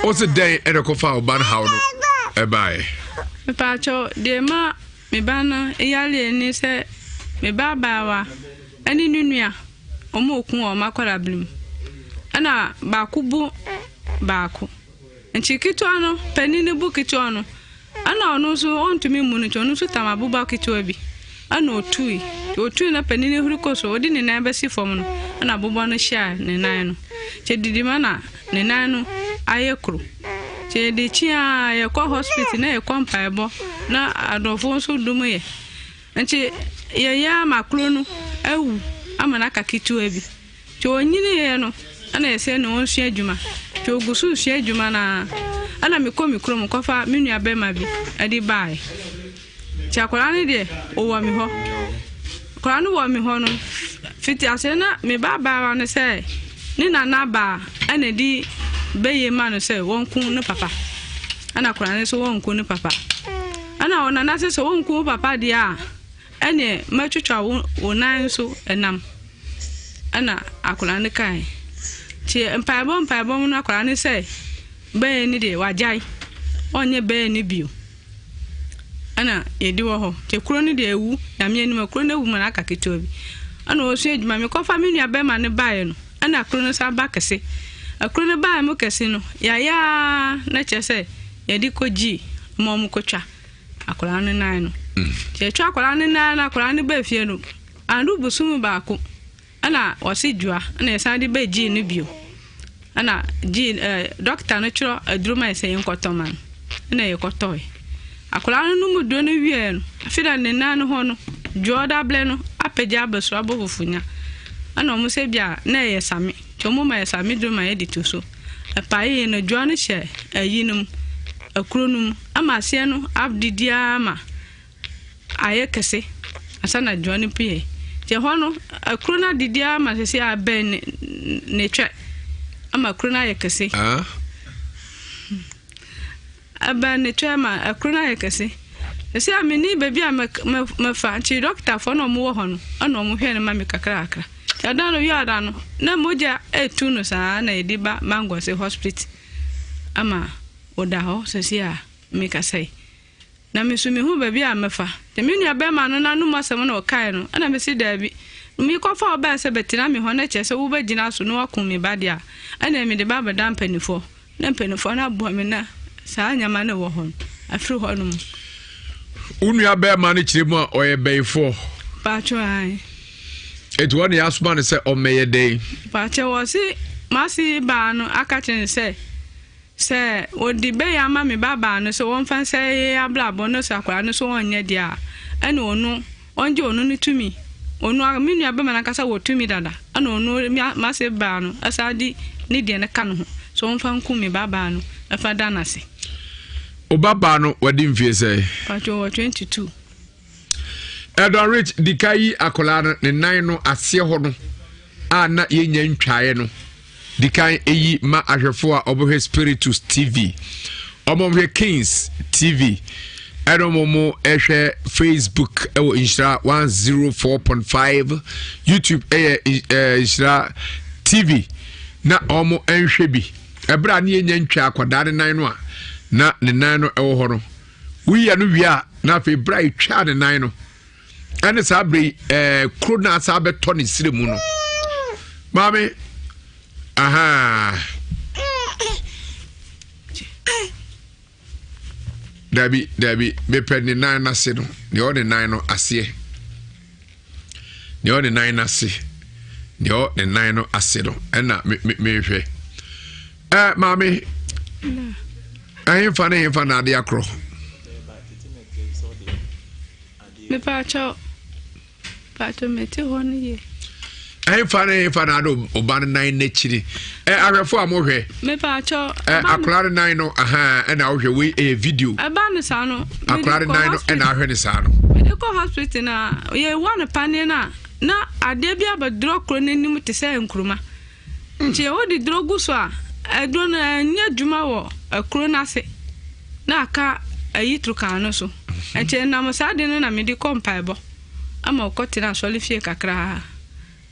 Wo se dɛn ɛna kɔfa wo ba no haw no ɛbaeɛ? Mepaakyɛw, deɛ ma me ba no yareɛ ne sɛ me ba abaawa ɛne ne nua wɔn reko wɔ wɔn akwadaa mu. Ɛna baako bu baako. Nti ketewa no, panin no bu ketewa no, ɛna ɔno nso ɔntumi mmu no nti ɔno nso tam aboba ketewa bi ɛna ɔtui. Nti ɔtui na panin no huri kɔ so, ɔde ne nan bɛsi fam no, ɛna aboba no hyɛɛ ne nan no. Nti didi ma na ne nan no ayɛ kuro. Nti yɛde kyi a yɛkɔ hospital na yɛkɔ mpaebɔ na adɔfoɔ nso dom yɛ. Nti yɛyɛ ama kuro no awu ama no aka ketewa bi. Nti ɔnyiniiɛ no, ɛna yɛsɛ ne ɔnsua adwuma. Nti ɔgu so resua adwuma no ara, ɛna mekɔ me kurom kɔfa me nua bɛrima bi de baeɛ. Nti akwadaa no deɛ, ɔwɔ me hɔ. Akwadaa no wɔ me hɔ no, fiti aseɛ na me ba abaayewa no sɛ ne nana baa ɛna ɛde bɛyɛ ma no sɛ wɔnku ne papa. Ɛna akwadaa no nso wɔnku ne papa. Ɛna ɔnana sɛ sɛ wɔnku wo papa deɛ a, Ɛnneɛ mɛtwitwa wo wo nan so nam. Ɛna akwadaa no kae. Nti mpaebɔ mpaebɔ mu no akwadaa no sɛ bɛyɛ no deɛ wagyae. Ɔnyɛ bɛyɛ no bio. Ɛna yɛdi wɔ hɔ. Nti kuro no deɛ awu. Nyame anim kuro no awu ma no aka ketewa bi. Ɛna ɔsua adwuma. Mekɔfa me nua bɛrima no baeɛ no, ɛna kuro no san ba kɛse. Kuro no baeɛ mu kɛse no, yɛayɛ ara na kyerɛ sɛ yɛde kɔgyii ma wɔkɔtwa. akwadaa no nan no. Nti yɛtwa akwadaa no nan no akwadaa no baa fie no, andu bosom baako ɛna ɔse dua ɛna yɛsan de bɛ gyii no bio. Ɛna gyii ɛɛ dɔkta no twerɛ aduro ma yɛ sɛ yɛnkɔtɔ ma no ɛna yɛkɔtɔe. Akwadaa no nom duro no wieɛ no, afei na ne nan no hɔ no dua ɔda no apagya aba soro abɔ fufunya. Ɛna wɔn sɛ bi a na ɛyɛ same nti wɔn ma yɛ same duro ma yɛde to so. Ɛpaeeɛ no dua no hyɛ ayi no mu akuro no mu. Ama aseɛ no adidi ara ma ayɛ kɛse ansa na dua no pue. Nti ɛhɔ no, akuro no adidi ara ma sɛsɛ abɛn ne ne twɛ ama akuro no ayɛ kɛse. Ah. Abɛn ne twɛ ma akuro no ayɛ kɛse. Sɛsɛ a menni baabi a mɛfa nti dɔktafoɔ na wɔwɔ hɔ no ɛna wɔhwɛ no ma me kakra kakra. Nti ada no wiada no na mogya ɛtu no saa na yɛde ba Mangɔse hospital ama Ɔda hɔ seesei a merekasa yi. Na me nso menhu baabi a mɛfa. Nti me nuabarima no n'anom asɛm na ɔkae no, ɛna mese daabi. Mekɔfa wo bae sɛ bɛtena me hɔ na kyerɛ sɛ wobɛgyina so na woakum me ba deɛ a, ɛnneɛ mede ba abɛda mpanimfoɔ. Na mpanimfoɔ no aboa me na saa nneɛma no wɔ hɔ no afiri hɔ nom. Wo nuabarima no kyerɛ mu a ɔyɛ bɛyifoɔ? Paatwo ae. Eti wɔn na yɛasoma no sɛ ɔmmɛyɛ dɛn? Paatwo wɔse m'ase baa no aka kyerɛ no sɛ Sɛ wɔde bɛyɛ ama me babaa no sɛ wɔmfa nsɛe yɛn abrabɔ na sɛ akwadaa no nso ɔnyɛ deɛ a, ɛne ɔno, ɔngye ɔno ne tumi. Ɔno ara, me nua bɛma no ankasa wɔ tumi dada, ɛna ɔno, m'ase baa no, ɛsan de ne deɛ no ka ne ho sɛ ɔmfa nkum me babaa no ɛfa da no ase. Wo babaa no wadi mfie sɛn? Patro wɔ 22. Eldon Rich di ka yi akwadaa no ne nan no aseɛ hɔ no a na yɛnya ntwaeɛ no di kan eyi ma ahwɛfoɔ a wɔhwɛ Spiritus TV, wɔhwɛ Kings TV, ɛna wɔn hwɛ Facebook ɛwɔ Nhyira 104.5, YouTube ɛyɛ ɛɛ Nhyira TV na wɔn nhwɛ bi. Ɛberɛ a ne yɛnya ntwa akwadaa ne nan no a na ne nan no ɛwɔ hɔ no. Woyɛ no wie a na afei berɛ a ɛtwaa ne nan no ɛne saa berɛ yi ɛɛ kuro no asa abɛtɔ ne srɛ mu no maame aha dabi dabi mepɛ ne nan no ase no deɛ ɔwɔ ne nan no aseɛ deɛ ɔwɔ ne nan no ase deɛ ɔwɔ ne nan no ase no ɛna me me mehwɛ ɛɛ maame ɛhenfa ne henfa na ade akorɔ. Mepaakyɛw, paatwo mete hɔ no yie. Ɛnfa ne nfa na ade ɔba no nan n'akyiri. Ɛ ahwɛfo a mohwɛ. Mepaakyɛw. Ɛ akora no nan no ahan ɛna ahwɛ wei ɛyɛ video. Ɛba no saa no. Akora no nan no ɛna ahwɛ ne saa no. Mede kɔ hospital na yɛwɔ no paneɛ no a na adeɛ bi abɛdorɔ kuro no anim te sɛ nkuruma. Nti wode duro gu so a, aduro no ɛnyɛ adwuma wɔ akuro no ase na aka ayi turukan no so. Nti ɛnam saa de no na mede kɔ mpaebɔ ama ɔkɔtena asɔre fie kakraa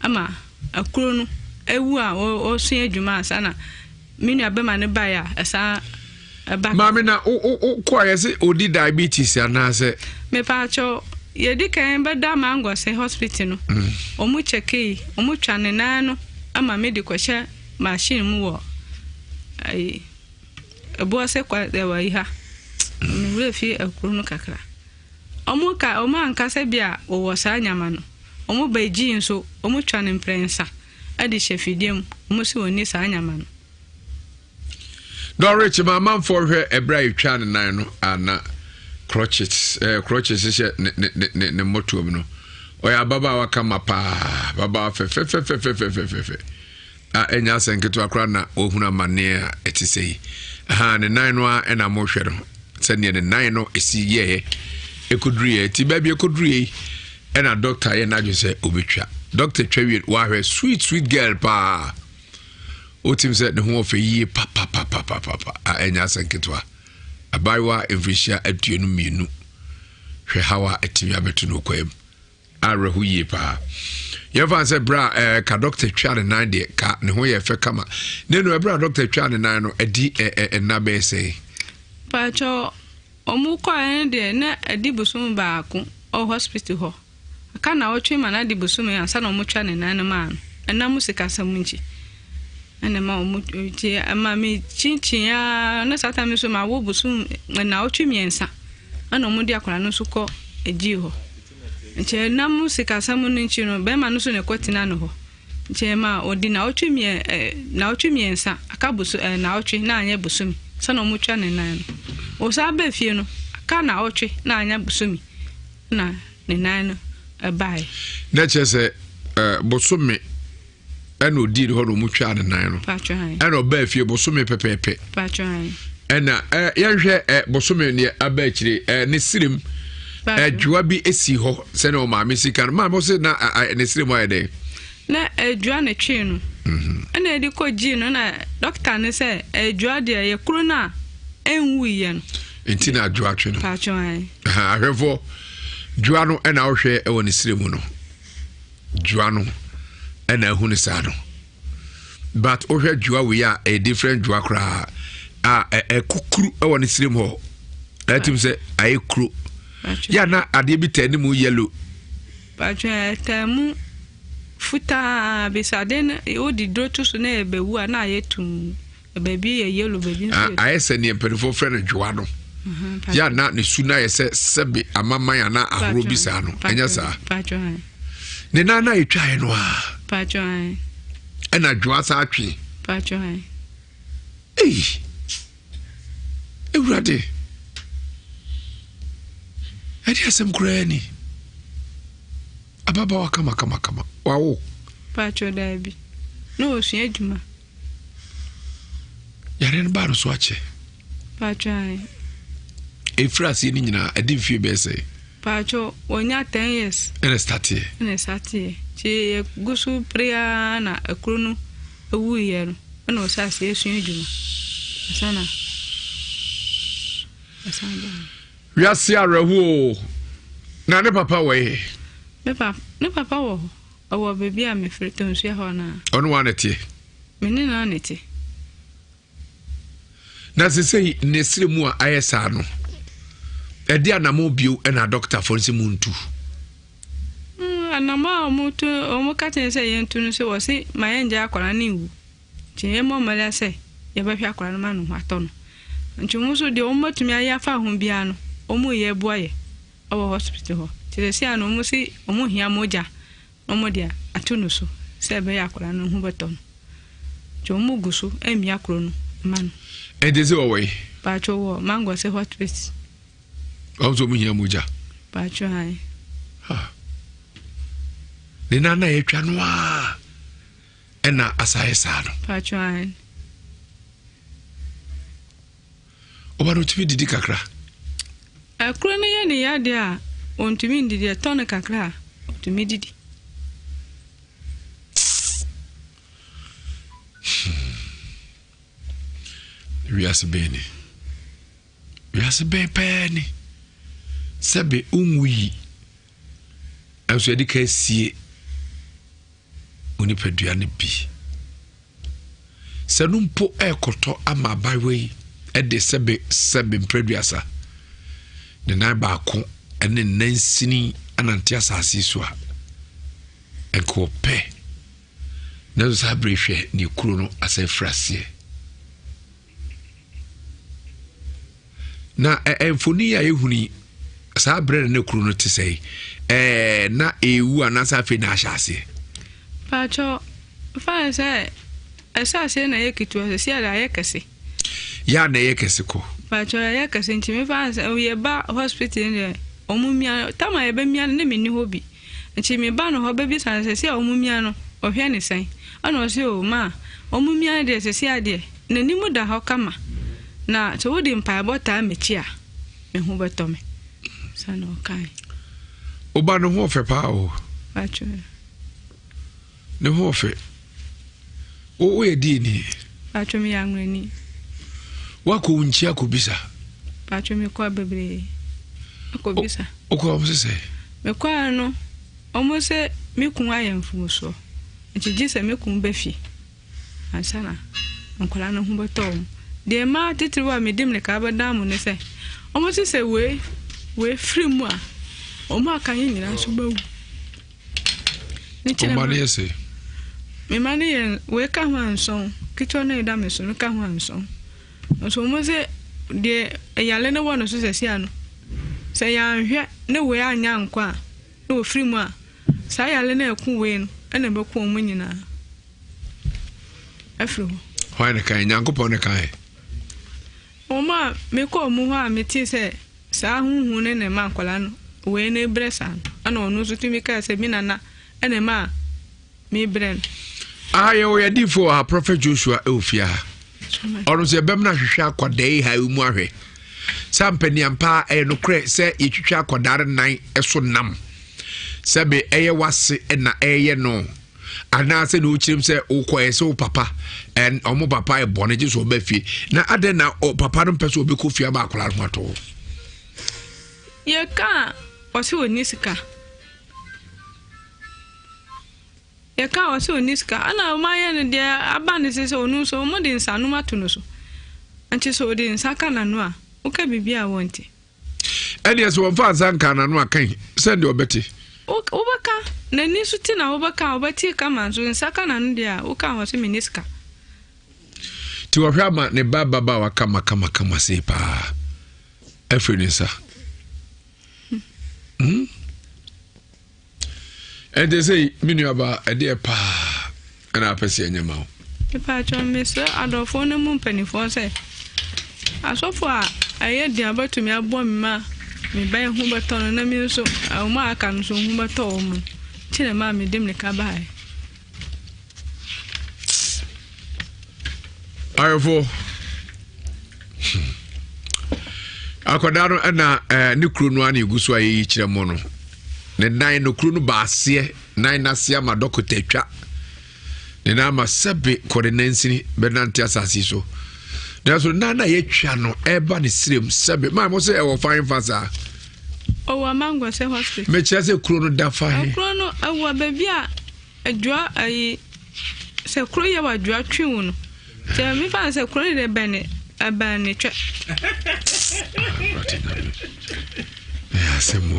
ama akuro no awu a ɔsua adwuma ansa na me nua bɛma no baeɛ a ɛsan ɛba. Maame na wokɔ a yɛse ɔdi diabetes anaasɛ. Mepaakyɛw yɛdi kan bɛda Mangɔse hospital no ɔmo kyɛkei ɔmo twa ne nan no ama me de kɔhyɛ machine mu wɔ ayi ɛboɔse kwa ɛwɔ yi ha me werɛ fi akuro no kakra ɔmo ka ɔmo anka sɛ bi a wɔwɔ saa nyama no ɔmo ba gyii nso ɔmo twa ne mprɛnsa de hyɛ fidie mu ɔmo se wɔnni saa nyama no. Dɔrich ma amanfoɔ hwɛ ɛberɛ a yɛtwaa ne nan no a na crutches eh, crutches hyɛ ne ne ne ne ne mmɔtoam no. Ɔyɛ ababaawa kama paa, ababaawa fɛfɛfɛfɛfɛfɛfɛ a ɛnyɛ asɛ nketewa koraa na wahunu amanneɛ a ɛte sɛ yi. Aha, ne nan no a ɛna mohwɛ no sɛdeɛ ne nan no ɛsi yɛɛ ɛkɔduruiɛ ti baabi ɛkɔduruiɛ yi ɛna dɔkta yɛ n'adwene sɛ ɔbɛtwa. Dɔkta twa wie wahwɛ sweet sweet girl paa. Wotim sɛ ne ho ɔfɛ yie papapapapapa a ɛnyɛ asɛ nketewa. Abaayewa mfirihyia 22 hwɛ haw a atumi abɛto no kwaa mu. Awerɛho yie paa. Yɛmfa sɛ berɛ a eh, ka dɔkta twa ne nan deɛ ka ne ho yɛ fɛ kama. Ne no ɛberɛ a dɔkta twa ne nan no ɛdi nna bɛyɛ sɛn? Paatwɔ ɔmo kɔɛ no deɛ na ɛdi bosom baako ɔ hospital hɔ. Aka naawɔtwe ma no adi bosome ansa na wɔtwa ne nan no maa no. Ɛnam sikasɛm nti ɛna ɛma wɔn nti ɛma me kyinkyin ara na saa time nso mawo bosom naawɔtwe mmiɛnsa ɛna wɔde akwadaa no nso kɔ gyii hɔ. Nti ɛnam sikasɛm no nti no bɛrima no nso na ɛkɔ tena ne hɔ. Nti ɛma ɔdi naawɔtwe mmiɛ ɛɛ naawɔtwe mmiɛnsa aka boso ɛɛ naawɔtwe na anyɛ bosome sɛ na wɔtwa ne nan no. Ɔsan baa fie no aka naawɔtwe na anyɛ bosome. na ne nan no baeɛ. Na kyerɛ sɛ eh, bosome ɛna ɔdii hɔ na ɔmu twaa ne nan no ɛna ɔbaa fie bosome pɛpɛɛpɛ ɛna eh, yɛnhwɛ eh, bosome neɛ aba akyire eh, ne serem adwoa bi si hɔ sɛnea ɔmaame sika no maame sɛ na ne serem ayɛ dɛn na adwoa ne twee no mhm. ɛna ɛde kɔ gyii no na dɔkta ne sɛ adwoa deɛ yɛ kuro no a ɛnwuiɛ no nti na adwoa twe no ahwɛfoɔ dwoa no ɛna wohwɛ ɛwɔ ne srɛ mu no dwoa no ɛna ahu no saa no but wohwɛ dwoa wei a ɛyɛ different dwoa koraa a ɛkukuru ɛwɔ ne srɛ mu hɔ ɛtim sɛ ayɛ kuro yɛ na adeɛ bi tɛ ne mu yellow ɛtɛ mu futaa bi sɛ adeɛ no wode duro to so na ɛbɛwu a na ayɛ tum Baabi yɛ yellow, baabi nso yɛ. Ayɛ sɛ neɛ mpanimfoɔ frɛ no dwoa no. Yɛ a na ne su no ayɛ sɛ sɛbe amaman anaa ahorow bi saa no. Ɛnyɛ saa. Ne nan na ɛtwaeɛ no a. Ɛna dwoa saa twe. Ei, Awurade, ɛde asɛm koraa ni. Ababaawa kama kama kama. Wawo. Paatwo daabi. Na ɔsua adwuma. Yare no baa no so akyɛ. Paatwo ae. Ɛfiri aseɛ no nyinaa ɛde mfie bɛyɛ sɛ. Paatwo wɔnya 10 years. Ɛna stateɛ. Ɛna stateɛ. Nti yɛgu so pere ara na akuro no wuiɛ no ɛna ɔsɛ aseɛ sua adwuma. Ansa na ɔsan baa. Wiase awerɛhoɔ o. Na ne papa wɔ he? Ne papa ne papa wɔ hɔ. Ɔwɔ baabi a mefiri Tonsua hɔ no a. Ɔne wo ana teɛ? Me ne no ana te. Na sesei ne srɛ mu a ayɛ saa no, ɛde anamɔ bio ɛna adɔkotafoɔ no sɛ muntu? Mm, anamɔ a wɔtu wɔn ka kyerɛ sɛ yɛntu no sɛ wɔse ma yɛngya akwadaa no nwu. Nti yɛmmɔ mmɔden sɛ yɛbɛhwɛ akwadaa no ma ne ho atɔ no. Nti wɔn nso deɛ wɔbɛtumi ayɛ afa ho biara no, wɔreyɛ boa yɛ wɔ hospital hɔ. Nti seesei ano wɔn se wɔn hia mogya na wɔn de ato no so sɛ ɛbɛyɛ akwadaa no ho bɛtɔ no. Nti wɔn gu so amia kuro no ma no. Nti sɛ wɔwɔ yi? Paatwo wɔ Mangɔse hospital. Wɔn nso wɔn hia mogya. Paatwo ayi. Ha. Ne nan na yɛtwa no aa. Ɛna asa yɛ saa no. Paatwo ayi. Ɔba no otumi didi kakra. Akuro no yɛ ne yadeɛ a ɔntumi ndidi ɛtɔ no kakra a ɔtumi didi. Hmm. Wiase bɛn ni? Wiase bɛn pɛɛ ni? Sɛbe wonwu yi, ɛnso yɛde ka asie onipadua no bi. Sɛ no mpo ɛrekɔtɔ ama abaayewa yi de sɛbe sɛbe mprɛduasa ne nan baako ne nansini anante asase so a, nka ɔpɛ. Nanso saa bere hwɛ ne kuro no asan firi aseɛ. Na mfoni a yɛhunu yi, saa berɛ na ne kuro no te sɛ ɛɛ na ɛrewu anaasɛ afei na ahyɛ aseɛ. Paatwɔ fa sɛ ɛhyɛ aseɛ na ɛyɛ ketewa sɛ si ayɛ kɛse. Yɛ a na ɛyɛ kɛse kɔ. Paatwɔ ɛyɛ kɛse nti mefa sɛ yɛba hospital deɛ ɔmo mia tama yɛbɛmia no ne menni hɔ bi. Nti me ba no hɔ bɛbisa no sɛsi a ɔmo mia no ɔhwɛ ne sɛn ɛna ɔse oo ma ɔmo mia no deɛ sɛsi a deɛ n'anim da hɔ kama na sɛ wode mpaebɔ taa m'akyi a me ho bɛtɔ me saa na ɔkae. Wo ba no ho ɔfɛ paa o. Paatwɔ. Ne ho ɔfɛ. Wo woyɛ deɛ ni? Paatwɔ meyɛ anwurani. Woakɔ wo nkyi akɔbisa? Paatwɔ mekɔ bebree akɔbisa. Wokɔ wɔn sɛ sɛ? Mekɔɛ no wɔn sɛ me kun ayɛ mfomsoɔ nti gye sɛ me kun ba fie ansa na nkwadaa no ho bɛtɔ wɔn. Deɛ mmaa titiriw a medi mmirika bɛdan mu ne sɛ wɔn se sɛ wei wei firi mu a wɔn a aka yɛn nyinaa nso bɛwu. Wo mma no yɛ sɛ? Me mma no yɛ wei ka ho ansɔn ketewa no a ɛda me so no ka ho ansɔn. Nso wɔn sɛ deɛ ɛyale no wɔ no so sɛsi ano sɛ yɛanhwɛ ne wei anyɛ ankɔ a na wɔfiri mu a saa yale no a ɛko wei no ɛna ɛbɛko wɔn nyinaa afiri hɔ. Hwan ne kan? Nyankopɔn ne kan. Wɔn a mekɔɔ mu hɔ a metee sɛ Saa honhom no na ɛma akwadaa no wei no brɛ saa no, ɛna ɔno nso tumi kaa sɛ me nana ɛna ɛma mebrɛ no. Aha yɛwɔ yɛ diifo wɔ ha Prophet Joshua ɛwɔ fie ha. Ɔno nso yɛbɛm no ahwehwɛ akwadaa yi ha yi mu ahwɛ. Sɛ ampaniampa ɛyɛ nokorɛ sɛ yɛtwitwa akwadaa no nan so nam. Sɛbe ɛyɛ wase ɛna ɛyɛ no. Anaasɛ na ɔkyerɛm sɛ wokɔ ɛsɛ wo papa ɛn ɔmo papa ɛbɔ no gye sɛ ɔba fie. Na adɛn na papa no mpɛ sɛ ɔbɛkɔ fie ama akwadaa no ho atɔ. Yɛka a ɔsɛ ɔnni sika. Yɛka a ɔsɛ ɔnni sika. Ɛna ɔmo ayɛ no deɛ aba ne sɛ sɛ ɔno nso ɔmo de nsanom ato no so. Nti sɛ ɔde nsa ka n'ano a, woka biribi a wɔnte. Ɛdeɛ sɛ wɔmfa nsa nka n'ano a kan sɛdeɛ ɔbɛte. Wobɛka, n'ani so te na wobɛka a ɔbɛte kama nso nsa ka n'ano deɛ a woka a ɔse menni sika. Nti wɔhwɛ ama ne ba ababaawa kama kama kama sei paa afiri ne nsa. Hmm? Ɛnti sɛ me nuabaa ɛdeɛ paa ɛna apɛ sɛ ɛnyɛ ma wo. Mepatwɔ mesrɛ adɔfoɔ no mu mpanimfoɔ sɛ asɔfo a ɛyɛ den a bɛtumi aboa me ma me ba yi ho bɛtɔ no na me nso wɔn a aka no nso ho bɛtɔ wɔn no nti na ɛmaa mede mmirika baeɛ. Ayɔfo akwadaa no ɛna ɛɛ eh, ne kuro no ana egu so a yɛyi kyerɛ mo no ne nan no kuro no baaseɛ nan n'ase ama dɔkota atwa ne nan ama sɛbe kɔde nansini bɛnante asase so nanso nan na yɛatwa no ɛreba ne srem sɛbe maa mo sɛ ɛwɔ fan fa saa. Ɔwɔ Amangwase hospital. Mekyerɛ sɛ kuro no da fa he. Kuro no ɛwɔ baabi a adua ayi sɛ kuro yɛ wɔ adua twe wo no. Sɛ mefa sɛ kuro no de bɛn ne ɛbɛn ne twɛ. Ɛyɛ asɛm o.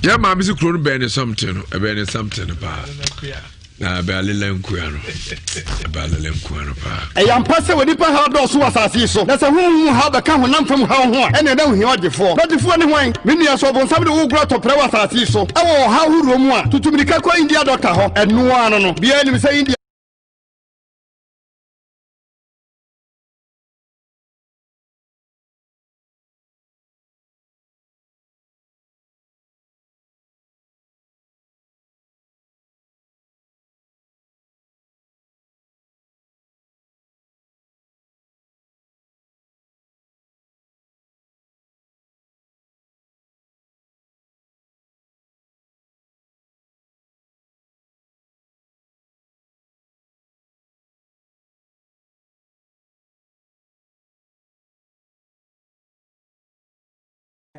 Yɛ maame si kuro no bɛn ne something no ɛbɛn ne something no paa. Na ɛbɛn alela nkua no ɛbɛn alela nkua no paa. Ɛyɛ ampa sɛ onipa haw dɔɔso wɔ asase yi so, na sɛ honhom mu haw bɛka honam fam haw ho a, ɛnneɛ na ohia ɔgyefoɔ. Na ɔgyefoɔ ne hwan? Me nua, sɛ ɔbonsam de wo regoro atɔprɛ wɔ asase yi so wɔ ɔhaw horoɔ mu a, tutu mmirika kɔ India dɔkta hɔ. Ɛno ara no no, biara nim sɛ India.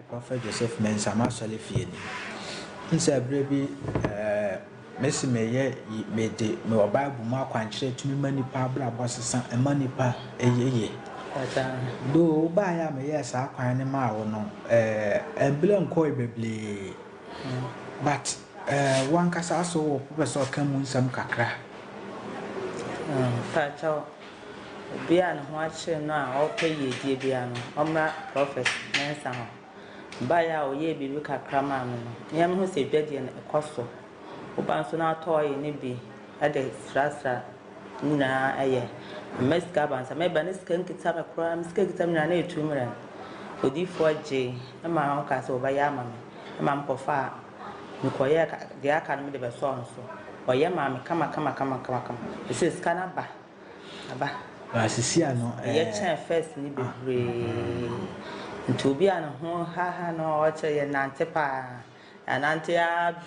Prophet Joseph Mensah m'asɔre fie ni. N sɛ berɛ bi ɛɛ mesi meyɛ yi mede mewɔ Bible mu akwankyerɛ tumi ma nipa abrabɔ sesa ɛma nipa ɛyɛ yie. Though wobaeɛ a meyɛɛ saa kwan no maa wo no ɛɛ ɛmberɛ nkɔe bebree but ɛɛ wankasa aso wɔ wopɛ sɛ ɔka mu nsɛm kakra. Mpakyɛw, obi a ne ho akyere no a ɔrepɛ yiedie biara no, ɔmmra Prɔfɛt Mensah hɔ. Baeɛ a ɔyɛɛ biribi kakra maa me no, me ara mehu sɛ dwadie no ɛkɔ so. Woba nso na atɔ oil no bi de srasra ne nyinaa ɛyɛ. Mma sika aba nsa. Meba ne sika nkita me koraa, me sika nkita me nyinaa na ɛtu mmerɛ. Odiyifoɔ gyee ma ɔkaa sɛ ɔbɛyɛ ama me. Ɛma mekɔfaa, mekɔyɛɛ deɛ aka no mede bɛsɔɔ no so. Ɔyɛ maa me kama kama kama kama kama. Ɛsɛ sika no aba. Aba. Ba sisi a no ɛɛ. Yɛ kyɛn first ni bebree. Nti obi a ne ho haha no ɔkyɛ yɛ nante paa. Yɛanante ara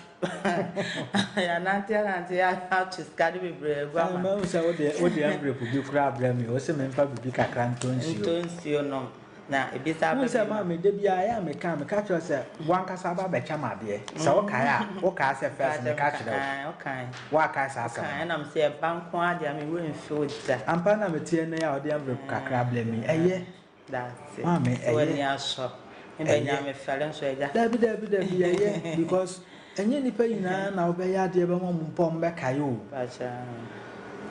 yɛanante anante ato sika no bebree agu ama. Mahu sɛ wode wode envelope bi koraa abrɛ me. Wose memfa biribi kakra ntɔ nsuo. Ntɔ nsuo nom. Na ebi san ba bio. Wohu sɛ maame da biara ɛyɛ a meka meka kyerɛ wo sɛ w'ankasa aba abɛkyɛ me adeɛ. Sɛ wokae a wokae sɛ first meka kyerɛ wo. Wokae. Woakae saa asɛm no. Wokae ɛna mese ɛba nko ara deɛ a me werɛ mfi wo da. Ampa na mete ɛnnɛ yi a wode envelope kakra abrɛ me yi. Ɛyɛ. Daase. Maame Sɛ w'ani ɛyɛ. asɔ. Me bɛ nya me fɛre nso agya. Dabi dabi dabi ɛyɛ because ɛnyɛ nnipa nyinaa na wobɛyɛ adeɛ bɛma wɔn mpo a wɔbɛkae o.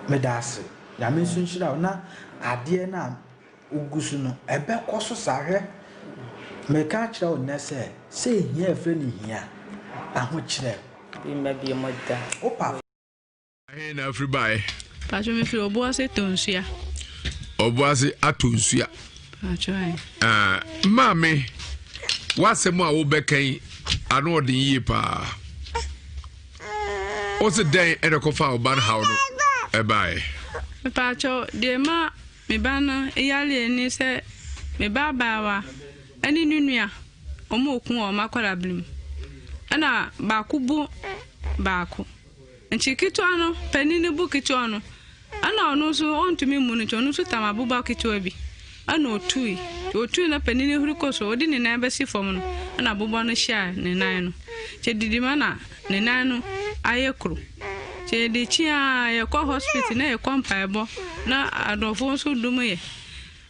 Medaase. Nyame nso nhyira wo na adeɛ no a wogu so no, ɛbɛkɔ so saa. Hwɛ, mereka akyerɛ wo nnɛ sɛ, sɛ ehia a ɛfrɛ no hia, ahokyerɛ. Bi mma bi mu da. Wo pa. Ahe na afiri baeɛ? Pacho mefiri Obuase Tonsua. Obuase Atonsua. Pacho ayi. Uh, maame, w'asɛm a wobɛka yi ano ɔden yie paa. Wose dɛn ɛna kɔfa ɔba no haw no ɛbaeɛ? Pacho deɛ ma Me ba no yareɛ ne sɛ me ba abaawa ne ne nua wɔn reko wɔ wɔn akwadaa mu ɛna baako bu baako nti ketewa no panin no bu ketewa no ɛna ɔno nso ɔntumi mmu no nti ɔno nso tam aboba ketewa bi ɛna ɔtui nti ɔtui na panin no huri kɔ so ɔde ne nan bɛsi fam no ɛna aboba no hyɛɛ ne nan no nti didi ma na ne nan no ayɛ kuro. Nti yɛde kyi ara yɛkɔ hospital na yɛkɔ mpaebɔ na adɔfoɔ nso dom yɛ.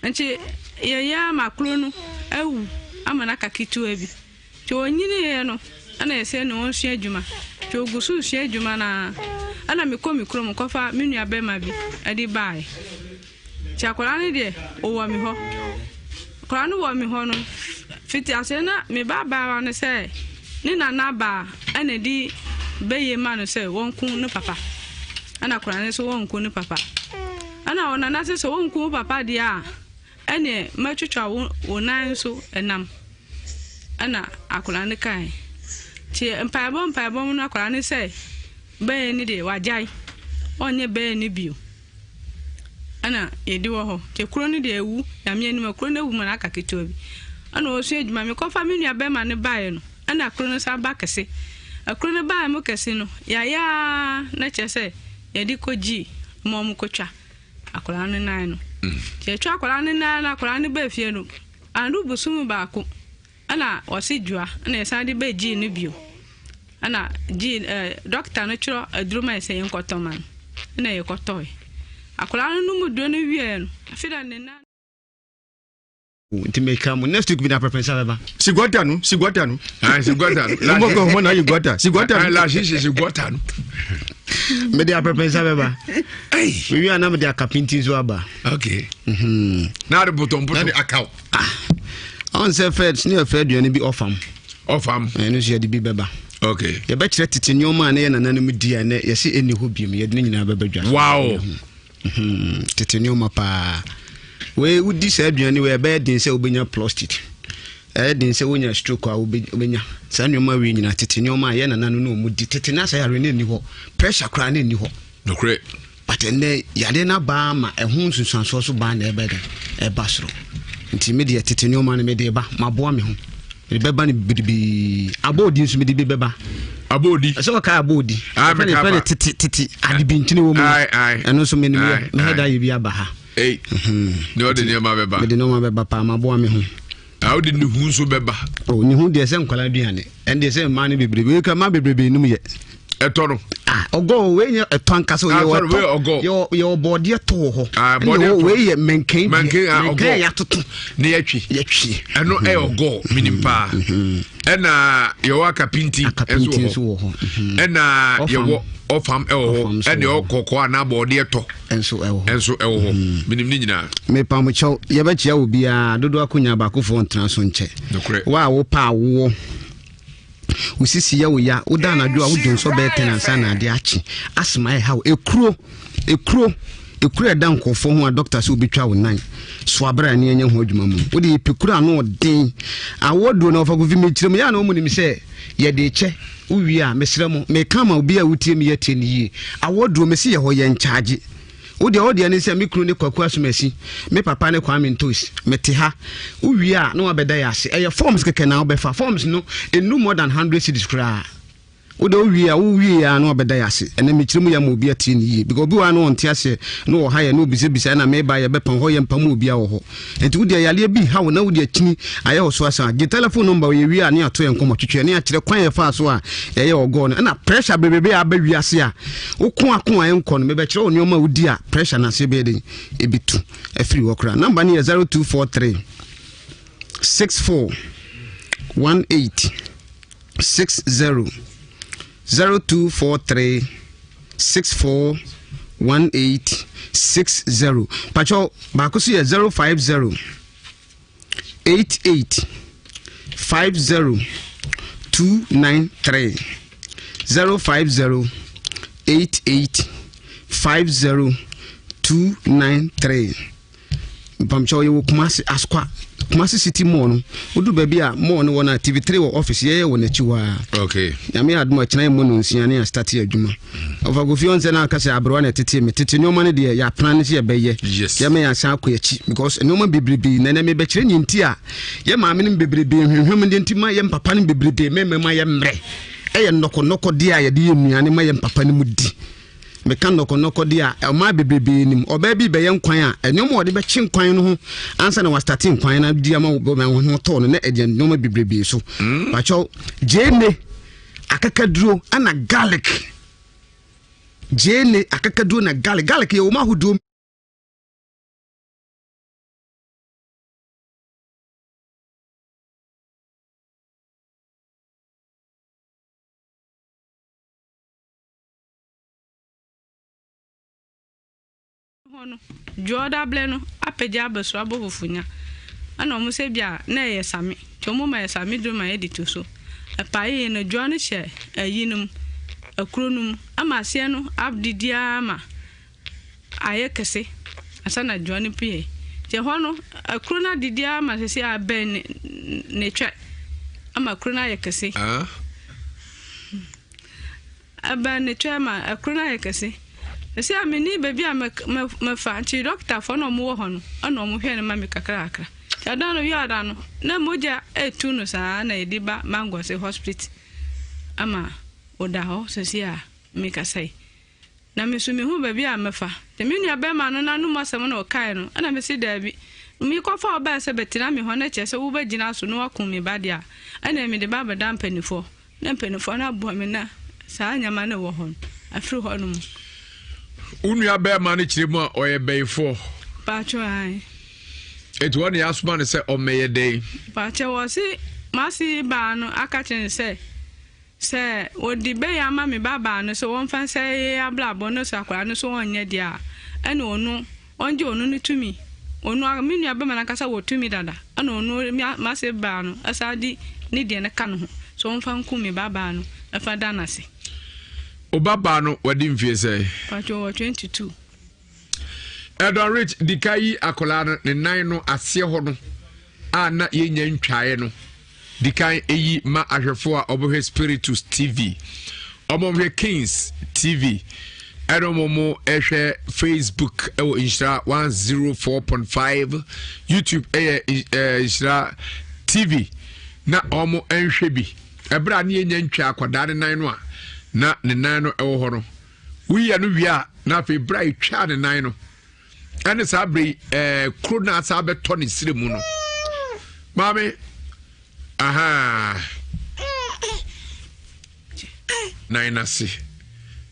Nti yɛyɛ ama kuro no awu ama no aka ketewa bi. Nti ɔnyiniiɛ no ɛna yɛsɛ ne ɔnsua adwuma. Nti ɔgu so resua adwuma no ara ɛna mekɔ me kurom kɔfa me nua bɛrima bi de baeɛ. Nti akwadaa no deɛ ɔwɔ me hɔ. Akwadaa no wɔ me hɔ no, fiti aseɛ na me ba abaayewa no sɛ ne nana baa ɛna di bɛyie ma no sɛ wɔnku ne papa. Ɛna akwadaa no nso wɔnku ne papa. Ɛna ɔnana sɛ sɛ wɔnku wo papa deɛ a ɛneɛ mɛtwitwa wo wo nan nso ɛnam. Ɛna akwadaa no kae. Nti mpaebɔ mpaebɔ mu no akwadaa no sɛ bɛyɛ no deɛ wagyae ɔnyɛ bɛyɛ no bio. Ɛna yɛdi wɔ hɔ. Nti kuro no deɛ awu, Nyame anim kuro no awu ma no aka ketewa bi. Ɛna ɔsua adwuma, mekɔfa me nua bɛrima no baeɛ no, ɛna kuro no san ba kɛse. Kuro no baeɛ mu kɛse no, yɛayɛ ara na kyerɛ sɛ yɛde kɔgyi ma wɔn kɔtwa akwadaa no nan no. Nti yɛtwa akwadaa no nan no, akwadaa no baa fie no, andu bosome baako Ɛna ɔse dwoa ɛna yɛsan de bɛ gyii no bio ɛna gyii ɛɛ dɔkta no twerɛ aduro ma yɛ sɛ yɛnkɔtɔ ma no ɛna yɛkɔtɔe akwadaa no nom duro no wieɛ no afei na ne nan. Nti meka mu next week bi na pɛpɛ nsa bɛba. Si guata no, si guata no. Ah, si guata no. Mo bɔ kɔ mo na yi guata, si guata no. La si si guata no. Mede apɛpɛ nsa bɛba. Mewie a na mede akapinti nso aba. Okay. Mhm. Na de botɔn botɔn. Na de akaw. Ah. Ɔn sɛ fɛ ne yɛfrɛ aduane bi ɔfam. Ɔfam. Ɛno nso yɛde bi bɛba. Okay. Yɛbɛkyerɛ tete nneɛma a ne yɛ nananom di a nɛ yɛse ɛnni hɔ biom yɛde ne nyinaa bɛba dwa. Wow. Hmm, tete nneɛma paa. Wei wodi saa aduane wei ɛbɛyɛ den sɛ wobɛnya prostate. Ɛyɛ den sɛ wonya stroke a wobɛnya. Saa nneɛma wei nyinaa tete nneɛma a yɛ nananom ne wɔn di tete na saa yare no nni hɔ. Pressure koraa ne nni hɔ. Nokorɛ. But ɛnnɛ yadeɛ no aba ama ɛho nsunsuansoɔ so baa na ɛbɛ dɛn ɛba soro. Nti me deɛ tete nneɛma no mede ba maboa me ho. Mede bɛba no biribi. Abɔɔdi nso mede bi bɛba. Abɔɔdi. Ɛsɛ ɔka abɔɔdi. Ɛfɛ ne fɛ ne tete tete ade bi nkyene wɔ mu. Ɛno nso menim yɛ. Mehɛ da yɛ bi aba ha. Ei. Ne ɔde nneɛma bɛba. Mede nneɛma bɛba paa maboa me ho. A wode ne hu nso bɛba. O ne hu deɛ sɛ nkwadaa aduane ɛn deɛ sɛ mmaa no bebrebe wei kura mmaa bebrebe num yɛ. Ɛtɔ no. Ah ɔgɔ wei nyɛ ɛtɔ ankasa o ah, yɛ ɔtɔ yɛ yɛ bɔɔdeɛ tɔ wɔ hɔ. Ah bɔɔdeɛ tɔ wei yɛ mɛnkɛn deɛ mɛnkɛn ah ɔgɔ mɛnkɛn yɛatoto. Ne yɛtwi. Yɛtwi. Ɛno ɛyɛ ɔgɔ minim paa. Mhm. Ɛna yɛwɔ akapinti nso wɔ hɔ. Mhm. Ɛna yɛwɔ ɔfam ɛwɔ hɔ ɛna yɛwɔ kɔkɔɔ anaa bɔɔdeɛ tɔ. Nso ɛwɔ hɔ. Nso ɛwɔ hɔ mhm. minim ne nyinaa. Mepamokyɛw yɛbɛkyia wo biara dodoɔ akonya baakofoɔ ntena so nkyɛ. Nokorɛ. Wo a wopɛ awoɔ. Wo sisi yɛ wo ya, woda anadwo a wodwo nsɔ bɛyɛ tɛn ansa na ade akye. Asthma ɛha wo. Ekuro, ekuro, ekuro ɛda nkurɔfoɔ ho a dɔkta sɛ obetwa wo nan. So abere a ne ɛnyɛ ho adwuma mu. Wode yɛ pekuro ano ɔden. Awoɔ duro na ɔfa kofi mekyerɛ mu yɛ a na wɔn nim sɛ yɛde kyɛ wowie a mesrɛ mo meka ma obi a wotie me yɛ tie ne yie. Awoɔ duro mesi yɛ hɔ yɛn nkyagye. Wo deɛ wo deɛ ne sɛ me kunu ne Kwaku Asomasi, me papa ne Kwame Ntos, mete ha. Wo wie a na wabɛda yɛ ase. Ɛyɛ forms kɛkɛ na wobɛfa. Forms no ɛnnu more than hundred cedis koraa. Wo deɛ wo wie a wo wie a na wabɛda yɛ ase. Ɛnɛ mekyerɛ mu yɛ ama obi atie ne yie. Because obi wɔ ha na ɔnte aseɛ na ɔha yɛ na obisabisa ɛna meba yɛbɛpam hɔ yɛmpam obiara wɔ hɔ. Nti wo deɛ yareɛ bi ha wo na wode akyini ayɛ wo so asa a, gye telephone number yɛ wie a ne ato yɛn nkɔmmɔ twetwe ne akyerɛ kwan a yɛfaa so a yɛyɛ ɔgɔɔ no. Ɛna pressure bebrebe a aba wiase a woko ako a ɛnkɔ no, mebɛkyerɛ wo nneɛma a wodi a pressure no ase bɛyɛ den ɛbɛtu afiri hɔ koraa. Number no yɛ 0243 64 18 60 0243 64 18 60 patwɛ baako so yɛ 050 88 50 293 050 88 50 293 Mpamokyɛw yɛwɔ Kumasi Asokwa Kumasi City Mall no wodu baabi a mall no wɔ no a TV3 wɔ office yɛyɛ wɔ n'akyi hɔ a. Okay. Nyame adom a kyena yɛmmɔ no nsia ne yɛastarte adwuma. Ɔfa Kofi ɔn sɛ na aka sɛ aberewa na ɛtetee me tete nneɛma no deɛ yɛaplan ne sɛ yɛbɛyɛ. Yes. Yɛma yɛasan akɔ akyi because nneɛma bebrebe na ɛnɛ mebɛkyerɛ nea nti a yɛ maame no bebrebe nhwehwɛm deɛ nti ma yɛ mpapa no bebrebe mɛmɛ ma yɛ mmerɛ ɛyɛ nnɔkɔnnɔkɔ deɛ a yɛde yɛ nnuane ma yɛ mpapa no mu di. Meka nnɔkɔnnɔkɔdeɛ a, mmaa bebrebe nim. Ɔbaa bi rebɛyɛ nkwan a, nneɛma a ɔde bɛkye nkwan no ho ansa na wastate nkwan no adi ama wo ho tɔɔ no na ɛgyina nneɛma bebrebe so. Mm. Pakyɛw, gyeene, akakaduro, ɛna garlic. Gyeene, akakaduro na garlic. Garlic yɛ wɔn ahodoɔ. Hɔ no, dwoɔ da blɛ no apagya aba su abɔ fufunya. Ɛna ɔmo sɛ bia na ɛyɛ same, nti ɔmo ma yɛ same duro ma yɛde to so. Ɛpaee no, dwoɔ no hyɛ ayi no mu, akuro no mu, ama aseɛ no adidi ara ma ayɛ kɛse ansa na dwoɔ no pue. Nti ɛhɔ no, akuro no adidi ara ma sɛsɛ abɛn ne ne twɛ ama kuro no ayɛ kɛse. Ɛbɛn ne twɛ ma ɛkoro no ayɛ kɛse. Sɛsɛ a menni baabi a mɛfa nti dɔktafoɔ na wɔwɔ hɔ no ɛna wɔhwɛ no ma me kakra kakra. Nti ada no wiada no na mogya ɛretu no saa na yɛde ba Mangose hospital ama ɔda hɔ sɛsɛ a mekasa yi. Na me nso menhu baabi a mɛfa. Nti me nua bɛrima no n'anom asɛm na ɔkae no, ɛna mese daabi. Mekɔfa wo bae sɛ bɛtena me hɔ na kyerɛ sɛ wobɛgyina so na woakum me ba deɛ a, ɛnneɛ mede ba abɛda mpanimfoɔ. Na mpanimfoɔ no aboa me na saa nneɛma no wɔ hɔ no, afiri hɔ nom. Wo nua bɛrima no kyerɛ mu a ɔyɛ bɛyifoɔ? Paatwo ae. Eti wɔn na yɛasoma no sɛ ɔmmɛyɛ dɛn? Paatwo wɔse m'ase baa no aka kyerɛ no sɛ Sɛ wɔde bɛyɛ ama me babaa no sɛ wɔmfa nsɛe yɛn abrabɔ na sɛ akwadaa no nso ɔnyɛ deɛ a, ɛne ɔno, ɔngye ɔno ne tumi. Ɔno ara, me nua bɛma no ankasa wɔ tumi dada, ɛna ɔno, m'ase baa no, ɛsan de ne deɛ no ka ne ho sɛ ɔmfa nku me babaa no ɛfa da no ase. Wo babaa no wadi mfie sɛn? Patro wɔ 22. Eldon Rich di ka yi akwadaa no ne nan no aseɛ hɔ no a na yɛnya ntwaeɛ no. Di kan eyi ma ahwɛfo a wɔhwɛ Spiritus TV, wɔhwɛ Kings TV, ɛna wɔn hwɛ Facebook ɛwɔ Nhyira 104.5, YouTube ɛyɛ ɛɛ Nhyira TV na wɔn nhwɛ bi. Ɛberɛ a ne yɛnya ntwa akwadaa ne nan no a na ne nan no ɛwɔ hɔ no, woyɛ no wie a na afei berɛ a ɛtwaa ne nan no ɛne saa bere yi ɛɛ kuro no asa abɛtɔ ne srɛ mu no. Maame, aha. Nan no ase.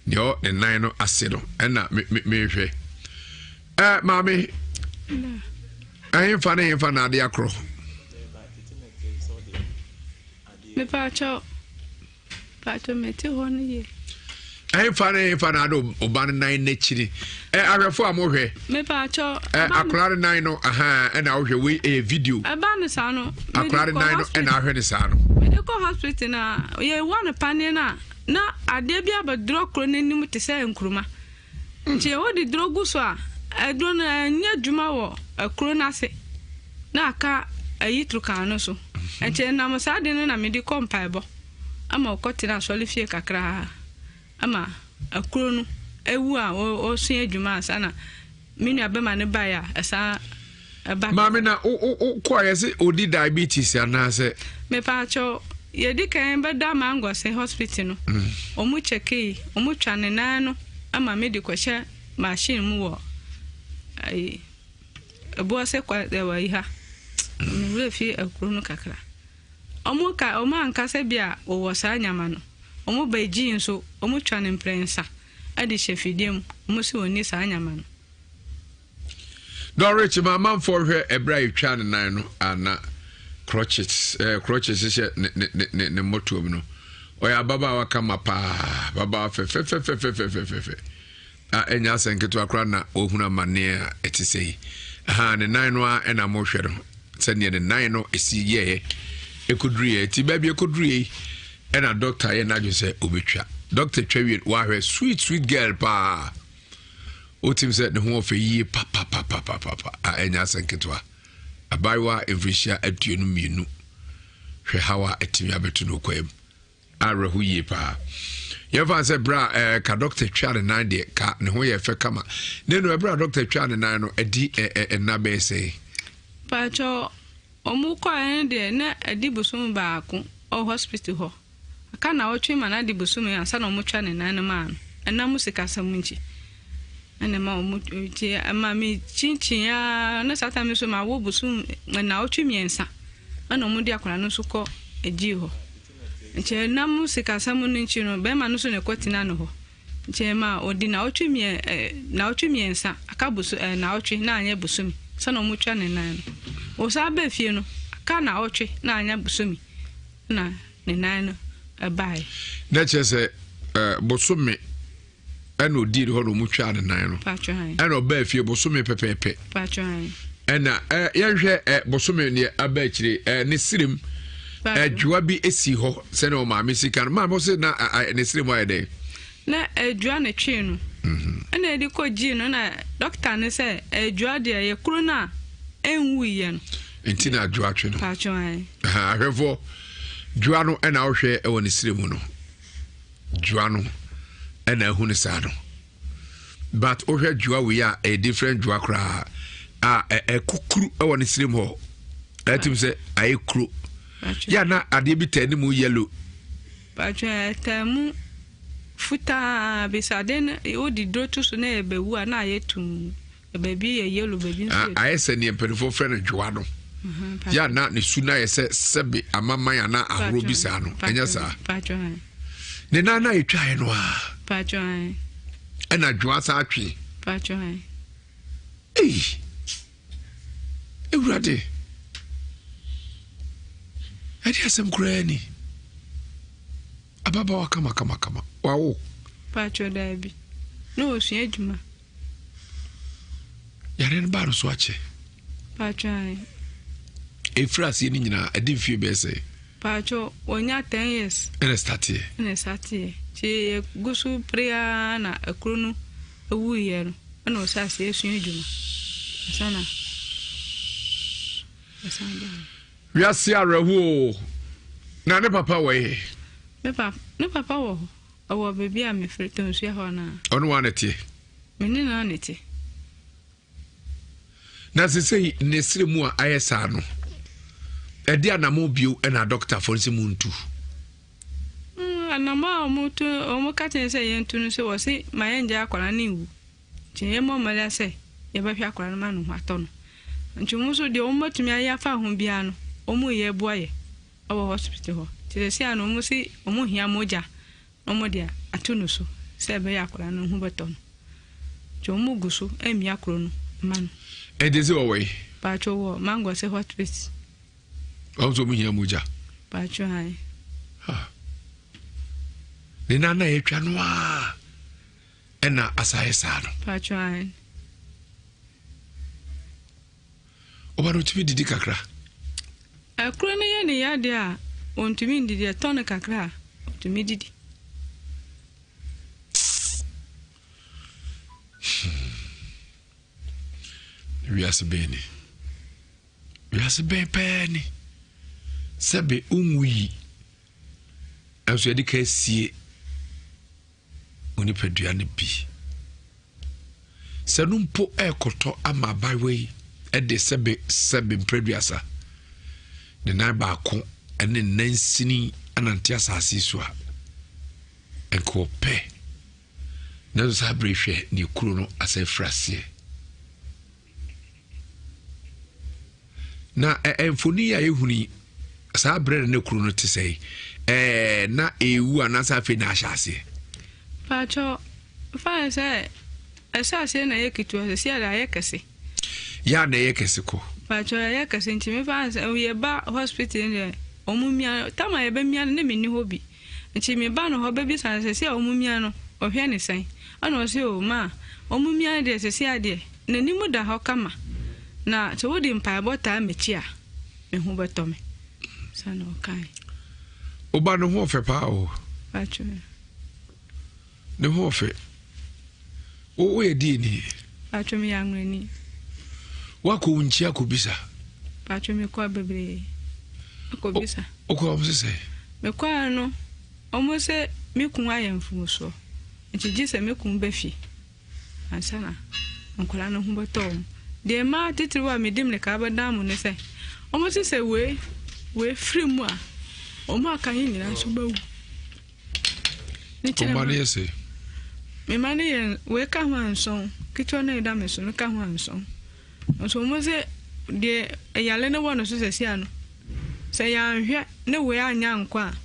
Deɛ ɔ ne nan no ase no ɛna mehwɛ. Ɛ maame, ɛhefa ne hefa na ade akorɔ? Mepaakyɛw. Paatwo mete hɔ no yie. Ɛnfa ne nfa na ade ɔba no nan n'akyiri. Ɛ ahwɛfo a mohwɛ. Mepaakyɛw. Ɛ akora no nan no ahan ɛna wohwɛ wei ɛyɛ video. Ɛba no saa no. Akora no nan no ɛna ahwɛ ne saa no. Mede kɔ hospital na yɛwɔ no paneɛ no a na adeɛ bi abɛdorɔ kuro no anim te sɛ nkuruma. Nti wode duro gu so a, aduro no ɛnyɛ adwuma wɔ kuro no ase na aka ayi turukan no so. Nti ɛnam saa de no na mede kɔ mpaebɔ ama ɔkɔtena asɔre fie kakraa ama akuro no awu a ɔsua adwuma ansa na me nua bɛma no baeɛ a ɛsan ɛba. Maame na wokɔ a yɛse ɔdi diabetes anaasɛ. Mepaakyɛw yɛdi kan bɛda Mangose hospital no ɔmo kyɛkee ɔmo twa ne nan no ama me de kɔhyɛ machine mu wɔ ayi ɛboɔse kwa ɛwɔ ayi ha me werɛ fi akuro no kakra ɔmo ka ɔmo anka sɛ bi a wɔwɔ saa nyama no ɔmo ba gyii nso ɔmo twa ne mprɛnsa ɛde hyɛ fidie mu ɔmo si wɔn ni saa nyama no. Norwich ma amanfoɔ hwɛ ɛberɛ a yɛtwaa ne nan no a na crutches eh, crutches hyɛ ne ne ne ne ne mmɔtoam no. Ɔyɛ ababaawa kama paa, ababaawa fɛfɛfɛfɛfɛfɛfɛ a ɛnyɛ asɛ nketewa koraa na ɔhunu amanneɛ a ɛte sɛ yi. Aha, ne nan no a ɛna mohwɛ no sɛdeɛ ne nan no ɛsi yɛɛ ɛkɔduruiɛ ti baabi ɛkɔduruiɛ yi ɛna dɔkta yɛ n'adwene sɛ ɔbɛtwa. Dɔkta twa wie wahwɛ sweet sweet girl paa. Wotim sɛ ne ho ɔfɛ yie papapapapapa a ɛnyɛ asɛ nketewa. Abaayewa a mfirihyia 22 hwɛ haw a ɛtumi abɛto no kwaa mu. Awerɛho yie paa. Yɛmfa sɛ berɛ a eh, ka dɔkta twa ne nan deɛ ka ne ho yɛ fɛ kama. Ne no ɛberɛ a dɔkta twa ne nan no ɛdi ɛnna bɛyɛ sɛn? Paatwɔ ɔmo kɔɛ no deɛ na ɛdi bosom baako ɔ hospital hɔ. Aka naawɔtwe ma no adi bosome ansa na wɔtwa ne nan no maa no. Ɛnam mu sikasɛm nti ɛna ɛma wɔn nti ɛma me kyinkyin ara na saa time nso ma wo bosom naawɔtwe mmiɛnsa ɛna wɔn de akwadaa no nso kɔ agyii hɔ. Nti ɛnam mu sikasɛm no nti no bɛrima no nso na ɛkɔ tena ne hɔ. Nti ɛma ɔdi naawɔtwe mmiɛ ɛɛ naawɔtwe mmiɛnsa aka boso ɛɛ naawɔtwe na anyɛ bosome sɛ na wɔtwa ne nan no. Ɔsan baa fie no aka naawɔtwe na anyɛ bosome. na ne nan no baeɛ. Na kyerɛ sɛ eh, bosome ɛna ɔdii hɔ na ɔmu twaa ne nan no ɛna ɔbaa fie bosome pɛpɛɛpɛ ɛna eh, yɛnhwɛ eh, bosome neɛ aba akyire eh, ne serem adwoa bi si hɔ sɛne ɔmaame sika no maame sɛ na ne serem ayɛ dɛn na adwoa ne twee no mhm. ɛna ɛde kɔ gyii no na dɔkta ne sɛ adwoa deɛ yɛ kuro no a ɛnwuiɛ no nti na adwoa twe no Ahwɛfoɔ, dwoa no ɛna wohwɛ ɛwɔ ne srɛ mu no. Dwoa no ɛna ahu no saa no. But wohwɛ dwoa wei a ɛyɛ different dwoa koraa a ɛkukuru ɛwɔ ne srɛ mu hɔ. Ɛtim sɛ ayɛ kuro. Yɛ na adeɛ bi taa ne mu yellow. Patwɛ ɛtaa mu futaa bi sɛ adeɛ no wode duro to so na ɛbɛwu a na ayɛ tum. Baabi yɛ yellow, baabi nso yɛ. Ayɛ sɛ neɛ mpanimfoɔ frɛ no dwoa no. Yɛ ana ne su no ayɛ sɛ sɛbe amaman anaa ahorow bi saa no. Ɛnyɛ saa. Ne nan na ɛtwaeɛ no a. Ɛna dwoa saa twe. Ei, Awurade, ɛde asɛm koraa ni. Ababaawa kama kama kama. Wawo. Paatwa daabi. Na ɔsua adwuma. Yare no baa no so akyɛ. Paatwa ae. Efiri aseɛ no nyinaa ɛde mfie bɛyɛ sɛ. Paatwa wɔnya ten years. Ɛna stateɛ. Ɛna stateɛ. Ti yɛ gu so pere ara na akuro no ewuiɛ no ɛna ɔsɛ aseɛ esua adwuma. Ansa na ɔsan baa. Wiase awerɛhoɔ na ne papa wɔ he? Ne papa ne papa wɔ hɔ. Ɔwɔ baabi a mefiri Tonsua hɔ anaa? Ɔne wo ana teɛ? Me ne no ana te. Na sesei ne srɛ mu a ayɛ saa no, ɛde anamɔ bio ɛna adɔktafoɔ no sɛ montu? Mm, anamɔ a wɔtu wɔn ka kyerɛ sɛ yɛntu no sɛ wɔse ma yɛngya akwadaa no nwu. Nti yɛmmɔ mmɔden sɛ yɛbɛhwɛ akwadaa no ma ne ho atɔ no. Nti wɔn nso deɛ wɔbɛtumi ayɛ afa ho biara no. wɔreyɛ boa yɛ wɔ hospital hɔ. Nti seesei a no wɔn se wɔn hia mogya na wɔn de ato no so sɛ ɛbɛyɛ akwadaa no ho bɛtɔ no. Nti wɔn gu so remia kuro no ma no. Ɛnti sɛ wɔwɔ yi? Paatwo wɔ Mangose hospital. Wɔn nso wɔn hia mogya. Paatwo han. Ha. Ne nan na yɛtwa no a ɛna asa yɛ saa no. Paatwo han. Ɔba no otumi didi kakra. Ɛkoro no yɛ ne yadeɛ a ɔntumi ndidi ɛtɔ no kakra a ɔtumi didi. Hmm. Wiase bɛn ni? Wiase bɛn pɛɛ ni? Sɛbe wonwu yi, ɛnso yɛde ka asie onipadua no bi. Sɛ no mpo ɛrekɔtɔ ama abaayewa yi de sɛbe sɛbe mprɛduasa ne nan baako ne nansini anante asase so a, nka ɔpɛ. Nanso saa bere hwɛ ne kuro no asɛ afiri aseɛ. Na mfoni a yɛhunu yi, saa berɛ na ne kuro no te sɛ ɛɛ na ɛrewu anaasɛ afei na ahyɛ aseɛ. Paatwɔ faa sɛ ɛhyɛ aseɛ na ɛyɛ ketewa sɛ si ada ayɛ kɛse. Yɛ a na ɛyɛ kɛse kɔ. Paatwɔ ɛyɛ kɛse nti me faa sɛ yɛba hospital deɛ wɔn mia tam a yɛbɛmia no ne menni hɔ bi. Nti me ba no hɔ bɛbisa no sɛsi a ɔmo mia no ɔhwɛ ne sɛn ɛna ɔse oo maa ɔmo mia no deɛ sɛsi a deɛ nanim da hɔ kama na sɛ wode mpaebɔ taa makyi a me ho bɛtɔ me saa na ɔkae. Wo ba no ho ɔfɛ paa o. Pacho. Ne ho ɔfɛ. Wo woyɛ deɛ ni? Pacho meyɛ anwurani. Woakɔ wo nkyi akɔbisa? Pacho mekɔ bebree. Akɔbisa. Wokɔ wɔn sesɛ? Mekɔɛ no, wɔn sɛ me kun ayɛ mfomsoɔ. Nti gye sɛ me kun ba fie ansa na nkwadaa no ho bɛtɔ wɔn. Deɛ mmaa titiriw a medi mmirika bɛdan mu ne sɛ, wɔn se sɛ wei wei firi mu a, wɔn a aka yi nyinaa nso bɛwu. Ne kyerɛ ma no yɛ sɛ. Me mma no yɛ wei ka ho anson, ketewa no a ɛda me so no ka ho anson. Nso wɔn sɛ deɛ ɛyale no wɔ no so sɛsi ano, sɛ yɛanhwɛ ne wei anya nkwa a,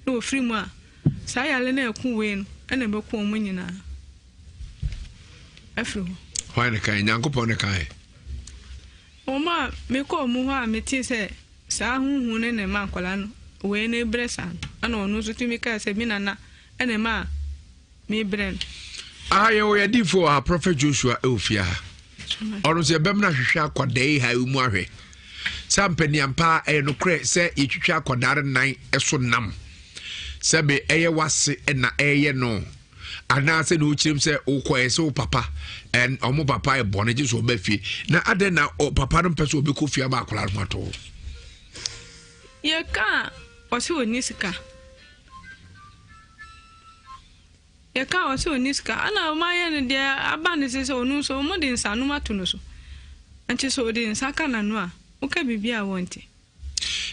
na wɔfiri mu a, saa yale no a ɛko wei no ɛna ɛbɛko wɔn nyinaa afiri hɔ. Hwan ne kan? Nyankopɔn ne kan. Wɔn a mekɔɔ wɔn hɔ a metee sɛ Saa honhom no na ɛma akwadaa no wei no brɛ saa no, ɛna ɔno nso tumi kaa sɛ me nana ɛna ɛma mebrɛ no. Aha yɛwɔ yɛ diifo wɔ ha Prophet Joshua ɛwɔ fie ha. Ɔno nso yɛbɛm no ahwehwɛ akwadaa yi ha yi mu ahwɛ. Sɛ mpaniampa ɛyɛ nokorɛ sɛ yɛtwitwa akwadaa no nan so nam. Sɛbe ɛyɛ wase ɛna ɛyɛ no. Anaasɛ na wokyerɛm sɛ wokɔɛ sɛ wo papa ɛn ɔmo papa yɛ bɔne gye sɛ ɔba fie na adɛn na papa no mpɛ sɛ ɔbɛkɔ fie ama akwadaa no ho atɔ. Yɛka a ɔsɛ ɔnni sika. Yɛka a ɔsɛ ɔnni sika ɛna ɔmo ayɛ no deɛ aba ne sɛ sɛ ɔno nso ɔmo de nsanom ato no so nti sɛ ɔde nsa ka n'ano a woka biribi a wɔnte.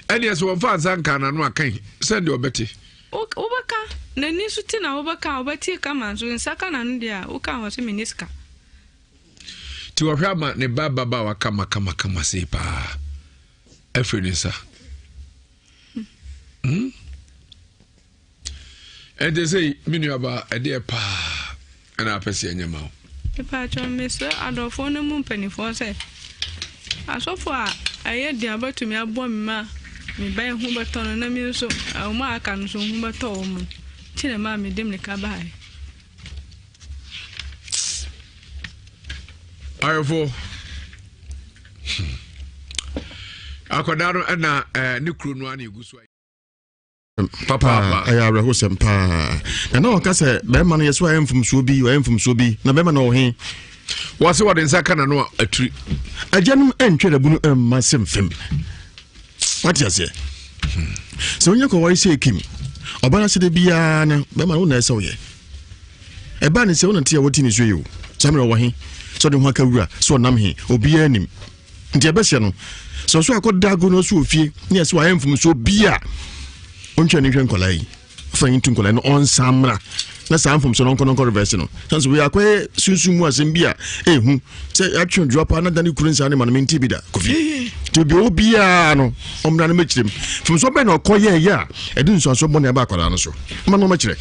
Ɛneɛ sɛ wɔmfa nsa nka n'ano a kan sɛn deɛ ɔbɛte. Wobɛka n'ani so te na wobɛka a ɔbɛte kama nso nsa ka n'ano deɛ a woka a ɔsɛ menni sika. Nti wɔhwɛ ama ne ba ababaawa kama kama kama sei paa afiri ne nsa. Hmm? Ɛnti sɛ me nuabaa ɛdeɛ paa ɛna apɛ sɛ ɛnyɛ ma wo. Mepatwɔ mesrɛ adɔfoɔ no mu mpanimfoɔ sɛ asɔfo a ɛyɛ den a wɔbɛtumi aboa me ma me ba yi ho bɛtɔ no na me nso wɔn a aka no nso ho bɛtɔ wɔn no nti na ɛmaa mede mmirika baeɛ. Ayɔfo hmm. akwadaa no ɛna eh, ne kuro no a na egu so. papaapa ɛyɛ awerɛhosɛm paa na na ɔka sɛ bɛrima no yɛ so ayɛ mfomsoɔ bi ɔyɛ mfomsoɔ bi na bɛrima no ɔhe wɔse wɔde nsa ka n'ano a atiri agyanom ɛntwɛ dabunu ɛmma se mfem wate aseɛ sɛ wonyɛ kɔware sɛ ɛkim ɔba no asɛde biara no bɛrima no wo na ɛsɛ woyɛ ɛbaa ne sɛ wonante a wɔte ne so yi o saa mmerɛ ɔwɔ he sɛ ɔde ho aka wura sɛ ɔnam he obiara nim Nti ɛbɛhyɛ no sɛ ɔso akɔda ago no ɔso ofie ne ɛsɛ wayɛ mfomsoɔ bi a ɔntwa ne nhwɛ nkwadaa yi fa yi nto nkwadaa no ɔnsan mmra na saa mfomsoɔ no ɔnkɔ no ɔnkɔ reverse no sanso wei akɔyɛ sunsun mu asɛm bi a ehu sɛ atwe dua paa na dane kuru nsa ne ma no mente bi da kofi nti Nti obi ɔwɔ biara no ɔmmra no mɛkyerɛ mu. Mfomsoɔ bɛn na ɔkɔ yɛɛyɛ a ɛde nsuansoɔ bɔne aba akwadaa no so? Ɔma no ɔmɛkyerɛ.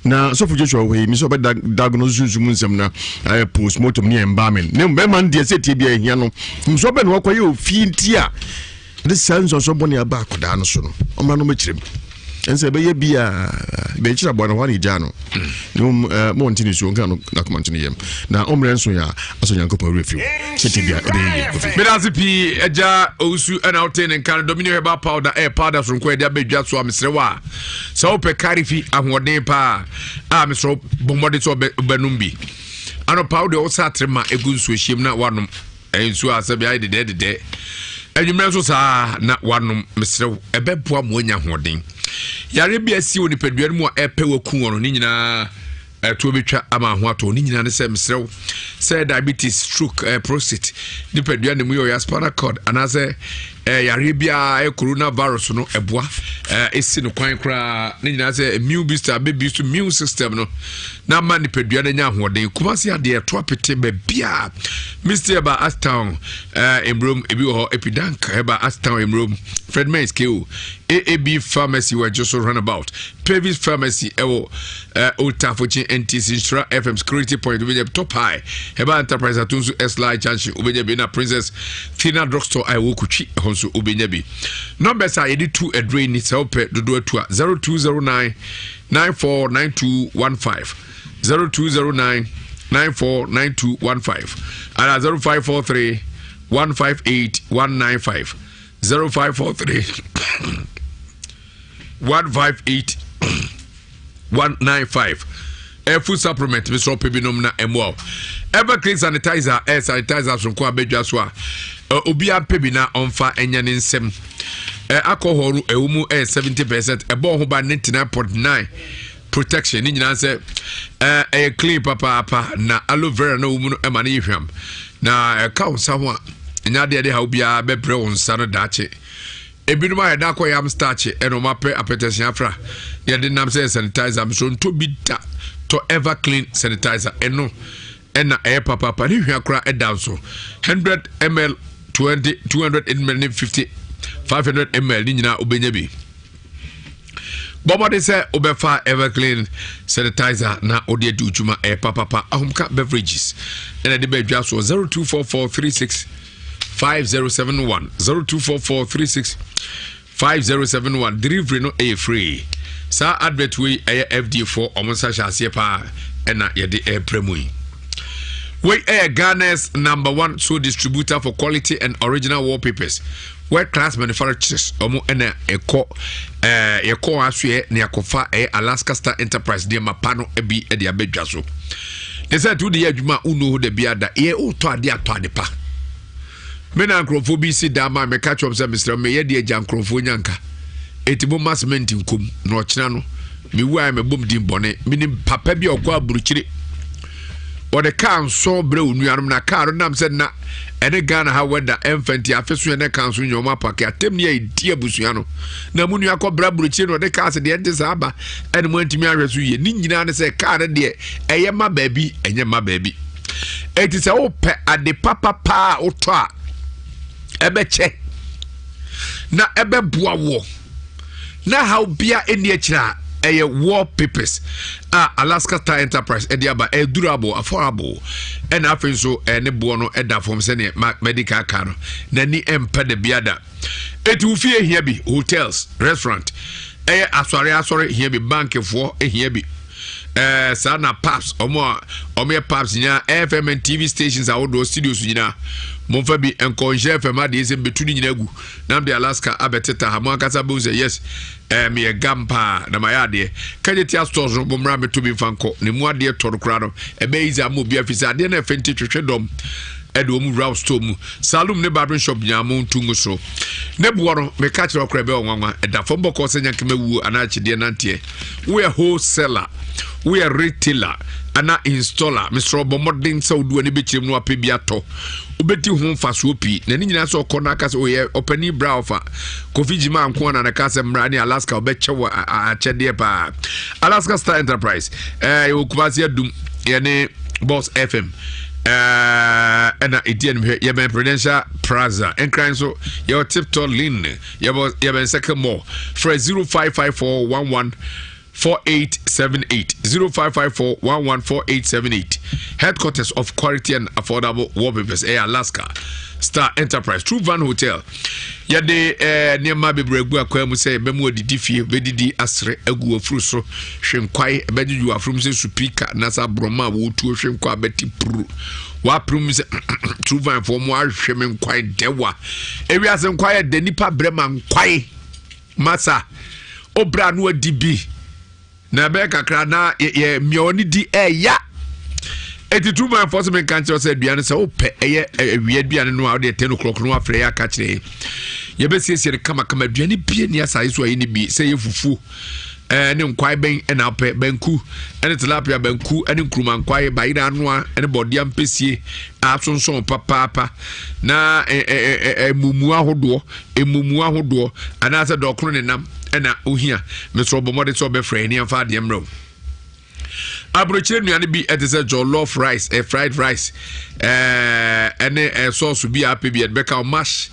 Na sɔfo Joshua wɔ hɔ yi, mesɛ ɔbɛda diagnose sunsum mu nsɛm na ayɛ postmortem ne embalming. Ne bɛrima no deɛ sɛ tie bi a ɛhia no. Mfomsoɔ bɛn na ɔkɔ yɛ ofie nti a ɛde saa nsuansoɔ bɔne aba akwadaa no so no? Ɔmmra no ɔmɛkyerɛ mu. Ɛnsɛ ɛbɛyɛ bi a bɛkyerɛ aboa no hɔ a na ɛgyaa no. Na mmom eh, ma ɔnte ne suo nka no n'akoma nto ne yam na ɔmmerɛ nso yɛ a asɔ Nyankopɔn werɛ fiw sɛ te bia ɛbɛyɛ yie kofi. Meda ase pii agya Owusu ɛna wote ne nka no Dominion Herbal Powder ɛyɛ powder soronko ɛde abɛdwa so a mesrɛ wo a sɛ wopɛ kari fi ahoɔden paa a mesrɛ wo bɔ mmɔden sɛ wobɛnom bi anɔpa wode wo sa atere ma ɛgu nsuo hyiam na woanom Nsuo a sɛbi ayɛ dedɛɛ dedɛɛ. Anwummerɛ nso saa na wanom mesrɛ wo ɛbɛboa ma wanya ahoɔden. Yareɛ bi a asi wɔ nipadua no mu a ɛpɛ waku wɔn no ne nyinaa ɛtoɔ bɛtwa ama ho atɔ ne nyinaa ne sɛ mesrɛ wo sɛ diabetes stroke eh, prostate nipadua ne mu yɛ ɔyɛ spinal cord anaasɛ eh, yareɛ biara eh, coronavirus no ɛboa eh, ɛsi no kwan koraa ne nyinaa sɛ immune booster bɛbi so immune system no na ama nipadua no anya ahoɔden. Kumasi adeɛ ɛto apete baabiara. Misty ɛba Ashtown eh, Emrom ebi wɔ hɔ. Epidank ɛba Ashtown Emrom. Fred Mens KO. AAB Pharmacy wɔ Ɛgye so Runabout. Pavis Pharmacy ɛwɔ eh, Old Tafokye NTC Nhyira FM Security Point wobɛnya bi. Top High ɛba Enterprise Atonsu S-Line Junction wobɛnya bi na Princess Tina Drugstore a ɛwɔ Kutwi ɛhɔ nso wobɛnya bi. Numbers a yɛde tu aduro yi ni sɛ wopɛ dodoɔ atu a 0209 949215 0209 949215 ana 0543 158 195 0543 158 195 eh, food supplement bi sɛ ɔpɛ binom na ɛmmoa wo everclean sanitizer eh, sanitizer soronko a bɛdwa so a eh, obiara pɛ bi na ɔmfa ɛnyɛ ne nsɛm eh, alcohol no ɛwɔ mu ɛyɛ 70 percent ɛbɔ ho ba 99.9 protection ne nyinaa sɛ ɛyɛ clean papaapa na aloe vera na ɛwɔ mu no ɛma no yɛ hwam na ɛka wo nsa ho a ɛnyɛ adeɛ de ha obiara bɛbrɛ wo nsa no daakye ebinom ayɛ da akɔ yam starch ɛna wɔn apɛ apɛtɛsia afra yɛde nam sɛ sanitizer so ntɔ bi da tɔ ever clean sanitizer ɛno ɛna ɛyɛ papaapa ne hwia koraa ɛda nso 100 ml 20 200 ml ne 50 500 ml ne nyinaa wobɛnya bi bɔ mmɔden sɛ wobɛfa everclean sanitizer na wode adi dwuma ɛyɛ papapa ahomka beverages ɛna ɛde bɛadwa soɔ 0244 36 5071 0244 36 5071 delivery no ɛyɛ free saa advert wei ɛyɛ fda foɔ ɔmo nsa hyɛ aseɛ paa ɛna yɛde ɛreprɛ mu yi wei ɛyɛ Ghana's number one sole distributor for quality and original wallpapers world class manufacturers ɔmo ɛna ɛkɔ ɛɛ yɛkɔ asoɛ na yɛakɔfa ɛyɛ Alaska Star Enterprise nneɛma pa no bi ɛde abɛdwa so ne sɛ nti wode yɛ adwuma a wonnu ho da bi ada yɛ wotɔ adeɛ atɔ ade pa Me na nkurɔfoɔ bi si dan ma meka kyerɛ wɔn sɛ mesrɛ meyɛ deɛ agya nkurɔfoɔ nya nka eti mo ma cement nkom na ɔkyena no mewu a mɛbɔ me din bɔne menim papa bi a ɔkɔ aburukyire ɔde kaa nsɔn brɛ onuanom na kaa no nam sɛ na ɛne Ghana ha wɛda ɛmfa nti afe so yɛ ne kaa nso nyɛ ɔmo apake atɛm ni a ɛdi abusua no na mu nua kɔ brɛ aburukyire na ɔde kaa sɛ deɛ ɛnte saa aba ɛne mo antumi ahwɛ so yie ne nyinaa ne sɛ kaa no deɛ ɛyɛ ma baabi ɛnyɛ ma baabi Enti sɛ wopɛ ade papa paa a wotɔ a ɛbɛkyɛ na ɛbɛboa woɔ na haw bia ɛnni akyire a ɛyɛ wallpapers a Alaska Star Enterprise ɛde aba ɛyɛ durable affordable ɛna afei nso ɛne boɔ no ɛda fam sɛdeɛ medical car no n'ani ɛmpɛ da biada eti wo fie hia bi hotels restaurant ɛyɛ asɔre asɔre hia bi bankfoɔ hia bi ɛɛ saa na pubs wɔn a wɔyɛ pubs nyinaa fm and tv stations ahodoɔ studios nyinaa momfa bi nkɔ nhyɛ fm adeɛ sɛ mbɛtu ne nyinaa gu na mde alaska abɛteta ha mo ankasa bɛhu sɛ yes ɛɛ meyɛ gam paa na mayɛ adeɛ kagye tia stores no mommra mɛtɔ bi mfa nkɔ ne mu adeɛ tɔ no koraa no ɛbɛyɛ easy ama obi afi sɛ adeɛ no ɛfɛ nti twetwe dɔm ɛde wɔn wura store mu saloon ne barbering shop nyinaa mo ntu ngu so ne boɔ no meka kyerɛ ɔkora ɛbɛyɛ ɔnwanwa ɛda fam bɔkɔɔ sɛ nyankema wuo anaa akyideɛ nanteɛ Woyɛ wholesaler, woyɛ retailer anaa installer, mesrɛ bɔ mmɔden sɛ wode w'ani bɛkyerɛ mu na wapɛ bi atɔ. Wobɛdi ho mfasoɔ pii. Na ne nyinaa sɛ ɔkɔ no aka sɛ ɔyɛ ɔpanin bra ɔfa. Kofi Gyima nko na naka sɛ mmra ne Alaska ɔbɛkyɛ wɔ akyɛdeɛ paa. Alaska Star Enterprise, ɛɛ yɛwɔ Kumasi Adum, yɛne Boss FM. Ɛna ɛdi anim hwɛ yɛbɛn Prudential Plaza. Nkran nso yɛwɔ Tiptop Lane, yɛbɔ yɛbɛn Second Mall. Frɛ 0554 11 4878 0554 11 4878. Headquarters of quality and affordable wallpapers ɛyɛ Alaska Star Enterprise True Van Hotel. Yɛde eh, nneɛma bebree agu akwan mu sɛ yɛbɛmu adidi fie bɛdidi asere agu afuru so hwe nkwae ɛbɛgyegye wɔ afurum sɛ supika na sɛ aborɔma a wɔtuo hwe nkwa bɛte puru wɔapirim sɛ True Van foɔ mo ahwɛ me nkwae dɛwa ewiase nkwae ɛdɛ nipa brɛ ma nkwae masa obra no adi bi na ɛbɛyɛ kakra na yɛ mmea ɔne di ɛya eti tu man fɔ sɛ menka nkyerɛ sɛ aduane sɛ wopɛ ɛyɛ awia aduane no a wode 10 o'clock no wafrɛ yɛ aka kyerɛ yɛbɛsiesie no kamakama aduane bie ni asase so a yɛne bi sɛ yɛ fufuo ɛɛ ne nkwae bɛn ɛna apɛ banku ɛne tilapia banku ɛne nkuruma nkwae bayerɛ anoa ɛne bɔdea mpɛsie asonsɔn papaapa na ɛɛ ɛɛ ɛmumu ahodoɔ mmumu ahodoɔ anaasɛ dɔkono ne nam ɛna ohia mesrɛ bɔ mmɔden sɛ ɔbɛfrɛ ɛne ɛmfa adeɛ mmerɛ wo aburokyire nnuane bi ɛte sɛ jollof rice eh, fried rice eh, ɛne eh, sauce bi a apɛ bi ɛde bɛka mash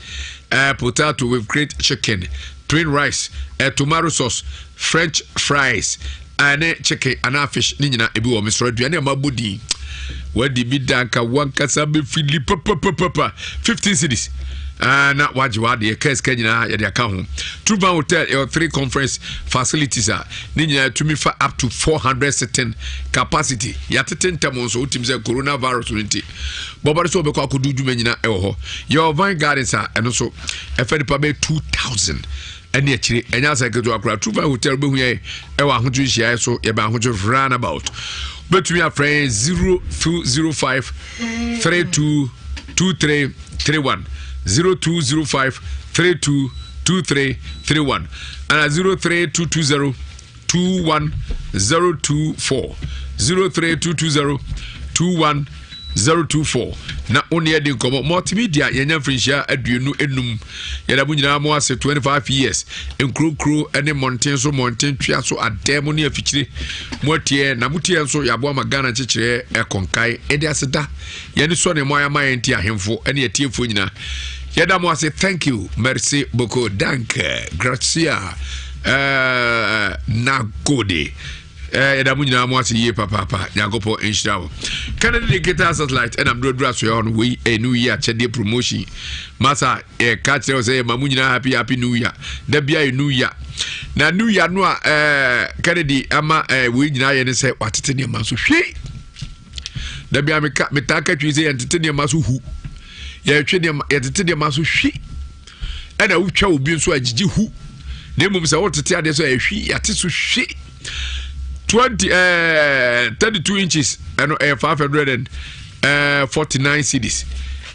eh, potato with great chicken plain rice eh, tomato sauce french fries ne chicken anaa fish ne nyinaa ebi wɔ mesrɛ aduane a mabɔ din wadi bi da nka wankasa bɛfili papapapapa 15 cities uh, na wagye wadeɛ kaa sika nyinaa yɛde aka ho Truvan Hotel ɛwɔ three conference facilities a ne nyinaa tumi fa up to 400 sitting capacity yɛatete ntɛm nso wotim sɛ coronavirus no nti bɔbɔde sɛ wobɛkɔ akɔdu dwuma nyina ɛwɔ hɔ yɛwɔ vine gardens a ɛno nso ɛfa nipa bɛyɛ 2000 ɛne akyire ɛnyɛ asɛ ketewa koraa True Vine Hotel wobɛhu yɛn ɛwɔ ahotwe nhyiaeɛ so yɛbɛn ahotwe roundabout wobɛtumi afrɛ yɛn 0205 32 2331 0205 32 2331 ana 03220 21024 03220 21024 na wo ne adi nkɔmmɔ. Multimedia yɛnya mfirinhyia 25 yɛda mo nyinaa mo ase 25 years nkuronkuro ne mmɔnten so mmɔnten twea so adan mu ne afikyire mo atiɛ na motiɛ nso yɛaboa ma Ghana nkyekyereɛ ɛkɔnkae ɛde aseda Yɛn sɔ ne mo ayɛ ama yɛn nti ahemfo ne atiefoɔ nyinaa yɛda mo ase. Thank you, merci beaucoup, danke, gracia, nagode. Yɛda mo nyinaa mo ase yie papaapa. Nyankopɔn nhyira wo. Kennedy Digital Satellite ɛnam duradura soɛ hɔ no wei ɛyɛ new year akyɛdeɛ promotion masa yɛka kyerɛ wo sɛ yɛma mo nyinaa happy happy new year. Da bia yɛ new year na new year no a Kennedy ama wei nyinaa yɛ ne sɛ watete nneɛma nso hwee da bia meka metaa ka twi sɛ yɛntete nneɛma so hu yɛtwe nneɛma yɛtete nneɛma so hwi ɛna wotwa obi nso agyigye hu na mmom sɛ wotete adeɛ so ɛhwi yɛate so hwi 20 eh, 32 inches ɛno ɛyɛ 549 cedis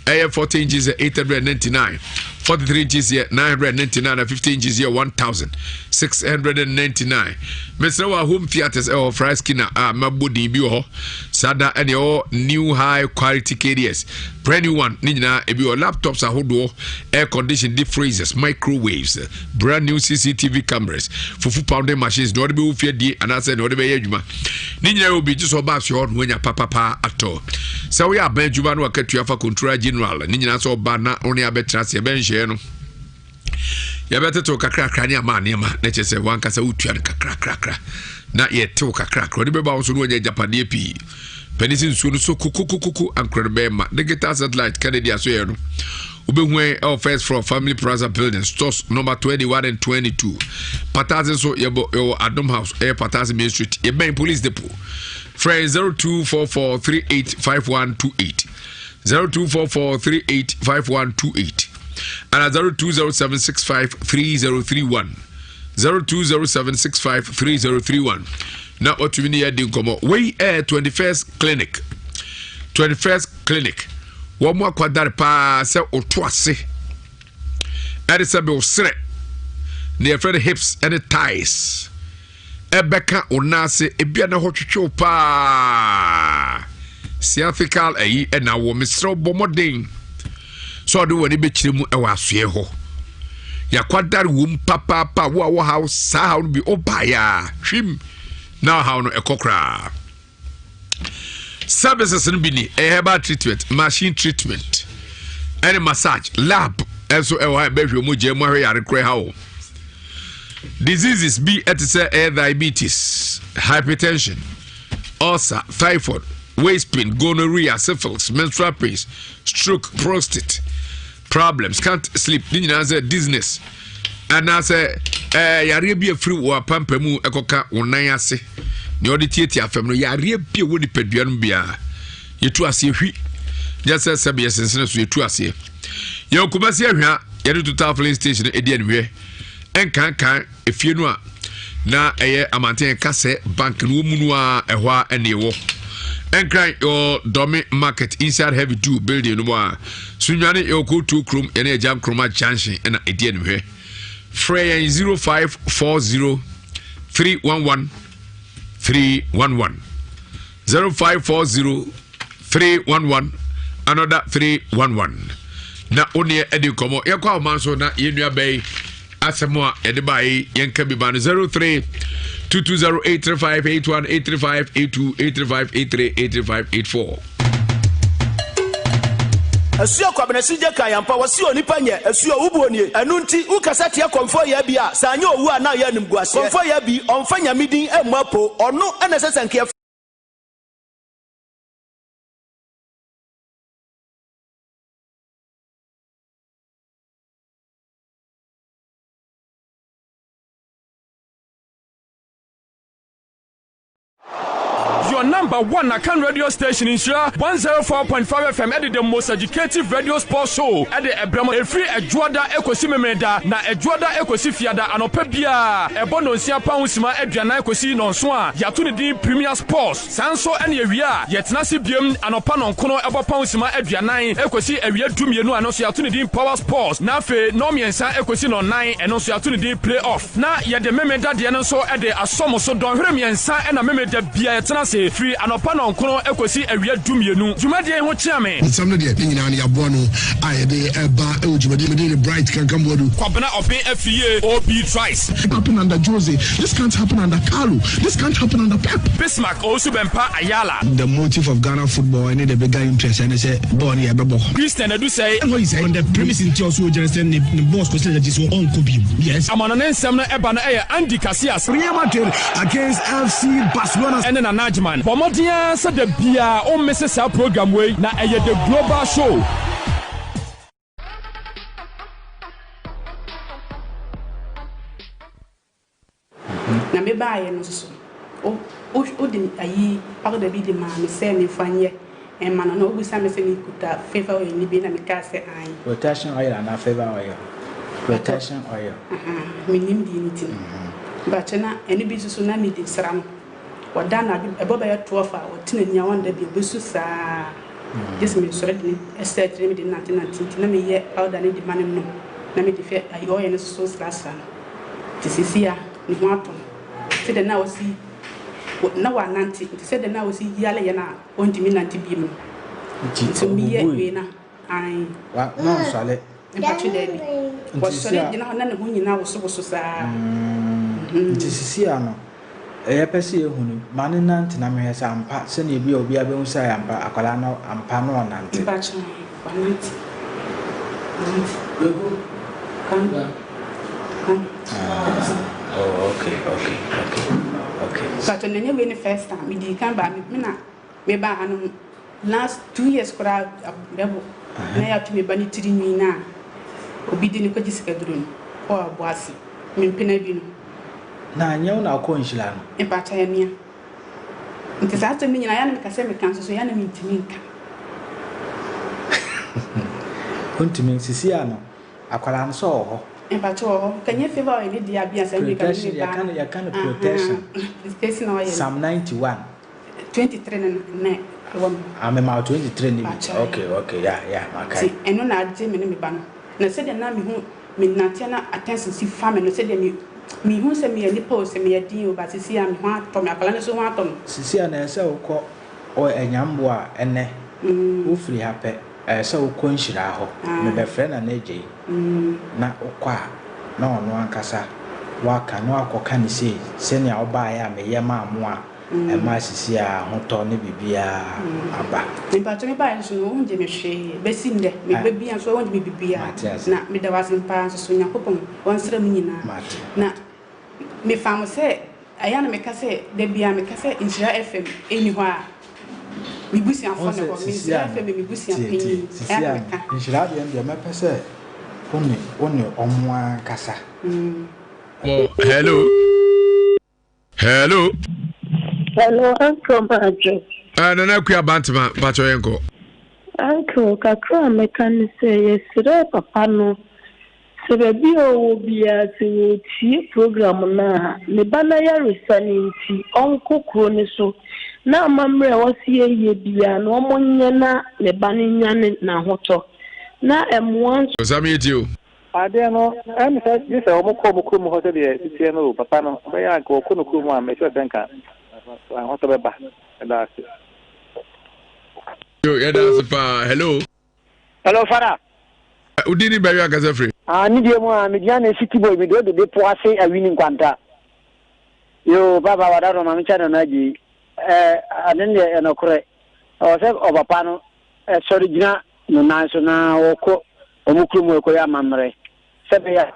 ɛyɛ 40 inches yɛ 899 43 inches yɛ 999 na 50 inches yɛ 1699 mesrɛ wɔ home theatres ɛwɔ fry skinner a mabɔ din bi wɔ hɔ saa da ɛne ɛwɔ new high quality kds brand new one ne nyinaa ebi wɔ laptops ahodoɔ air condition deep freezers microwaves brand new cctv cameras fufu pounding machines na ɔde bɛwɔ fie die anaasɛ na ɔde bɛyɛ adwuma ne nyinaa yɛ obi gye sɛ ɔba asoɛ hɔ no wanya papapa atɔ sɛ woyɛ aban adwuma no wakatua fa controller general ne nyinaa sɛ ɔba na wo ne abɛtena ase ɛbɛnhyɛɛ no yɛbɛtetew kakrakra ne ama nneɛma na kyerɛ sɛ wankasa wotua no kakrakrakra na yɛtew kakrakra ɔde bɛba wo so no wanya agyapadeɛ pii pɛne sɛ nsuo no so kokokokoko ankorɛ no bɛyɛ ma digital satellite Kennedy asoyɛ no wobɛhu ɛwɔ first floor Family Plaza building, stores number 21 and 22. Patase nso yɛbɔ yɛwɔ Adom House, ɛyɛ Patase Main Street, yɛbɛn police depot. Frɛ 0244 385128, 0244 385128 ana 0207653031, 0207653031 na watumi ne yɛadi nkɔmmɔ. Wei ɛyɛ 21st Clinic. 21st Clinic wɔn mo akwadare paa sɛ ɔto ase ɛde sɛ bɛ ɔserɛ na yɛfrɛ no hips ɛne thighs ɛbɛka wo nan ase ebia na hɔ twetwe wo paa sciatical ayi ɛna wɔ mesrɛ bɔ mmɔden sɛ ɔde w'ani bɛkyerɛ mu ɛwɔ asoɛ hɔ yɛakwadare wom papaapa wo a wɔ haw saa haw no bi wobaeɛ a hwim na ɔhaw no ɛkɔ koraa. Services no bi ni ɛyɛ herbal treatment, machine treatment, ɛne massage, lab ɛnso ɛwɔ ha ɛbɛhwɛ mu gya mu ahwɛ yare korɛ ha o. Diseases bi ɛte sɛ ɛyɛ diabetes, hypertension, ulcer, typhoid, waist pain, gonorrhea, syphilis, menstrual pains, stroke, prostate problems, can't sleep, ne nyinaa sɛ dizziness anaasɛ ɛɛ eh, yareɛ bi afiri wɔ apampa mu ɛkɔka wɔn nan ase nea ɔde tietia fam no yareɛ bi a ɛwɔ nipadua no biara yɛtu aseɛ hwi nyɛ sɛ sɛbi yɛsensene so yɛtu aseɛ yɛn kumasi ahwia yɛde total filling station ɛdi anihwɛ ɛnkankan efie no a na ɛyɛ amanten ɛka sɛ bank no wɔ mu no a ɛhɔ a ɛne ɛwɔ ɛnkran yɛwɔ dɔme market inside heavy do building no mu a sunwane yɛwɔ kootuo kurom yɛne agya nkroma junction ɛna ɛdi animhwɛ frɛ yɛn 0540 311 311 0540 311 another 311 na wo neɛ ɛdi nkɔmmɔ yɛkɔ ahoma nso na yɛn nua bɛyi asɛm a yɛde baa yi yɛnka bi ba no 03 220 835 81 835 82 835 83 835 84 Asuo Kwabena Sigye ka yɛn ampa wɔse onipa nyɛ asuo wobuo nie ɛno nti wo kasa tia kɔmfoɔ yaa bi a sɛ anyɛ owu a na ayɛ animguaseɛ kɔmfoɔ yaa bi ɔmfa nyame din mmɔ apo ɔno na ɛsɛ sɛ nka yɛfrɛ Your number one Akan radio station Nhyira 104.5 FM ɛde the most educative radio sports show ɛde ɛbrɛ mo ɛfiri Ɛdwoada ɛkɔsi Memeneda na Ɛdwoada ɛkɔsi Fiada anɔpa biara ɛbɔ nonsia pa ho sima aduanan kɔsi nɔnson a yɛato ne din Premier Sports. Saa nso na awia a yɛtena ase biom anɔpa nɔnkono ɛbɔ pɔn sima aduanan ɛkɔsi awia dumienu a ɛno nso yɛato ne din Power Sports na afei nɔnmiɛnsa ɛkɔsi nɔnnan ɛno nso yɛato ne din Play Off na yɛde Memeda deɛ no nso de asɔ mo so dɔnhwere mmiɛnsa na Memeda bia yɛtena ase firi anɔpa nɔnkono ɛkɔsi awia dumienu. Dwumadie yi ho kyea me. Nsɛm no deɛ ne nyinaa no yɛaboa no a yɛde ɛba ɛwɔ dwumadie mede ne Bright Kankan Boadu. Kwabena Ɔben Afriyie OB Trice. Happen under Jose, this can't happen under Carlo, this can't happen under Pep. Bismarck Owusu Bempah Ayala. The motive of Ghana football ɛne the bigger interest ɛne sɛ bɔɔl no yɛbɛbɔ. Christian Adusei. Ɛhɔ yi sɛ on the premise nti ɔso ogyina sɛ ne ne boss Kwesi Gyakye so ɔnkɔ bio. Yes. Amanɔne nsɛm no ɛba no ɛyɛ Andy Casillas. Real Madrid against FC Barcelona. Ɛne Nana Agyeman. Bɔ mmɔden ara sɛ da biara wo mmese saa program wei na ɛyɛ The Global Show. Na me baeɛ no nso, wo, wo, wode ayi powder bi de maa me sɛ memfa nyɛ mma no, na wobisa me sɛ mekuta favour oil no bi na mekaa sɛ aane. Protection oil anaa favour oil? Protection oil. Ahaa, mennim deɛ ne ti no. Mpakyɛ na ɛno bi nso so na mede sra no. Ɔda anadwo, ɛbɔ bɛyɛ 12 a, ɔte n'ani a ɔnda bio, ɔbɛsu saa gye sɛ mesɔre de no sɛ akyire na mede no nantenante nti na meyɛ powder no de ma no nom na mede fɛ ayi oil no soso srasra no. Nti seesei a ne ho atɔ no, sɛdeɛ na ɔsi na wanante nti sɛdeɛ na ɔsi yale yɛ no a ɔntumi nnante bio no. Nti Nti meyɛ ɔbubui? wei na ae. Wa na ɔnsɔre? Mpatwe daabi. Nti Wɔsɔre sisi a gyina hɔ na ne ho nyinaa wosowoso saa. Nti sisi a no Yɛpɛ sɛ yɛhu no, ma no nnante na mehwɛ sɛ ampa, sɛdeɛ ebia obiara bɛhu sɛ ɛyɛ ampa, akwadaa no ampa na ɔnante. Mpakyɛw, wanante, wanante. Kweku, Kwame, bra. Kwame, Ah, oh, okay, okay, okay, okay. Mpakyɛw, na ɛnyɛ wei ne first time, medii kan baa, me na mebaa ha no Last 2 years koraa bɛbo na yɛato me ba ne tiri nwi no a obi de no kɔgye sikaduro no wɔ Aboase, me mpena bi no. Na anyɛ wo na wokɔɔ nhyira no? Mpakyɛ ɛyɛ mea. Nti saa asɛm no nyinaa yɛ a na meka sɛ meka nso so yɛ a na mentumi nka. Wontumi, sisi a no akwadaa no sɛ ɔwɔ hɔ. Mpakyɛ wɔ hɔ. Nka nyɛ favour oil ne deɛ a bi ansa meka me Protection, ne ba yɛka no. no yɛka no protection. Ahaa, protection oil no. Psalm 91. 23 no na na ɛwɔ me. Ah me ma wo 23 no bi. Pakyɛ. Okay okay yeah yeah makae. Nti ɛno na agye me ne me ba no. Na sɛdeɛ na mehu me nanteɛ na attention si fa me no sɛdeɛ me mehu sɛ meyɛ nipa o sɛ meyɛ den o but seesei a me ho atɔ me akwadaa no nso ho atɔ no. Seesei a na ɛsɛ sɛ wokɔ ɔ Anyamboa a ɛnɛ wofiri ha pɛ ɛyɛ sɛ wokɔ Nhyira hɔ mebɛfrɛ Nana Agyei na wokɔ a na ɔno ankasa waka na wakɔka no sei sɛnea wobaeɛ a meyɛ maa mo a. Ɛma sisi a ahotɔ ne biribiara aba. Mpakyɛ me baeɛ nso no wongye me hwee bɛsi ndɛ me ba bia nso wongye me biribiara na meda wo ase paa nso so Nyankopɔn ɔnsra mu nyinaa na me fa mo sɛ ɛyɛ a na meka sɛ da biara meka sɛ Nhyira FM ɛnni hɔ a me busuafoɔ na ɛwɔ me Nhyira FM yɛ me busua panyin ɛyɛ a na meka. Nhyira deɛ deɛ mɛpɛ sɛ wo ne wo ne ɔmo ankasa. Hello. Hello. Hello, Uncle Madwo. Uh, Nana Akua Bantama, Pacho Yenko. Uncle, kakra a mɛka ne sɛ yɛsrɛ papa no sɛ baabi a ɔwɔ biara sɛ wɔretie program no a, ne ba no ayaresa no nti ɔnkɔ kuro no so na amammerɛ a ɛwɔ sɛ yɛyɛ biara no wɔnyɛ na ne ba no nya ne n'ahotɔ na mmoa nso. Ɔsame yɛtie o. Adeɛ no, ɛyɛ me sɛ gye sɛ wɔkɔ wɔn kurom hɔ sɛdeɛ ɛsi teɛ no o, papa no, ɛbɛyɛ a anka wɔkɔ no kurom a, mesure sɛ nka ahotɔ bɛba. Meda ase. Yo, yɛda ase paa. Hello. Hello, Fada. Wodi ni baabi ankasa firi? Ah, ne deɛ mu a, megyina ne city boy, mede ode bepo ase awini nkwanta. Yo, papa, wada no, ma mekyɛ no no agye. Eh, ade no deɛ ɛnɔkorɛ. Ɛwɔ sɛ ɔpapa no sɔre gyina ne nan so na ɔkɔ wɔn kurom hɔ kɔyɛ amammerɛ sɛ ɛbɛyɛ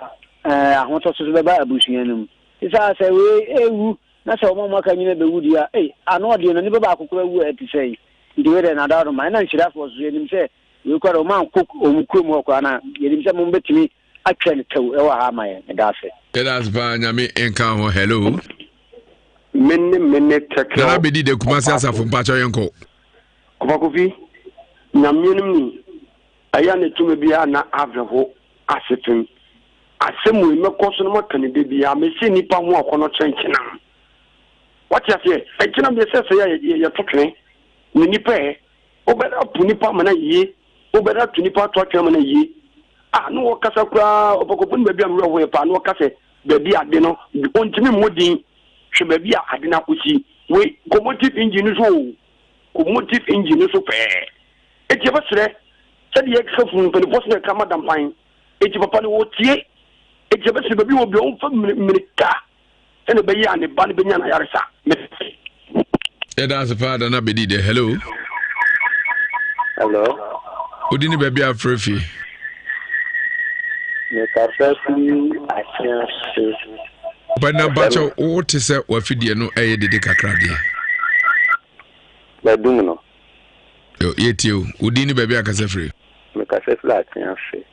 a ahotɔso so bɛba abusua no mu. Esiane sɛ wei rewu na sɛ wɔn a wɔaka nyinaa bɛwu deɛ a, ei, ano ɔden no, nipa baako koraa wu a ɛte sɛn? Nti wei deɛ n'adaworoma. Ɛna nhyirafoɔ nso, yɛnim sɛ wei koraa deɛ wɔankɔ wɔn kurom hɔ koraa na yɛnim sɛ mobɛtumi atwa no tɛw wɔ ha ama yɛn. Meda ase. Yɛda ase paa nyame nka ho hello. Mene mene tɛkɛl. Nana bedi de kumasi asafo mpakyɛw yɛn kɔ. Ɔfa Kofi, Nyame no ni, ɛyɛ a na tumi biara na awerɛho asefem. Asɛm wei mɛkɔ so na maka no da biara, mese nnipa ho akɔnnɔ kyerɛ nkyenam. Wate aseɛ? Nkyenam deɛ sɛ sɛ yɛ yɛto twene na nnipa ɛ, wobɛda apo nnipa ama no ayie, wobɛda ato nnipa ato atwene ama no ayie. Ah, na wɔkasa koraa, Ɔfa Kofi no baabi a me werɛ hoeɛ paa, na wɔka sɛ baabi a ade no, ɔntumi mmɔ din, hwɛ baabi a ade no akɔsi. Wei, locomotive engine no so o. Locomotive engine no so pɛɛ. Enti yɛbɛsrɛ, sɛdeɛ yɛkeka funu mpanimfoɔ so na yɛka ma dampan. Enti papa no wɔtie. Enti yɛbɛsrɛ baabi wɔ bia ɔmfa mmirika sɛdeɛ ɛbɛyɛ a ne ba no bɛnya n'ayaresa. Meda ase. Yɛda ase paa Nana Bedi deɛ. Hello. Hello. Wodi ne baabi a afrɛ fie. Mekasa fi Akyem. Bɛna bakyɛ wote sɛ wafidie no ɛyɛ dede kakra deɛ. Bɛdum no. Yo, yɛtie o. Wo din ne baabi a kasa firi? Mekasa firi Atease.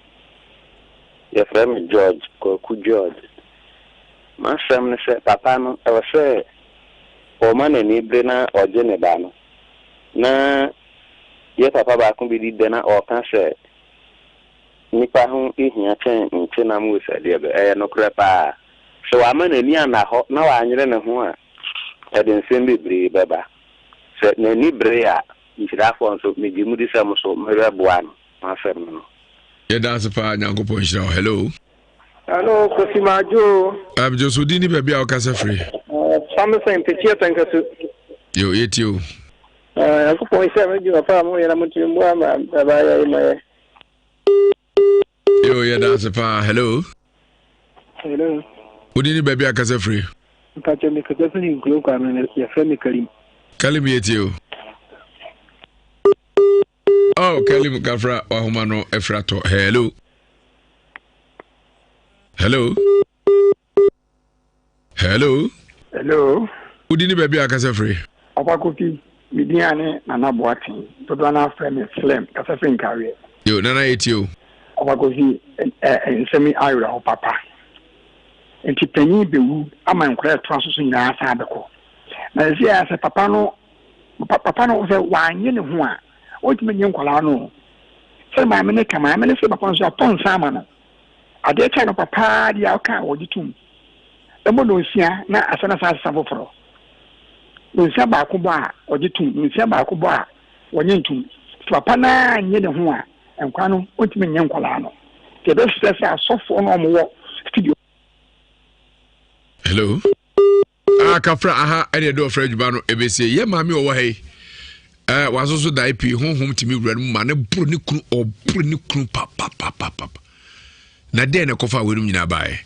Yɛfrɛ me George, Kwaku George. M'asɛm ne sɛ papa no, ɛwɔ sɛ ɔma n'ani bere na ɔgye ne ba no. Na yɛ papa baako bi di dɛ na ɔreka sɛ nnipa ho hia kyɛn nkyenam wɔ sɛdeɛ bɛ. Ɛyɛ nokorɛ paa. Sɛ wamma n'ani anna hɔ na wanyere ne ho a, ɛde nsɛm bebree bɛba. Sɛ n'ani bere a, nhyirafoɔ nso, megye modi sɛ mo nso mobɛboa no. Mo asɛm no no. Yɛda ase paa Nyankopɔn nhyira wo. Hello. Hello, Kofi Madwo. Um, Joso din ne baabi a wokasa firi? Samson Petie Pɛnkasu. Yo, yɛtie o. Nyankopɔn nhyira mo adwuma pa a moyɛ na motumi mmoa ma abaayɛ yi ma yɛ. Yo, yɛda ase paa. Hello. Hello. Wodi ne baabi akasa firi? Mpakyɛ me kasa firi nkuro kwa no yɛfrɛ me Kalim. Kalim yɛtie o. Oh, Kalim kafra wahoma no afira tɔ. Hello. Hello. Hello. Hello. Wodi ne baabi a akasa firi? Ɔba Kofi, me din a ne Nana Boateng. Dodoɔ no afrɛ me Slim, kasa firi Nkareɛ. Yo, Nana yɛtie o. Ɔba Kofi, nsɛm yi awerɛho papa. Nti panyin bɛwu ama nkwadaa ɛtoa so so nyinaa san bɛkɔ. Na ɛsɛ yɛ sɛ papa no, papa no sɛ wanyɛ ne ho a, ɔntumi nye nkwadaa no. Sɛ maame no ka, maame no sɛ papa no so atɔ nsa ama no. Adeɛ kyɛ anɔpa paa deɛ a ɔka a wɔgye tom. Ɛbɔ nonsia na asan asan asesa foforɔ. Nonsia baako bɔ a ɔgye tom, nonsia baako bɔ a wɔnye ntom. Sɛ papa no ara nye ne ho a, nkwa no ɔntumi nye nkwadaa no. Nti yɛbɛsrɛ sɛ asɔfoɔ no a wɔwɔ studio. Hello. Ah, kafra aha ɛne ɛde ɔfrɛ adwuma no ɛbɛsie yɛ maame ɔwɔ ha yi eh, wasoso dae pii honhom tumi wura no mu ma ne boro ne kunu ɔboro ne kunu papapapapa na dɛn na ɛkɔfa weinom nyinaa baeɛ?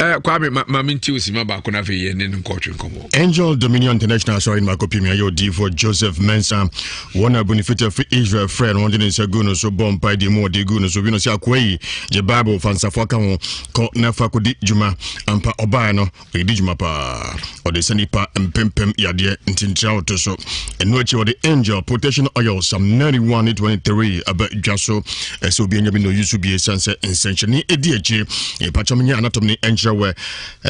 Eh, Kwame, ma, ma menti osima baako na afei yɛne no nkɔtwe nkɔmmɔ. Angel Dominion International Asɔre no makɔpem ayɛ odiyifoɔ Joseph Mensah wɔn a buni fita firi Israel frɛ no wɔde ne nsa gu no so bɔ mpae de mu ɔde gu no so bi no sɛ akoa yi gye Bible fa nsafoa ka ho kɔ na fa kɔdi dwuma ampa ɔbaeɛ no Ɔdi dwuma paa. Ɔde sa nipa mpempem yadeɛ ntintira ɔto so. Ɛno akyi ɔde Angel Protection Oil Psalm 91 ne 23 aba dwa so. Ɛsɛ obi anya bi na oyi so bi ɛsiane sɛ nsɛnkyerɛnne edi akyire. Mpakyɛw menyɛ anatomy ne ɛnkyerɛ wɛ.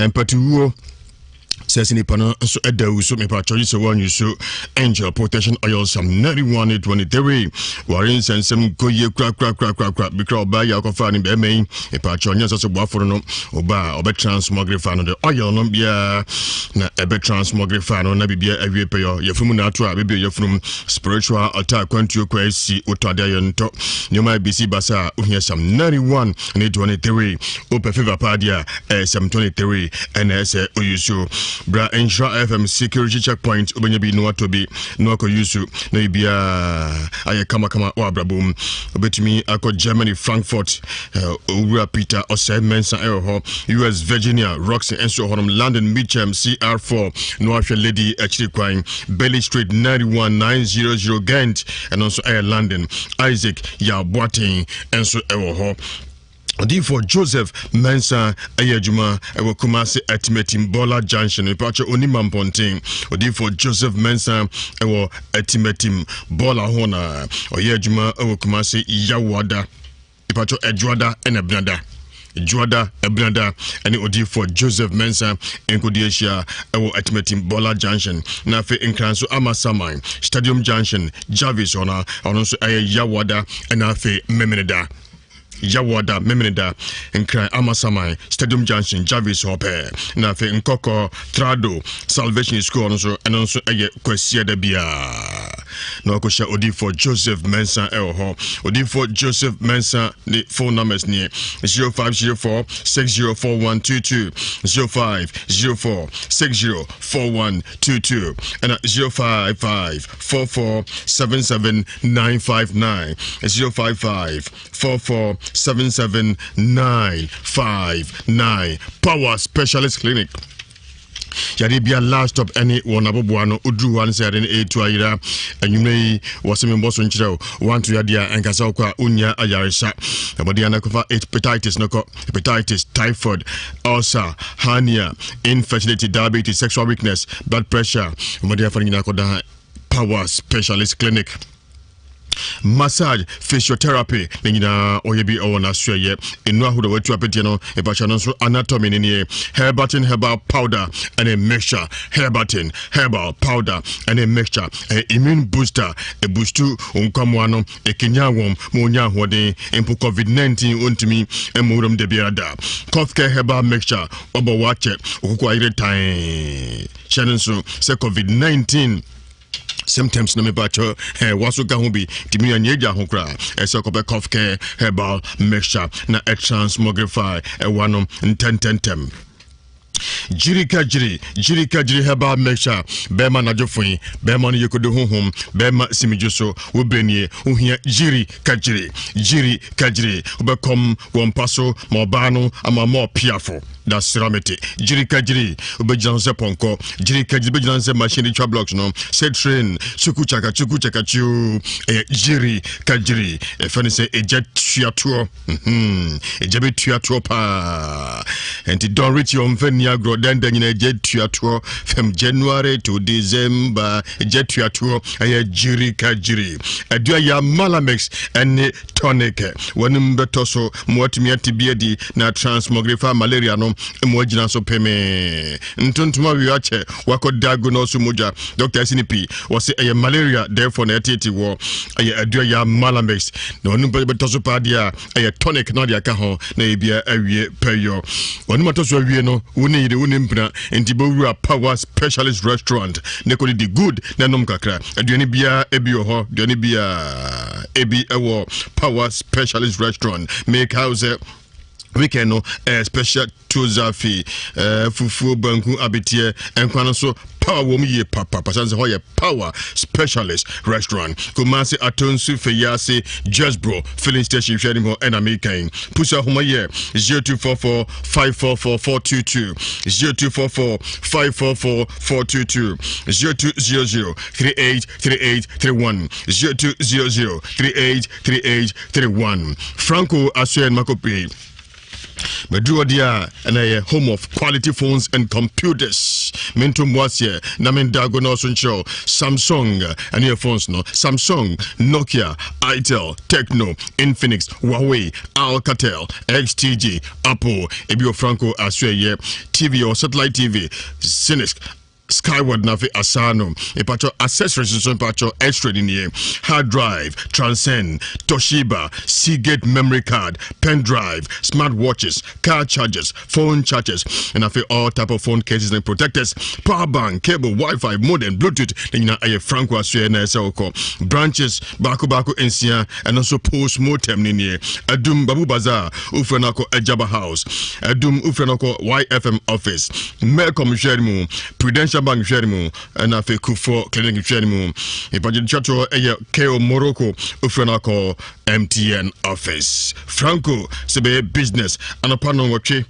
Mpatuwuo sɛ sɛ nipa no nso ɛda wu so mepakyɛw yi sɛ wɔanyi so Angel Protection Oil Psalm 91 ne 23 ware nsɛnsɛm nkɔ yie korakorakorakora bi kora ɔbaa yi akɔfa ne bɛrima yi mepakyɛw nyɛ sɛ so boafo no no ɔba a ɔbɛ transmogrify no de oil no biara na ɛbɛ transmogrify no na biribiara awie pɛyɔ yɛfunu na ato a bɛbio yɛfunu spiritual attack kwantuo kwa asi wotɔ adeɛ ayɛ ntɔ nneɛma abisi basa a wohia sam 91 ne 23 wopɛ favor paa deɛ a ɛyɛ sam 23 ɛna ɛsɛ oyi so bra nhyira fm security checkpoint wobɛnya bi na watɔ bi na wakɔ yusu na biribiara ayɛ kamakama wɔ abrabɔ mu wobɛtumi akɔ germany frankfurt Owura Peter Osei Mensah ɛwɔ hɔ, US Virginia Roxy nso wɔ hɔnom, London Mitcham CR4 na wahwɛ Lady akyiri kwan, Bailey Street 91900 Ghent, ɛno nso ɛyɛ London, Isaac Yaw Boateng nso ɛwɔ hɔ. Odiyifoɔ Joseph Mensah ɛyɛ adwuma ɛwɔ Kumasi Atimatim Bɔla Junction, mepakyɛ Onima Mpɔnten. Odiyifoɔ Joseph Mensah ɛwɔ Atimatim Bɔla hɔ na ɔyɛ adwuma ɛwɔ Kumasi Yawoada. Mpatsɔ Ɛdwoada ɛna Ɛbenada. Dwoada, Ɛbenada ɛne Odiyifoɔ Joseph Mensah nkɔdi ahyia ɛwɔ Atimatim Bɔla Junction. Na afei Nkran nso Amasaman, Stadium Junction, Jarvis hɔ no, ɔno nso ɛyɛ Yawoada ɛna afei Memeneda. Yawoada, Memeneda, Nkran Amasaman, Stadium Junction, Jarvis hɔ pɛɛ. Na afei Nkɔkɔ, Trado, Salvation School ɔno nso ɛno nso ɛyɛ Kwasiada biara. Na wakɔhyia Odiyifoɔ Joseph Mensah ɛwɔ hɔ. Odiyifoɔ Joseph Mensah ne phone numbers nie 0504 604122 0504 604122 ɛna 055 4477959 055 4477959 Power Specialist Clinic. Yadeɛ bia last stop ɛne wɔn aboboa no oduru hɔ ano sɛ yadeɛ no ɛretu ayera anwummerɛ yi wɔsɛ me mbɔ so nkyerɛ wo wanto yadeɛ a ɛnkasa wokɔ a wonnya ayaresa ɛbɔde ana kɔfa hepatitis no kɔ hepatitis typhoid ulcer hernia infertility diabetes sexual weakness blood pressure mmɔde afa no nyinaa kɔda power specialist clinic massage physiotherapy ne nyinaa ɔyɛ bi ɔwɔ n'asoɛyɛ nnuro ahodoɔ watu apeteɛ no ɛbahyɛ no nso anatomy ne nie herbatin herbal powder ɛne mixture herbatin herbal powder ɛne mixture ɛyɛ immune booster ɛbustu nkwamoa no ɛkenya wɔn ma wɔnya ahoɔden mpo covid-19 ɔntumi ɛmmɔ wuram da biara da cough care herbal mixture wɔbɔ wɔakyɛ okoko ayere tan hyɛ no nso sɛ covid-19 symptoms no mepakyɛ eh, waso ka ho bi tumi anyɛ agya ho koraa ɛsɛ kɔpɛ cough care herbal mixture na ɛtransmogrify ɛwa no ntɛntɛntɛm jirika jiri jirika jiri herbal mixture bɛrima nadwofo yi bɛrima no yɛkɔde honhom bɛrima simidwo so wobrɛ wohia jiri ka jiri jiri ka jiri wobɛkɔm wɔ mpa so ma ɔbaa no ama ma ɔpiafo da seramete gyiri ka gyiri wobɛgyina so sɛ pɔnkɔ gyiri ka gyiri bɛgyina so sɛ machine de twa blocks no sɛ train suku kyaka suku kyaka kyioo ɛyɛ gyiri ka gyiri ɛfɛ no sɛ ɛgya tuatoɔ mhm. ɛgya bɛtua toɔ paa nti Don Richie ɔmfa nni agorɔ dɛndɛ nyina ɛgya tuatoɔ from January to December ɛgya tuatoɔ ɛyɛ gyiri ka gyiri adua yɛ malamix ɛne tonic wɔnom bɛtɔ so ma watumi ate bi adi na transmogrifa malaria no ma wagyina so pemee ntontom awie akyɛ wakɔ diagnose mogya dɔkta asi ne pii wɔse ɛyɛ malaria therefore na ɛtete wɔ ɛyɛ adua ya malamix na wɔnom bɛtɔ so paa deɛ a ɛyɛ tonic na ɔde aka ho na ebia awie pɛyɔ wɔnom atɔ so awie no wo ne yere wo ne mpena nti bɛwura power specialist restaurant ne kɔdidi good na nom kakra aduane biara ebi wɔ hɔ aduane biara ebi ɛwɔ power specialist restaurant meka wo sɛ. Weekend no ɛyɛ special tozafi eh, fufuo banku abeteɛ nkwa no so power wɔm yie papapa sane sɛ hɔ yɛ power specialist restaurant. Kumasi Atonsu Feyase Jesbro filling station hwɛ anim hɔ ɛna mekan pusa homa yɛ 0244 544 422 0244 544 422 0200 38 38 31 0200 38 38 31 Franco Asoɛn Makope maduru hɔ deɛ a ɛna ɛyɛ home of quality phones and computers. Mento mmo aseɛ na mendago na ɔso nkyerɛw Samsung ɛne yɛ phones no, Samsung, Nokia, Itel, Tecno, Infinix, Huawei, Alcatel, XTG, Apple. Ebi wɔ Franco Asoɛyɛ. TV wɔ satellite TV, Zenix, Skyward na afei Asano. Mpatwɔ accessories nso, mpatwɔ x-ray ni nie, hard drive, Transcend, Toshiba, Seagate memory card, pen drive, smart watches, car chargers, phone chargers, and afei all type of phone cases and protectors, power bank, cable, wi-fi, modem, Bluetooth ne nyinaa ɛyɛ Franco Asoɛ na ɛsɛ wokɔ. Branches baako baako nsia, ɛno nso post mortem ne nie: Adum Babu Bazaar, wofrɛ no akɔ Ajaba House, Adum, wofrɛ no akɔ YFM office, Melcom hwɛ no mu, Prudential Bank hwɛ no mu, ɛna afei Kufuor Clinic hwɛ no mu. Ìpàgye twatoɔ ɛyɛ ko Morocco, wofrɛ no akɔ MTN office. Franco sɛ bɛyɛ business anɔpa no nwɔtwe,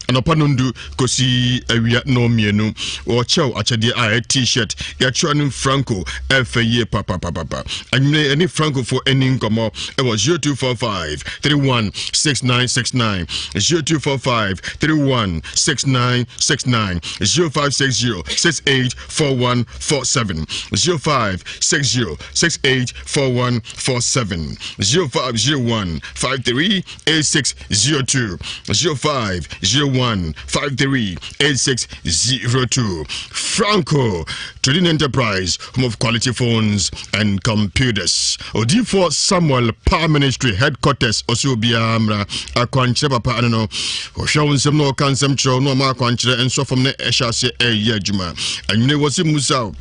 anɔpa no ndu kɔsi awia no mmienu. Wɔkyɛw akyɛdeɛ a ɛyɛ T-shirt yɛatwerɛ no Franco, ɛfɛ yie papapapapa. Anwummerɛ ɛne Francofoɔ ani nkɔmmɔ ɛwɔ 0245 316969, 0245 316969, 0560 684147, 0560 684147, 0501 538602, 0501 538602. Franco Trading Enterprise, home of quality phones and computers. Odiyifoɔ Samuel Power Ministry headquarters, ɔsɛ obiara mmra akwankyerɛ papa ano no. Ɔhwɛ wo nsɛm na ɔka nsɛm kyerɛ wo na ɔma akwankyerɛ nsɔ fam na ɛhyɛ aseɛ ɛyɛ adwuma. Anwene wɔ se musa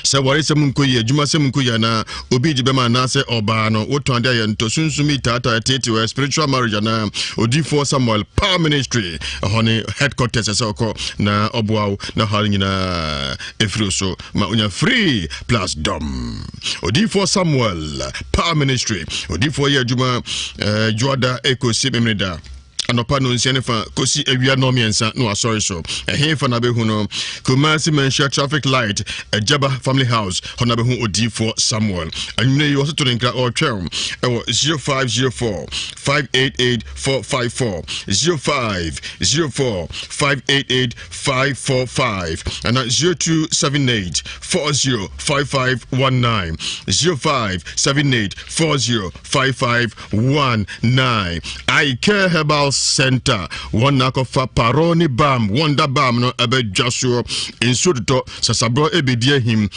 sɛ waresɛm nkɔ yie, adwumasɛm nkɔ yie, anaa obi gye bɛma anaasɛ ɔbaa no wotɔn ade ayɛ ntɔ sunsum yi taataa ɛteete wɔ spiritual marriage anaa Odiyifoɔ Samuel Power Ministry ɛhɔ ne headquarters ɛsɛ ɔkɔ na ɔboa wo na ha nyinaa ɛfiri so ma onya free plus dɔm. Odiyifoɔ Samuel Power Ministry, odiyifoɔ yɛ adwuma dwoada ɛkɔsi Memeneda anɔpa no nsia ne fa kɔsi awia nnɔ mmiɛnsa na wasɔre so. Ɛhe fa na bɛhu no? Kumasi Manhyia traffic light, Agyaba Family House hɔ na bɛhu Odiyifoɔ Samuel. Anwummerɛ yi wɔsoto ne nkra, ɔretwɛn ɛwɔ 0504 588 454, 0504 588 545 ana 0278 405519, 0578 405519. Icare Herbal Center, wɔn na akɔfa Paroni Balm, Wonder Balm no ɛbɛdwa soɔ. Nsuo totɔ sasaborɔ ɛbɛdi ahim,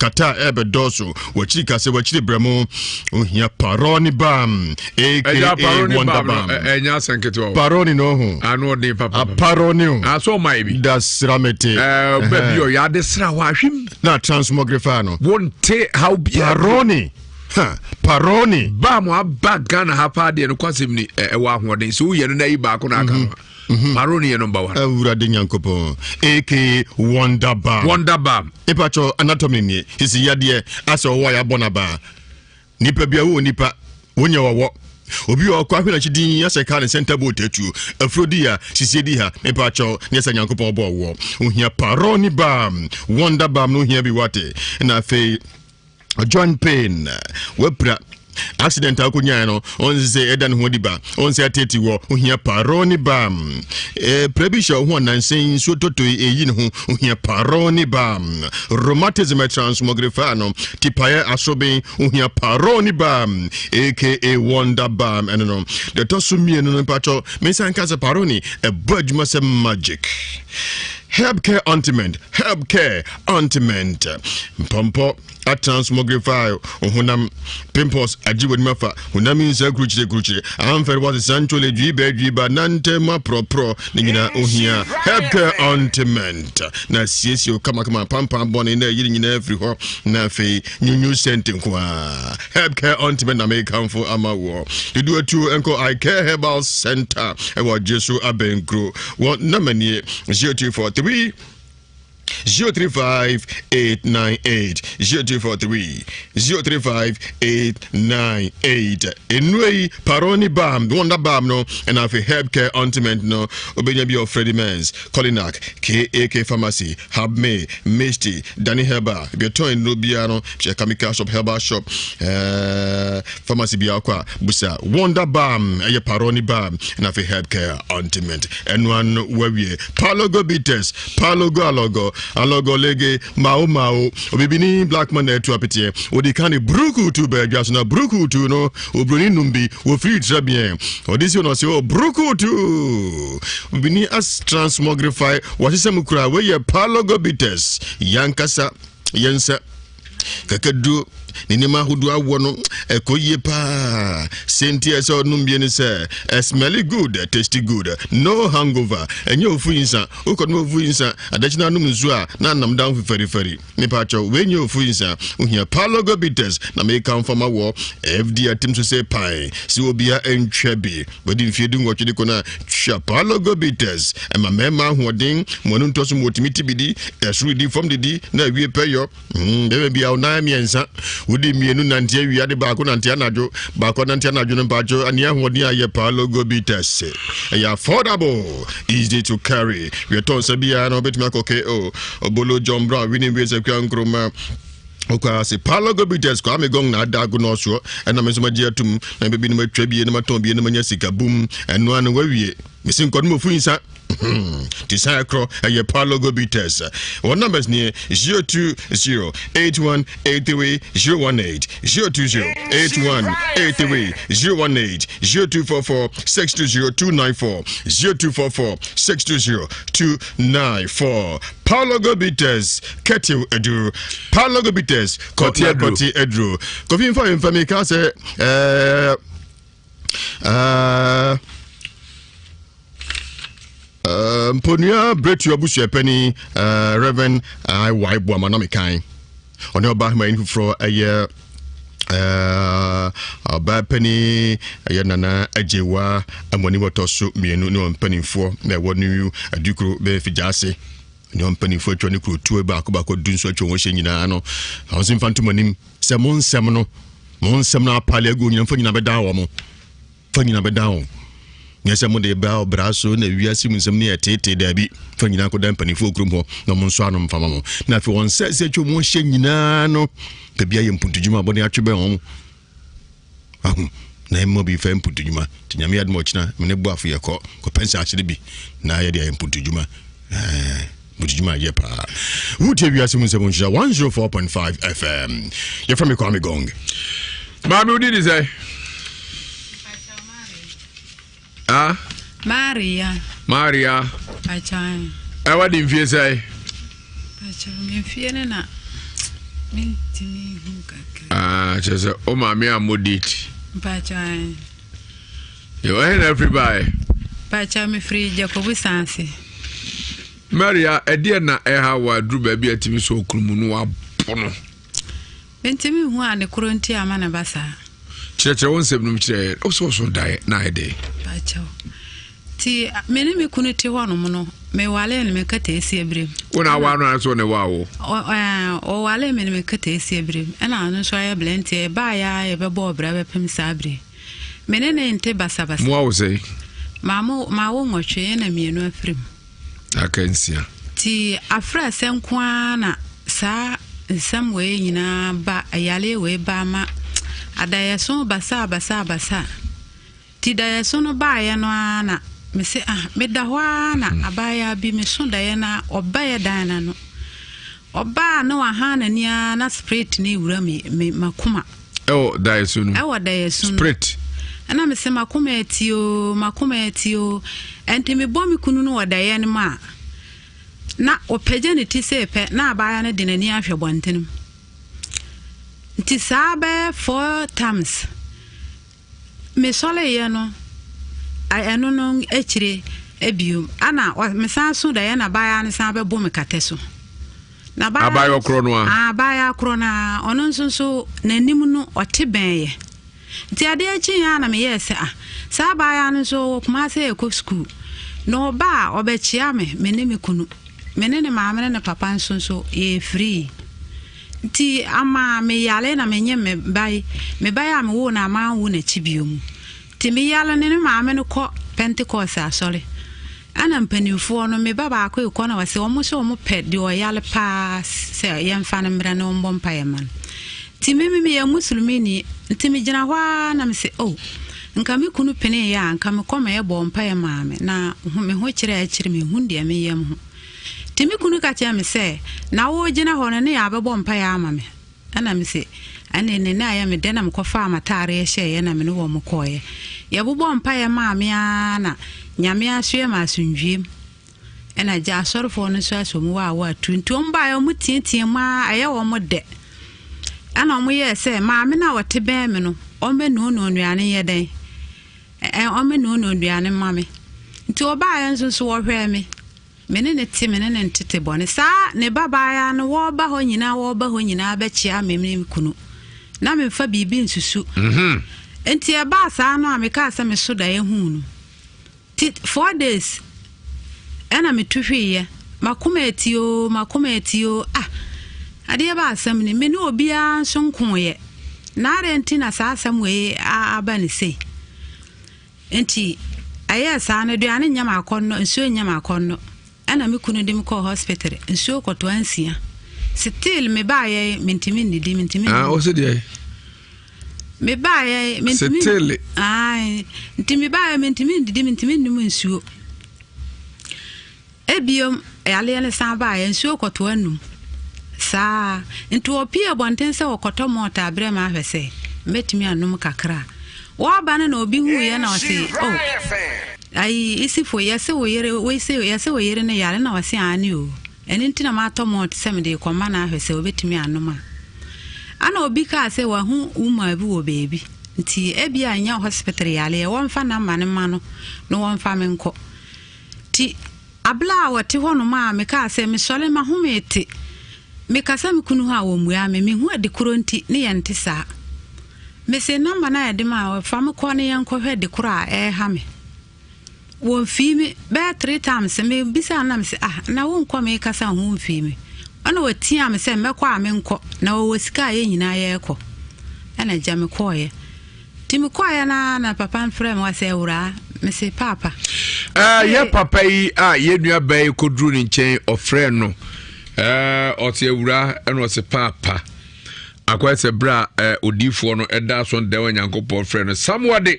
kata a ɛbɛdɔɔso wakyiri kase wakyiri brɛmo, ohia Paroni Balm aka Wonder Balm. Ɛnyɛ asɛnketewa o. Paroni no ho ano ɔden papa. Paroni o aso ɔma yi bi da sramete. Ɛɛ baabi ɔyɛ ade sra hɔ ahwim na transmogrify no. Wonte haw biara. Paroni ha, Paroni. Baa mo aba Ghana ha paa deɛ no kwasɛm ni, ɛwɔ ahoɔden sɛ woyɛ no na yi baako na aka no. Paroni yɛ number one. Awurade Nyankopɔn, aka Wonder Balm. Wonder Balm. Ipatwɔ anatomy nie sisi yadeɛ asɛ ɔwɔ a yɛabɔ no abaa nipa bia wowɔ nipa wonyɛ wɔwɔ obi wɔ ɔkɔ ahwɛ n'akyi din asɛ kaa ne center boat atuo afuro di ha sisie di ha. Mepakyɛw nyɛ sɛ Nyankopɔn bɔ ɔwɔ ohia Paroni Balm, Wonder Balm no ohia bi wate. Na afei joint pain, wapira accident a wokɔnyae no ɔnse sɛ ɛda ne ho adi ba ɔnse atete wɔ ohia Paroni Balm. Pra bi hyɛ wo ho anansɛn nsuo tɔtɔi ɛyi ne ho, ohia Paroni Balm. Rheumatism transmogrify no tipaeɛ asoben, ohia Paroni Balm aka Wonder Balm. Ɛno no deɛ ɛtɔ so mmienu no. Mpakyɛ mensa nka sɛ Paroni ɛbɔ adwuma sɛ magic. Herb Care Ointment, Herb Care Ointment. Mpɔmpɔ atransmogrify honam, pimples agye w'anim afa, honam nsa kurukyire kurukyire, amfɛre wasesa ntwole dwiba dwiba, nante mu aprɔprɔ, ne nyinaa ohia Herb Care Ointment. Na siesie wo kamakama, pampan bɔne na ɛyere nyinaa firi hɔ, na afei nyunyu sɛnte nko ara. Herb Care Ointment na mekamfo ama woɔ. Dodoɔ atuo nkɔ I Care Herbal Center ɛwɔ Gyeso Abɛnkuro. Wɔn nɔma nie 0243 035 898 0243 035 898. Nnuro yi Paroni Balm, Wonder Balm no ɛna afei Herb Care Ointment no obɛnya bi wɔ Freddie Mens, Colinac, KAK Pharmacy, Habme, Misty, Danny Herbal, ebi ɛtɔn nnuro biara no kyɛ chemical shop, herbal shop, eh, pharmacy biara kɔ a busa Wonder Balm, ɛyɛ Paroni Balm ɛna afei Herb Care Ointment. Ɛno ano wawie. Palogo Bitters, Palogo Alɔgɔ, Alɔgɔ Lege, Mao Mao, Obibini Black Man na ɛtu apeteɛ. Odi kan ne Brukutu bɛɛ dwa so na Brukutu no obroni num bi wɔfiri tra biɛn. Ɔde si ɔno ɔse o Brukutu. Obibini as transmogrify wɔahyehyɛ mu koraa wei yɛ Palogo Bitters. Yankasa yɛnsa kakaduro ne nneɛma ahodoɔ awɔ no ɛkɔ yie paa sɛnti ɛsɛ ɔnom bie ne sɛ smelly good tasty good no hangover ɛnyɛ ofu yi nsa wokɔ nom ofu yi nsa adakyina anom nsuo a na anam down fɛrifɛri mepa kyɛw wei nyɛ ofu yi nsa ohia palogo bitters na meka mfama wɔ fd atim so sɛ pan sɛ obia ntwa bi Wadi mfeɛ dunwɔtwe de kɔ no a, twa Palogo Bitters. Ɛma mmarima ahoɔden, mo ani ntɔ so ma wɔtumi ti bidi, ɛsoro didi, fam didi, na awie pɛyɔ. Mm, bɛrima bi a ɔnan mmiɛnsa, wodi mmienu nante awia de baako nante anadwo, baako nante anadwo no mpaakyo, ani ahoɔden a yɛ Palogo Bitters. Ɛyɛ affordable, easy to carry. Wiɛtɔ nsa biara na wobɛtumi akɔ KO, Obolo, John Brown, Winning Ways, Akua Nkrumah. Ɔkɔ ase Palogo Bitters Kwame Gong na ada ago no ɔsoɔ ɛna me nso magye atum na bɛbi no matwa bie na matɔn bie na manya sika bum ɛno ano wawie mesi nkɔ no mɔfu nsa te san ɛkorɔ ɛyɛ Palogo Bitters wɔn numbers nie 020 8183 018 020 8183 018 0244 620 294 0244 620 294 Palogo Bitters Ketew aduru. Palogo bitters. Kɔte aduro. Kɔte aduro. Kofi nfa nfa mi ka sɛ ɛɛ ɛɛ ɛɛ mponua bretu abusuapɛni ɛɛ Reverend I.Y. Boama na mi kan. Ɔne ɔbaa ahema yi foforɔ ɛyɛ ɛɛ ɔbaa panin ɛyɛ Nana Agyewa Amoni wɔtɔ so mmienu ne wɔn mpanimfoɔ na ɛwɔ New Adukuro bɛyɛ Figyaase. Ne wɔn mpanimfoɔ atwa ne kuro tuo baako baako du nso atwa wɔn hyɛ nyinaa no wɔn nso mfa ntom anim sɛ mo nsɛm no mo nsɛm no apale agu nyina mfa nyina bɛdan wɔn fa nyina bɛdan wɔn nyɛ sɛ mode ba ɔbra so na wiase mu nsɛm ne ɛteetee daabi fa nyinaa kɔda mpanimfoɔ kurom hɔ na wɔn nso ano mfa ma mo na afei wɔn nsa sɛ atwa wɔn hyɛ nyinaa no baabi ayɛ mpuntudwuma bɔne atwe bɛn wɔn Wahu? Na ɛmma obi mfa mpuntudwuma. Nti Nyame adom a ɔkyena me ne Boafo yɛkɔ kɔpɛ nsaase no bi na yɛde ayɛ mpuntudwuma. Ɛɛ, mpuntudwuma yɛ paa. Wotie wiase mu nsɛm nhyira 104.5 FM. Yɛfrɛ me Kwame Gong. Maame wodi ni sɛ? Ah? Maria. Maria. Pachan. Ɛwɔ di mfie sɛ? Pachan, me mfie ne na mentumi hu kakra. Ah, kyerɛ sɛ o maame a mo date. Pachan. Yɛ ɔhe na afiri baeɛ? Pachan, mefiri Jacobu Sanse. Maria, ɛdeɛ na ɛha wɔ aduru baabi a tumi sɛ okunu mu no wabo no. Mentumi nhu ade koro nti a ama no ba saa. Kyerɛkyerɛ wo nsɛm no mu kyerɛ yɛn. Wosɛ ɔso daeɛ na ayɛ dɛn? Pakyɛw. Ti me ne me kunu te hɔnom no, mewalee no me nkataasia berɛ mu. Wo na awaa no anaasɛ ɔna ɛwaa wo? Ɔwalee me no me nkataasia berɛ mu. Ɛna ɔno nso ayɛ blɛnteɛ. Yɛbaeɛ ara yɛbɛbɔɔ bra bɛpem saa berɛ yi. Me ne ne nte basabasa. Moawo sɛn? Mawo nwɔtwe ɛna mmienu afiri mu. Aka nsia. Nti afrɛsɛ nko ara na saa nsɛm wei nyinaa ba, yareɛ wei ba ma adaeɛso basaa basaa basaa. Nti daeɛso no baeɛ no ara na mese ah, meda hɔ ara na hmm. abaayewa bi meso daeɛ na ɔbaeɛ dan no ano. Ɔbaa na wahan n'ani ara na spirit no rewura me me m'akoma. Ɛwɔ daeɛso no. Ɛwɔ daeɛso no. Spirit. Ɛna me se m'akoma ati o, m'akoma ati o. Ɛnti mebɔ me kunu no wɔ daeɛ no mu a, Na ɔpagya ne ti sei pɛ na abaayewa no de n'ani ahwɛ bɔntene mu. Nti saa bɛyɛ four times. Mesɔreeɛ no, ɛno no akyire biom, ana mesan so daeɛ na abaayewa no san bɛbɔ me katɛ so. Na abaayewa korɔ no a? Abaayewa korɔ no a, ɔno nso nso n'anim no ɔte bɛn yɛ. Nti adeɛ kyeeɛ a na meyɛɛ sɛ ah, saa abaayewa no nso ɔwɔ Kumase rekɔ sukuu. Na ɔba a ɔbɛkyea me, me ne me kunu. Me ne ne maame ne ne papa nso nso yɛyɛ free. Nti ama meyare na menyem me ba yi, me ba yi a mewoo no a manwo n'akyi bio mu. Nti meyare no ne maame no kɔ Pentecost asɔre. Ɛna mpanimfoɔ no, me ba baako rekɔ na wɔse wɔn nso wɔn pɛ deɛ ɔyare paa sɛ yɛmfa no mmrɛ na wɔmmɔ mpaeɛ mma no. Nti me me meyɛ Muslimini, nti megyina hɔ ara na mese oh, nka me kunu peneeɛ a nka mekɔ ma yɛbɔɔ mpaeɛ maa me na me ho kyerɛ akyiri menhunu deɛ menyɛ me ho. Nti me kunu ka kyerɛɛ me sɛ, Na woregyina hɔ no ne yɛabɛbɔ mpaeɛ ama me? Ɛna mese, Ɛnne ne na ɛyɛ me dɛ na mekɔfaa m'ataareɛ hyɛeɛ na me ne wɔn kɔeɛ. Yɛbobɔɔ mpaeɛ maa me ara na Nyame asoɛ me asomdwoeɛ mu. Ɛna agya asɔrefoɔ no nso asɔ mu waawa atu. Nti wɔn baeɛ wɔn teatea mu ara ɛyɛ wɔn dɛ. Ɛna wɔn yɛɛ sɛ maame no a ɔte bɛn me no ɔmmɛnoanoa nnuane nyɛ dɛn? Ɛ ɔmmɛnoanoa nnuane mma me. Nti ɔbaeɛ nso nso wɔhwɛɛ me. Me ne no te, me ne no ntete bɔne. Saa ne babaayaa no, wɔreba hɔ nyinaa, wɔreba hɔ nyinaa bɛkyea me ne me kunu. Na memfa biribi nsusu. Mhm. Nti ɛbaa saa no a mekaa sɛ meso daeɛ huu no. Ti four days ɛna metu hweeɛ. Makoma ati oo, makoma ati oo, ah, adeɛ ba asɛm ni, me ne obiara nso nkoeɛ. Na adɛn nti na saa asɛm wei aba ne sei? Nti ɛyɛɛ saa no, aduane nyɛ me akɔnnɔ, nsuo nyɛ me akɔnnɔ. Ɛna me kunu de me kɔɔ hospital, nsuo kɔtoa nsia. Still me baayɛ yi, mentumi nnidi, mentumi Ah, nnidi. ɔsɛ deɛ. Me baayɛ yi, mentumi. Still. Ae, nti me baayɛ mentumi nnidi, mentumi nnom nsuo. Ebio, yareɛ no san baeɛ, nsuo kɔtoa num. Saa ara. Nti wɔpue abɔnten sɛ wɔkɔtɔ malt abrɛ me ahwɛ sɛ mɛtumi anom kakra a. Wɔreba no na obi huiɛ na ɔse, oh, ayi, Isifo, yɛse wo yere, wose, yɛse wo yere no yare na ɔse aane o. Ɛno nti na matɔ malt sɛ mede rekɔma no ahwɛ sɛ ɔbɛtumi anom a. Ana obi kaa sɛ wahu woman bi wɔ baabi, nti ebia ɛnyɛ hospital yareɛ, wɔmfa number no mma no na wɔmfa me nkɔ. Nti abla a wɔte hɔnom a mekaa sɛ mesɔre m'ahome te, mekasa me kunu ho a wɔmmua me, mehu ade korɔ nti ne yɛnte saa. Mese nɔmba no a yɛde maa fa me kɔ ne yɛnkɔhwɛ ade korɔ a ɛreha me. Wɔmfii me bɛyɛ three times mebisaa no na mese ah na wonkɔ mekasa ho womfii me. Ɛna wɔtiaa me sɛ mɛkɔ a menkɔ na wɔwɔ sika a yɛn nyinaa yɛrekɔ. Ɛna agya mekɔɔeɛ. Nti mekɔeɛ no ara na papa no frɛɛ me ɔse awuraa, mese paapa. Eh, yɛ papa yi a yɛ nua baa yi kɔduru ne nkyɛn ɔfrɛ no eh, ɔse awuraa ɛna ɔse paapa akɔyɛ sɛ berɛ a eh, odiifoɔ no ɛda so dɛn wɔ Nyankopɔn frɛ no Samoa de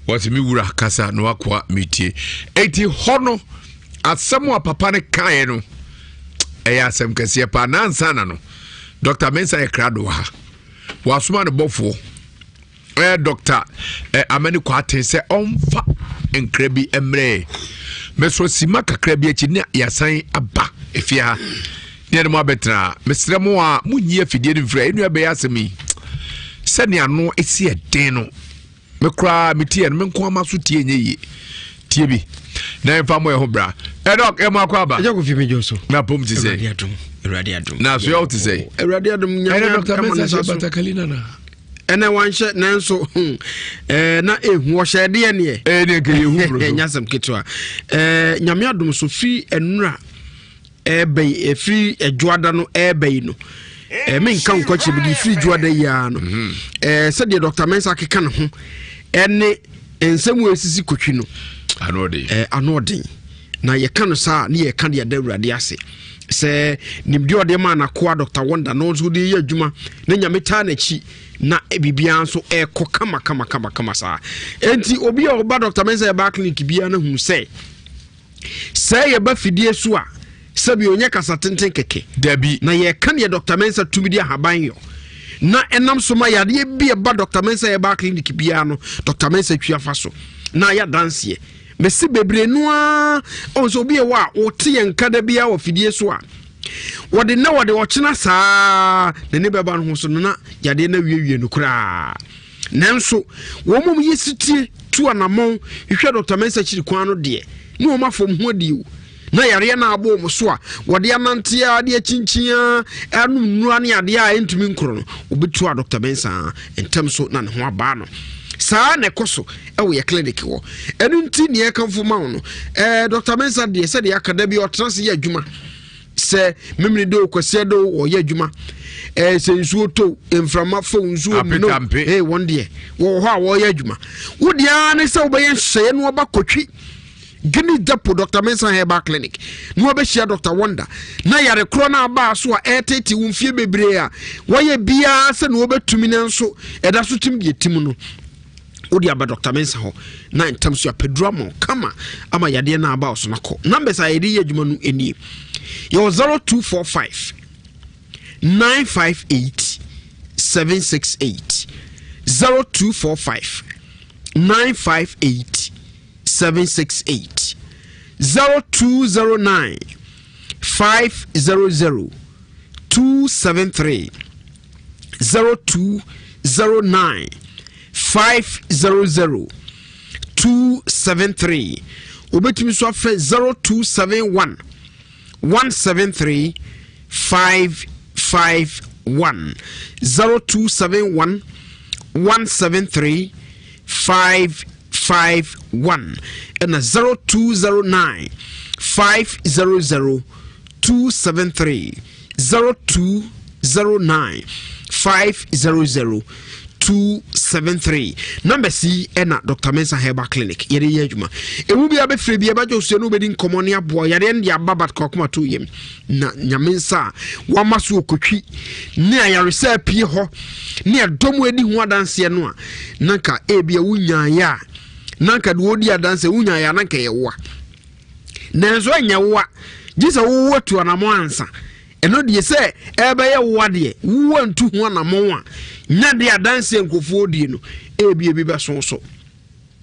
wɔse me wura kasa na wakoa metie enti hɔ no asɛm a papa no kaeɛ no ɛyɛ asɛm kɛseɛ paa nansa na no Dr. Mensah yɛ krado wɔ ha Wasoma ne bɔfoɔ ɛyɛ Dr. Eh, Amani Kwarteng sɛ ɔmfa nkra bi mmerɛ mɛsɔ sima kakra bi akyi ne yɛasan aba efie ha ne yɛne mo abɛtena mesrɛ mo a monyi afidie no mfiri a ɛnua bɛyɛ asɛm yi sɛnea ano ɛsi ɛden no Me koraa me tie no me nko ama so tie nyɛ yie tie bi na ɛmfa mo ɛho bra ɛdɔk ɛmo akɔ aba ɛgya kofi mi jɔ so na pom ti sɛ awurade adum awurade adum na so yɛ wo ti sɛ awurade adum nyame ɛnɛ dɔkta ɛma ne mɛnsa nsa hyɛ so batakali nana ɛnɛ wanhyɛ nanso hmm, ɛɛ na ehu ɔhyɛ ɛdeɛ neɛ ɛɛ deɛ nka yɛhu bro so ɛnyɛ asɛm ketewa ɛɛ nyame adum so firi ɛnura ɛreba yi ɛfiri ɛdwoada no ɛreba yi no ɛɛ menka nkɔkyerɛ bi de firi dwoada yi ara no mhm. ɛɛ sɛdeɛ dr mensa akeka ne ho ɛne nsɛm wo esisi kotwi no ɛɛ ano ɔden na yɛka no saa ne yɛka de ada awurade ase sɛ nimdeɛ ɔde maa n'akoa dr wonder na ɔnso de yɛ adwuma na nyame taa n'akyi na biribiara nso ɛrekɔ kama kama kama kama saa enti obi a ɔba dr mensa ɛba clinic biara no hu sɛ Sɛ yɛba fidie so a, sɛbi ɔnyɛ kasa tenten kɛkɛ. Dabi. Na yɛka deɛ Dr. Mensah tumi de ahaban yɔ. Na ɛnam so ma yadeɛ bi ɛba Dr. Mensah yɛba clinic biara no, Dr. Mensah twi afa so. Na ayɛ adanseɛ. Mese bebree no ara ɔn sɛ obi ɛwɔ a wɔte yɛn nka da biara wɔ fidie so a wɔde nnɛ wɔde ɔkyena saa na ne bɛba no ho so no na yadeɛ no awiewie no koraa. Nanso wɔn mu yɛ sitie tu anammɔn hwehwɛ Dr. Mensah akyiri kwan no deɛ ne wɔn afɔm ho adi o. Na yareɛ no abɔ wɔn so a wɔde anante a de akyinkyin a anom nnura ne adeɛ a ɛntumi nkoro no, wɔbɛtu a Dr. Mensah ntɛm so na ne ho abaa no. Saa na ɛkɔ so ɛwɔ yɛ clinic hɔ. Ɛno nti nea ɛkamfo ma wo no, ɛɛ Dr. Mensah deɛ sɛdeɛ aka da bi ɔtena ase yɛ adwuma. Sɛ memene de o kwasia de o ɔyɛ adwuma. Ɛɛ sɛ nsuo to mframa fo nsuo mu no, ee wɔn deɛ wɔwɔ hɔ a wɔyɛ adwuma. Wo deɛ ara ne sɛ wobɛyɛ nhyehyɛeɛ no aba kɔtwi Guinea Depot Dr. Mensah Herbal Clinic na wabɛhyia Dr. Wonder na yare korɔ no abaa so a ɛretete wo mfie bebree a wɔyɛ biara sɛ na wɔbɛtumi no nso ɛda so tim deɛ tim no wode aba Dr. Mensah hɔ na ntam so apɛduru ama kama ama yadeɛ no aba so no akɔ. Numbers a yɛde yɛ adwuma no nie, yɛwɔ 0245 958 768, 0245 958 768, 0209 500 273, 0209 500 273. Wobɛtumi nso afrɛ 0271 173 551, 0271 173 551, ɛna 0209 500 273, 0209 500 273. Numbers yi ɛna Dr. Mensah Herbal Clinic yɛde yɛ adwuma. Ɛmu bi abɛfrɛ bi ɛbɛgye osua no wobɛdi nkɔmmɔ ne aboa yadeɛ no de aba bat kɔkoma to yam na nyame nsa a wama so ɔkɔtwi ne ayaresa apue hɔ ne ɛdɔm adi ho adanseɛ no a na nka ebia wonyaeɛ a na nka deɛ ɔdi adanseɛ wonyaeɛ a na nka ɛyɛ woa, nanso ɛnyɛ woa gye sɛ wowɔ atu anamɔ ansa. Ɛno deɛ sɛ ɛbɛyɛ woa deɛ wowɔ ntu ho anamɔ a nya deɛ adanseɛ nkurɔfoɔ die no ebia bi bɛso so.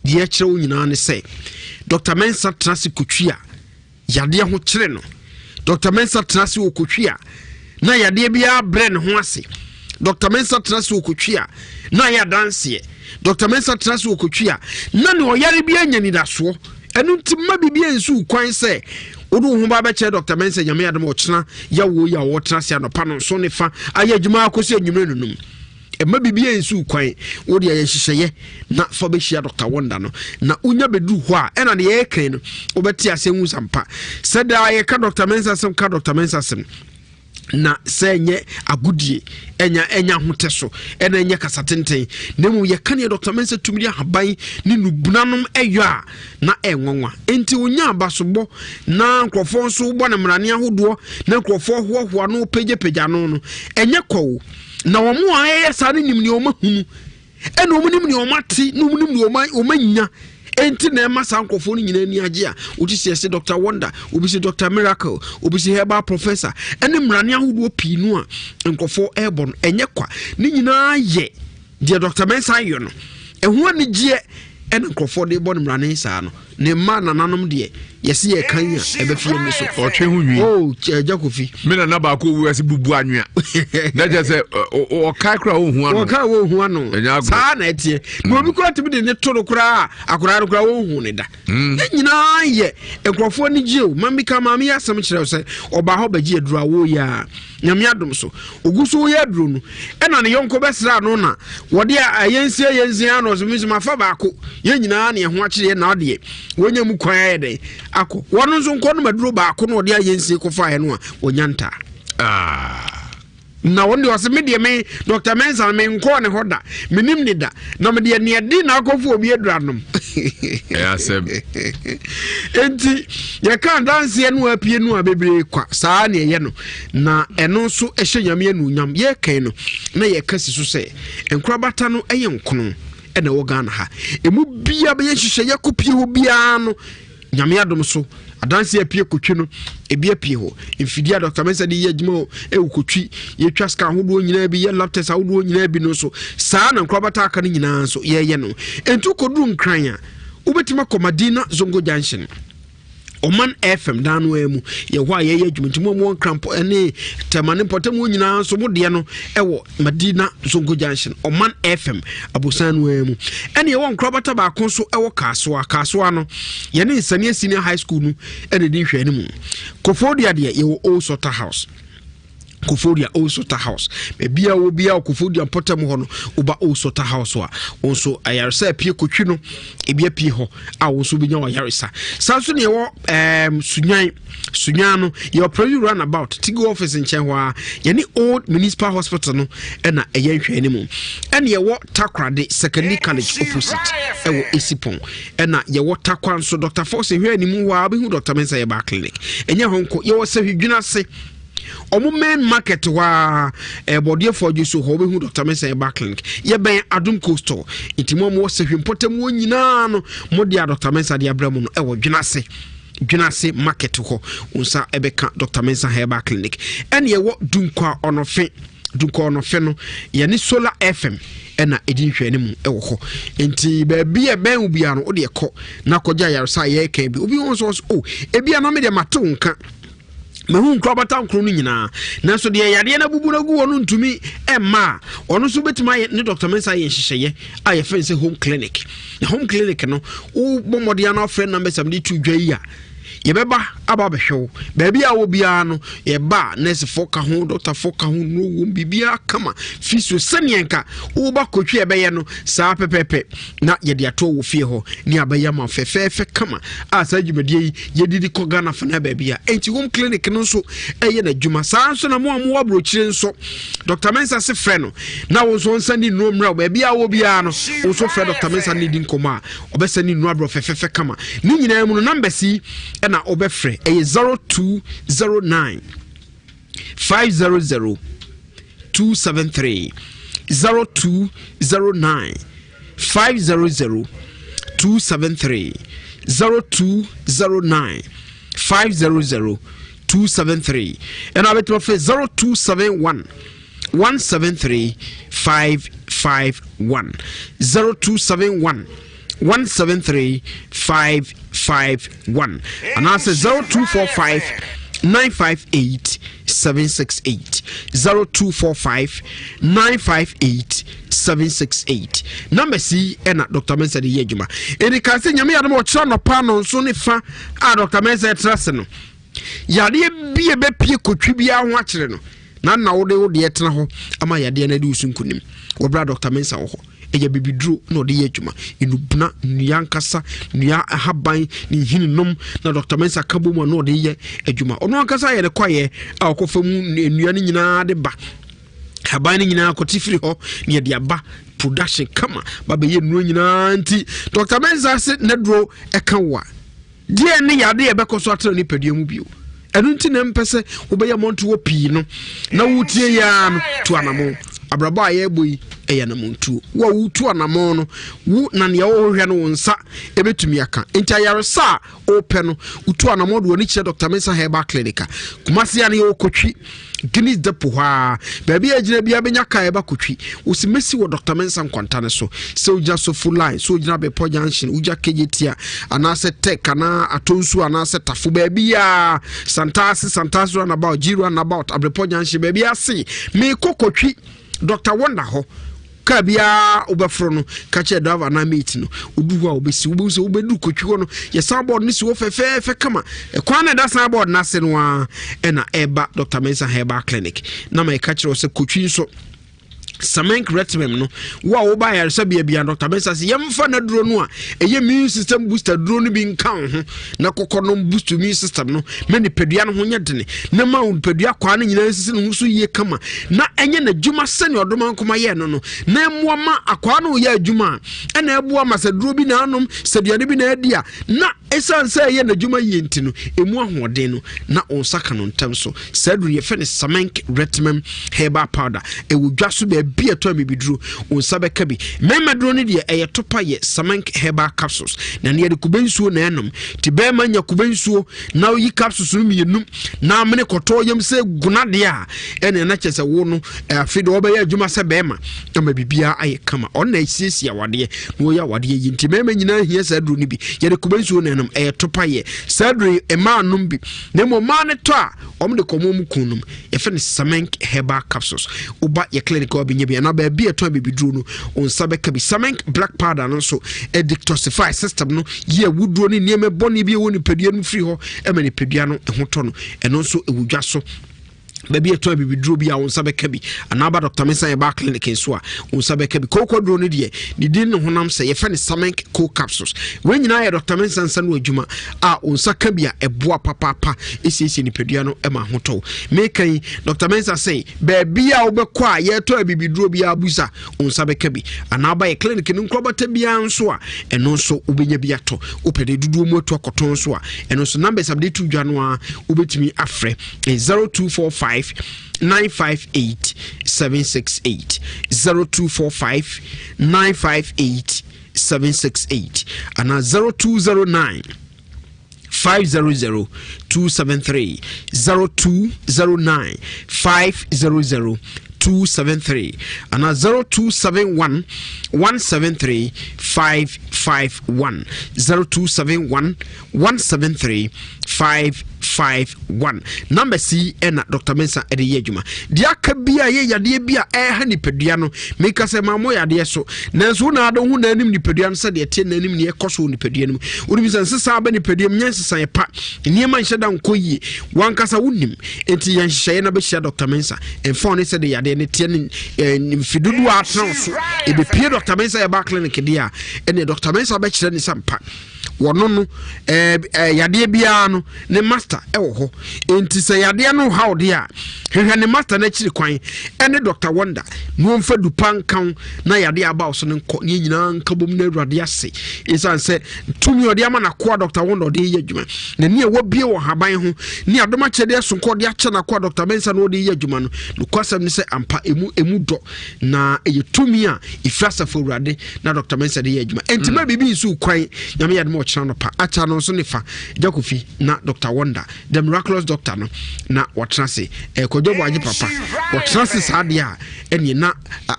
Deɛ ɛkyerɛ wo nyinaa ne sɛ Dr. Mensah tena ase kɔtwi a yadeɛ ho kyere no. Dr. Mensah tena ase wɔ kɔtwi a na yadeɛ biara brɛ ne ho ase. Dr. Mensah tena ase wɔ kɔtwi a na ayɛ adanseɛ. Dr. Mensah tena ase wɔ kɔtwi a na ne ɔyare bi anya nidasoɔ. Ɛno nti mma biribi ansi kwan sɛ wode wo ho ba bɛkyerɛ Dr. Mensah. Nyame adom ɔkyena yɛwo yi a wɔtena ase anɔpa no nso ne fa ayɛ adwuma akɔsi anwummerɛ nonum. Ɛma biribi ansi kwan, wode ayɛ nhyehyɛeɛ na fa bɛhyia Dr. Wonder no na wonya bɛduru hɔ a ɛna deɛ yɛkan no wobɛte asɛm hu sampa sɛ daa yɛka Dr. Mensah asɛm ka Dr. Mensah asɛm na sɛ ɛnyɛ agodie ɛnya ɛnya ahotɛ so ɛna ɛnyɛ kasa tenten na mmom yɛka neɛ Dr. Mensah tumi de ahaban ne nubunanom ɛyɔ a na ɛnwanwa. Enti onya abasobɔ na nkurɔfoɔ nso bɔ ne mmarane ahodoɔ na nkurɔfoɔ hoahoa no pagyapagya no no ɛnyɛ kɔw na wɔn a ɛyɛ saa no nim nea wɔn ahunu ɛna wɔn nim nea wɔn ate na wɔn nim nea wɔn anya. Enti na ɛma saa nkurɔfoɔ no nyinaa ani agye a wɔte sɛ ɛsɛ Dr. Wonder, obi sɛ Dr. Miracle, obi sɛ Herbal Professor, ɛne mmarane ahodoɔ pii no a nkurɔfoɔ ɛrebɔ no ɛnyɛ kwa. Ne nyinaa yɛ deɛ Dr. Mensah yɛ no ɛho anigyeɛ ɛna nkurɔfoɔ de bɔ no mmarane saa no. Ne mma nananom deɛ yɛsi yɛ kan a ɛbɛfi yɛn so. Ɔtwe ho nwi. O ɛgya kofi. Mi nana baako owu ɛsɛ bubu anwea. Na kyerɛ sɛ ɔkae kora ohu ano. Ɔkae ohu ano. Ɛnyɛ agorɔ. Saa na ɛteɛ. Na obi kora tumi de ne to no koraa akwaraa no koraa ohu ne da. Ne nyinaa yɛ nkurɔfoɔ ani gye o. Maame ka maame yɛ asɛm kyerɛ sɛ ɔbaa hɔ bɛgye aduro a wɔyɛ a nyame adom so. Ogu so yɛ aduro no ɛna ne yɔnko bɛsra no na wɔde a yɛnsia yɛnsia ano ɔsɛ nso mafa baako yɛn nyinaa ne ɛho akyerɛ yɛn na adeɛ wɔnya mu kwan ayɛ dɛn akɔ wɔn nso nkɔ nom aduro baako na wɔde a yɛnsia kɔfaeɛ no a wɔnya ntaa. Na wɔn deɛ ɔsɛ me deɛ me Dr. Mensah me nkɔɔ ne hɔ da menim ne da na me deɛ neɛ de na akɔfo obi adura nom. Ɛyɛ asɛm. Enti yɛka adanseɛ no apue no a bebree kwa saa ne ɛyɛ no na ɛno nso ɛhyɛ Nyame anuonyam. Yɛkan no na yɛka si so sɛ nkorabata no ɛyɛ nkono ɛna ɛwɔ Ghana ha. Emu bia bɛyɛ nhyehyɛ yɛkɔpie hɔ biara no Nyame adom so adanse apue kotwi no ebi apue hɔ. Mfidie a Dr. Mensah de yɛ adwuma ɛwɔ kotwi yɛtwa sika ahodoɔ nyinaa bi yɛ lab test ahodoɔ nyinaa bi no nso saa na nkorabata aka no nyinaa nso yɛyɛ no. Enti wokɔduru Nkran a Wobɛtumi akɔ Madina Zongo Junction. Ɔman FM dan no ara mu yɛ hɔ a yɛyɛ adwuma nti mo a mowɔ Nkrampɔ ne Tɛma ne mpɔtam hɔ nyinaa nso mo deɛ no ɛwɔ Madina Zongo Junction Ɔman FM abosan no ara mu. Ɛne ɛwɔ nkorabata baako nso ɛwɔ Kasoa. Kasoa no yɛne Nsania Senior High School no ɛna ɛdi nhwɛane mu. Koforidua deɛ yɛwɔ Old Sota House. Koforidua Old Sota House. Baabi a wɔ biara wɔ Koforidua mpɔtam hɔ no, woba Old Sota House a, wo nso ayaresa apue kotwi no, ebi apue hɔ a wo nso wobɛnya w'ayaresa. Saa nso ne yɛwɔ Sunyan. Sunyan no, yɛwɔ Prairie Runabout, Tigo office nkyɛn hɔ a, yɛne Old Municipal Hospital no ɛna ɛyɛ nhwɛɛ no mu. Ɛne yɛwɔ Takoradi Secondary College opposite ɛwɔ Esipɔn. Ɛna yɛwɔ Takwa nso, Dr. Force hwɛ anim hɔ a wobɛhu Dr. Mensah Yɛbaa Clinic. Ɛnyɛ hɔ nko, yɛwɔ Sahwidwina ase. Ɔmo main market hɔ a ɛbɔdeɛfoɔ adwo so hɔ wobɛhu Dr. Mensah Herbal Clinic. Yɛbɛn Adom Coastal. Nti mo a mowɔ Sahwi mpɔtam hɔ nyinaa no, mo deɛ a Dr. Mensah de abrɛ mo no ɛwɔ Dwenase. Dwenase market hɔ. Wo nsa ɛbɛka Dr. Mensah Herbal Clinic. Ɛne ɛwɔ Dunkwa Ɔnɔfe. Dunkwa Ɔnɔfe no, yɛne Solar FM ɛna ɛdi nhwɛne mu ɛwɔ hɔ. Nti baabi a ɛbɛn wo biara no, wode ɛkɔ na kɔgye ayaresa a yɛreka bi. Obi wɔ nso ɔsɛ, oh, ebi a na me deɛ mate wo nka. Mahu nkorabata nkron no nyinaa, nanso deɛ yadeɛ no abubu no agu hɔ no ntumi mma a, ɔno nso bɛtumi ayɛ ne Dr. Mensah ayɛ nhyehyɛeɛ a yɛfrɛ no sɛ home clinic. Na home clinic no, wobɔ mmɔden ano afrɛ numbers a mede to dwa yi a, yɛbɛba aba abɛhwɛ wo. Baabi a wɔ biara no, yɛba a, nɛɛsefoɔ ka ho, dɔktafoɔ ka ho, nnuro wom, biribiara kama. Fisio sɛdeɛ nka woba kɔtwi a ɛbɛyɛ no, saa pɛpɛɛpɛ na yɛde ato wɔ fie hɔ ne abɛyɛ ama fɛfɛɛfɛ kama a saa dwumadie yi yɛde di kɔ Ghana fana baabi a enti home clinic no nso ɛyɛ n'adwuma. Saa nso na mo a mowɔ aburokyire nso, Dr. Mensah se frɛ no na wo nso nsa ne nnuro mmerɛ baabi a wɔ biara no, wo nso frɛ Dr. Mensah ne di nkɔmmɔ a ɔbɛsɛ ne nnuro abrɛ fɛfɛɛfɛ kama. Ne nyinaa mu no numbers yi ɛna wobɛfrɛ, ɛyɛ 0209 500 273, 0209 500 273, 0209 500 273, ɛna wobɛtumi afrɛ 0271 173 551, 0271 173 551, anaasɛ 0245 958 768, 0245 958 768. Numbers yi ɛna Dr. Mensah de yɛ adwuma. Ɛdi kan sɛ Nyame yɛ adom a ɔkyerɛ anɔpa nɔnso ne fa a Dr. Mensah ɛtra ase no, yadeɛ bi a ɛbɛpie kotwi biara ho akyerɛ no, na na wode wo deɛ tena hɔ ama yadeɛ no adi wo so nkonim. Wɔbrɛ Dr. Mensah wɔ hɔ. Ɛyɛ bibiduro na ɔde yɛ adwuma. Nnubena, nnua ankasa, nnua ahaban, ne nhini nom na Dr. Mensah ka bom a na ɔde yɛ adwuma. Ɔno ankasa yɛ ne kwaeɛ a ɔkɔfa mu nnua no nyinaa de ba. Haban no nyinaa kɔte firi hɔ na yɛde aba production kama ba bɛyɛ nnuro nyinaa. Nti Dr. Mensah se n'aduro ɛka wo a, deɛ ne yadeɛ ɛbɛkɔ so atena nipadua mu bio. Ɛno nti na mpɛ sɛ wobɛyɛ mmɔntoɔ pii no na wotie yi ara no tu anamɔn. Abrabɔ a yɛrebɔ yi ɛyɛ anammɔntuo. Wo a wotu anamɔn no, wo na nea wohwehwɛ no wo nsa ɛbɛtumi aka. Nti ayaresa a wopɛ no, wotu anamɔn de w'ani kyerɛ Dr. Mensah Herbal Clinic a Kumasi a ne yɛwɔ Kotwi Guinness Depot hɔ a, baabi a gyina biara bɛnya kaa ɛba Kotwi. Wosi mɛsi wɔ Dr. Mensah nkwanta no so. Sɛ wogyina Sofo line, sɛ wogyina Bepɔ Junction, wogya KJT a, anaasɛ Tech anaa Atonsu anaasɛ Tafo, baabi a Santase, Santase runabout, G runabout, Abrepɔ Junction, baabi ase meekɔ Kotwi Dr. Wonder hɔ. Kaa biara wobɛforo no, ka kyerɛ driver anaa mate no, wodu hɔ a wobɛsi, wobɛhu sɛ wobɛduru Kotwi hɔ no, yɛ signboard no si hɔ fɛfɛɛfɛ kama. Ɛkwan na ɛda signboard no ase no ara ɛna ɛba Dr. Mensah Herbal Clinic. Na ma ɛka kyerɛ wo sɛ Kotwi nso Semenk Retmem no, wo a woba ayaresabea bia, Dr. Mensah sɛ yɛmfa n'aduro no a ɛyɛ immune system booster duro no bi nka wo ho na kɔkɔ nom boost immune system no ma nipadua no ho nyɛ dene na ma wo nipadua kwaa no nyinaa nsisi ne ho so yie kama na ɛnyɛ n'adwuma sɛnea ɔdoma nkoma yɛɛ no no, na ɛmmoa ma akwaa no yɛ adwuma a ɛna ɛboa ma sɛ duro bi na anom, sɛ aduane bi na adi a na Esiane sɛ ɛyɛ n'adwuma yie nti no, emu ahoɔden no, na wo nsa ka no ntɛm so. Saa aduru yɛfrɛ no Samenk Retmem Herbal Powder. Ɛwɔ dwa so baabi a ɛtɔ abibiduro, wo nsa bɛka bi. Mmarima duro no deɛ, ɛyɛ topa yɛ Samenk Herbal Capsules. Na ne yɛde kube nsuo na ɛnom. Nti bɛrima nya kube nsuo na oyi capsules no mmienu na amene kɔtɔ yam sɛ guna deɛ a, ɛne na kyerɛ sɛ wo no, afei deɛ wɔbɛyɛ adwuma sɛ bɛrima ama biribiara ayɛ kama. Ɔno na ɛsiesie awadeɛ na wɔyɛ awadeɛ yi nti mmarima nyinaa hia saa aduro no bi. Yɛde kube nsuo na ɛnom, ɛyɛ topa yɛ saa aduro yi, mmaa nom bi. Na mmom mmaa no tɔ a, wɔn de kɔn mu kun nom. Yɛfrɛ no Samenk herbal capsules. Woba yɛ clinic a wabɛnya bi anaa baabi a ɛtɔn abibiduro no, wo nsa bɛka bi. Samenk black powder no nso detoxify system no, yi awuduro ne nneɛma bɔne bi a ɛwɔ nipadua no firi hɔ ma nipadua no ho tɔ no. Ɛno nso ɛwɔ dwa so. Baabi a ɛtɔn abibiduro bi a wo nsa bɛka bi anaa ba Dr. Mensa yɛba clinic nso a wo nsa bɛka bi. Kooko aduro no deɛ ne din ne honam sɛ yɛfɛ no Samenk co capsules. Wei nyinaa yɛ Dr. Mensa nsa no adwuma a wo nsa ka bi a ɛboa papaapa ɛsiesie nipadua no ma ahotɔ. Meka yi Dr. Mensa sɛ baabi a wobɛkɔ a yɛtɔ abibiduro bi abusa wo nsa bɛka bi anaa ba yɛ clinic no nkorabata biara nso a ɛno nso wobɛnya bi atɔ. Wopɛ de dodoɔ mu atu akɔtɔn nso a ɛno nso numbers a mede to dwa no a wobɛtumi afrɛ 0245 958 768 0245 958 768 anaa 0209 500 273 0209 500 273 anaa 0271 173 551 0271 173 551. Numbers yi ɛna Dr. Mensah ɛde yɛ adwuma. Deɛ aka bi a ɛyɛ yadeɛ bi a ɛreha nipadua no, meka sɛ maa mɔ yadeɛ so. Nanso wo na ade ho na anim nipadua no sɛdeɛ ɛteɛ na anim neɛ ɛkɔ so wɔ nipadua no mu. Wonim sɛ nsesa aba nipadua mu nyɛ nsesaeɛ pa. Nneɛma nhyɛ da nkɔ yie. Wankasa wonim. Enti yɛ nhyehyɛeɛ na bɛhyia Dr. Mensah. Ɛmfa wo ne sɛdeɛ yadeɛ no teɛ ne eh, mfe dodoɔ a atena wo so. Ɛbɛpie Dr. Mensah yɛba clinic deɛ a, ɛneɛ Dr. Mensah bɛkyerɛ ne sɛ mpa. Wɔno no ɛɛ ɛɛ yadeɛ biara no ne master ɛwɔ hɔ nti sɛ yadeɛ no haw deɛ a hwehwɛ ne master no akyiri kwan ɛne Dr. Wonder na wɔmfa dupa nka wo na yadeɛ aba wo so no nkɔ ne nyinaa nka bom na awurade ase ɛsiane sɛ tumi ɔde ama n'akoa Dr. Wonder ɔde yɛ adwuma na ne a wabie wɔ haban ho ne adom akyɛdeɛ sonko ɔde akyɛ n'akoa Dr. Mensa na ɔde yɛ adwuma no nokwasɛm ne sɛ ampa emu emu dɔ na ɛyɛ tumi a ɛfiri asafo awurade na dr mensa de yɛ adwuma ɛnti ma mm. biribi nso kwan nyame yɛ adom ɔkyena no pa akyɛ no nso ne fa gya kofi na dr wonder the miraculous doctor no na wɔtena ase eh, kwadwo bɔ agye papa wɔtena ase saa deɛ a ɛneɛ na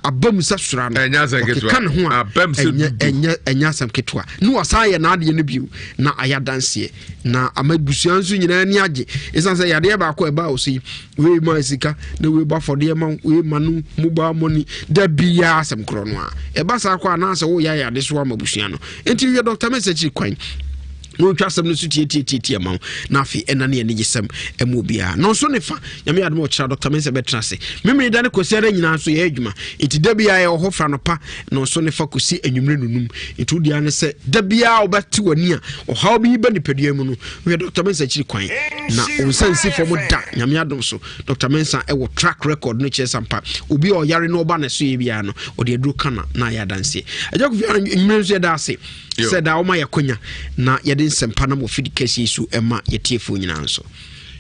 aba mu sɛ sora no ɔkeka ne ho a ɛnyɛ asɛm ketewa ne wɔsan yɛ n'adeɛ no bio na ayɛ adanseɛ na ama abusua nso nyinaa ani agye ɛsiane sɛ yadeɛ baako a ɛbaa wɔ so yi wei ma sika na wei bɔ afɔdeɛ ma wei ma no mobile money da biara asɛm korɔ no a ɛba saa kɔ anaasɛ woyɛ ayɛ ade so ama abusua no nti hwɛ dɔkta mɛsɛ akyiri kwan na ɔntwa asɛm no so tiatiatiatia ma wo na afei ɛna ne anigyesɛm ɛma obiara na ɔnso ne fa nyame adom ɔkyerɛ dɔkta mɛsɛ bɛtena ase memene da ne kwasiada nyinaa nso yɛyɛ adwuma nti da biara yɛwɔ hɔ fra nɔpa na ɔnso ne fa kɔsi anwummerɛ nonum nti wodeɛ ne sɛ da biara wobɛte w'ani a ɔhaw bi ba nipadua mu no wohwɛ dɔkta mɛnsa akyiri kwan na wo nsa nsi fam da nyame adom so dɔkta mɛnsa ɛwɔ track record no kyerɛ sampa obi a ɔyare na ɔba ne so yɛ biara no ɔde aduro ka na na ayɛ adanseɛ agya kofi anwummerɛ nso yɛda ase sɛ daa woma yɛakonya na yɛde nsɛmpa nam ɔfidi kɛseɛ so ɛma yɛtiefoɔ nyinaa nso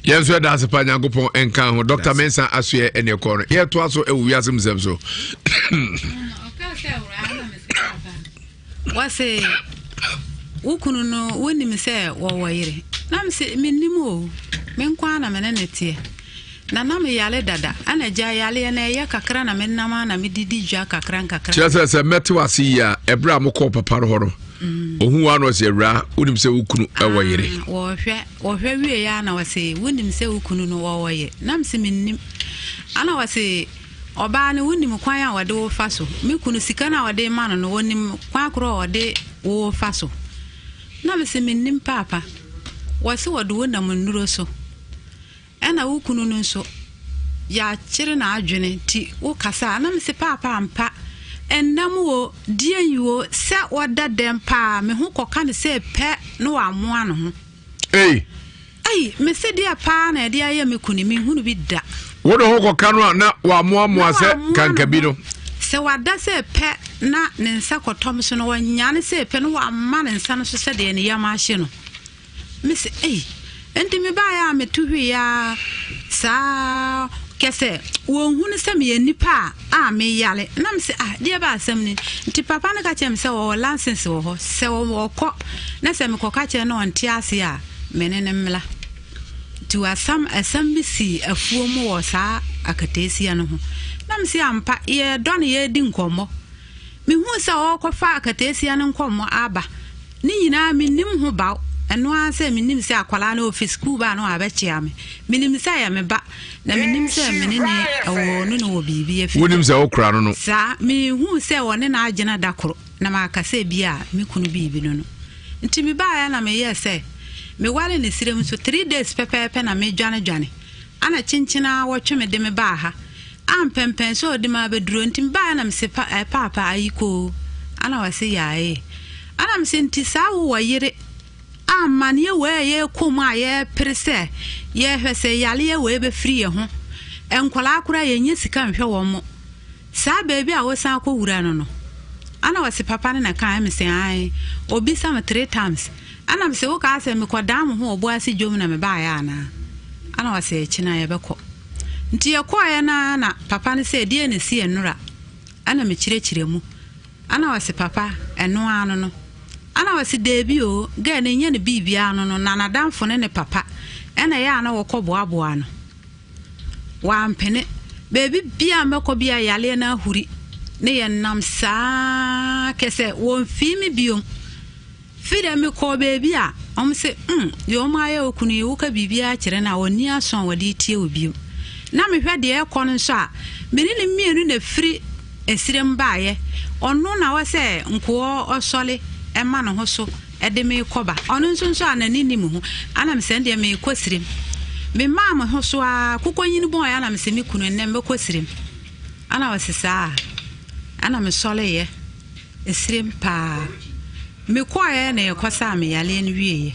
yɛn nso yɛda ase pa nyankopɔn nka ho dr mensa asoɛ ɛne ɛkɔ no yɛtoa so ɛwɔ wiase mu sɛm so Wɔse wo kunu no wonim sɛ wɔwɔ yere na mese mennim o me nko ara na me ne no teɛ na na meyare dada ɛna gya yareɛ na ɛyɛ kakra na menam a na medidi dwa kakra nkakra. Kyerɛ sɛ sɛ mɛte wase yie a ɛberɛ a mokɔɔ papa no hɔ no mm. ɔhu wa na ɔsɛ awura wonim sɛ wo kunu ɛwɔ yere. Ah, wɔhwɛ wɔhwɛ wie ya na wɔse wonim sɛ wo kunu no wɔwɔ yere na mese mennim ana wɔse Ɔbaa no, wonim kwan a wɔde wo fa so. Me kunu, sika no a wɔde rema no no, ɔnim kwan korɔ a ɔde wo fa so. Na mese, mennim paapa. Wɔse wɔde wo nam nnuro so. Ɛna wo kunu no nso, yɛakyere n'adwene nti wo kasa a. Na mese, paapa ampa, ɛnnam o, deɛn o, sɛ ɔda dɛm paa, me ho kɔka no sɛ pɛ na wamoa ne ho. Ei. Ei, mese deɛ paa na ɛde ayɛ me kunu, menhunu bi da. Wo de ho kɔka no a na wamoamoa sɛ kankabi no. Sɛ wada sɛ pɛ na ne nsa kɔtɔm so no, wanyane sɛ pɛ na wama ne nsa no so sɛdeɛ ne yam ahye no. Mese ei, enti mebaeɛ a meto hweeɛ ara saa kɛ sɛ wɔnhunu sɛ meyɛ nipa a a meyare. Na mese ah, deɛ ba asɛm ni. Nti papa no ka kyerɛ me sɛ wɔwɔ license wɔ hɔ, sɛ wɔkɔ na sɛ mekɔka kyerɛ no ɔnte ase a, me ne no mmla. Nti asɛm asɛm bi sii afuo mu wɔ saa akataasia no ho. Na mese ampa, yɛdɔ no yɛredi nkɔmmɔ. Mehuu sɛ ɔrekɔfa akataasia no nkɔmmɔ aba. Ne nyinaa mennim ho baw. Ɛno ara sɛ menim sɛ akwadaa no ɔfi sukuu ba a na wabɛkyea me. Menim sɛ ɛyɛ me ba, na menim sɛ me ne ne wɔ ne no wɔ biribi afi. Wonim sɛ wokora no no? Saa, mehuu sɛ ɔne no agyina da koro, na maka sɛ bi a me kunu biribi no no. Nti mebaeɛ na meyɛɛ sɛ meware ne serɛ mu so 3 days pɛpɛɛpɛ na medwanedwane. Ana kyenkyen ara wɔtwe me de me baa ha. A mpɛmpɛn sɛ ɔde me abɛduro nti mebaeɛ na mese pa eh, paapa ayikoo. Ana ɔse yaae. Ana mese nti saa wowɔ yere a amaneɛ wei a yɛrekɔ mu a yɛrepere sɛ yɛrehwɛ sɛ yareɛ wei bɛfiri yɛ ho. Nkwadaa koraa yɛnyɛ sika nhwɛ wɔn mo. Saa baabi a wosan kɔ wura no no. Ana ɔse papa no na ɛkaeɛ mese ae. Ɔbisa me 3 times. Ana mese wokaa sɛ mekɔdaa mo ho wɔ Boase dwom na mebaeɛ anaa? Ana ɔse ɛkyena yɛbɛkɔ. Nti yɛkɔeɛ no ara na papa no sɛ ɛdeɛn na ɛsi ɛnora? Ana mekyerɛkyerɛ mu. Ana ɔse papa ɛno ara no no. Ana ɔse daabi o, girl no nyɛ no biribiara no no na n'adamfo ne ne papa ɛna ɛyɛ a na wɔkɔ boaboa no. Wampene. Baabi biara mɛkɔ biara yareɛ no ahuri ne yɛnam saa kɛsɛ wɔmfii me biom. Fi dɛ mekɔɔ beebi a, wɔse, Umm, deɛ wɔayɛ wo kunu yi, woka biribiara kyerɛ no a, ɔnni aso a ɔde retie wo bio. Na mehwɛ deɛ ɛrekɔ no nso a, me ne no mmienu na ɛfiri ɛserɛ baeɛ. Ɔno na ɔsɛ nkoɔ ɔsɔre ma ne ho so de me rekɔba. Ɔno nso nso a n'ani nni me ho. Ana mesɛ ɛndeɛ merekɔ serem. Memaa me ho so ara, kokɔnyini bɔɔeɛ ana mesɛ me kunu ɛnnɛ mɛkɔ serem. Ana ɔse saa. Ana mesɔreeɛ. Esirem paa. Mekɔeɛ na yɛkɔsaa me yareɛ no wieeɛ.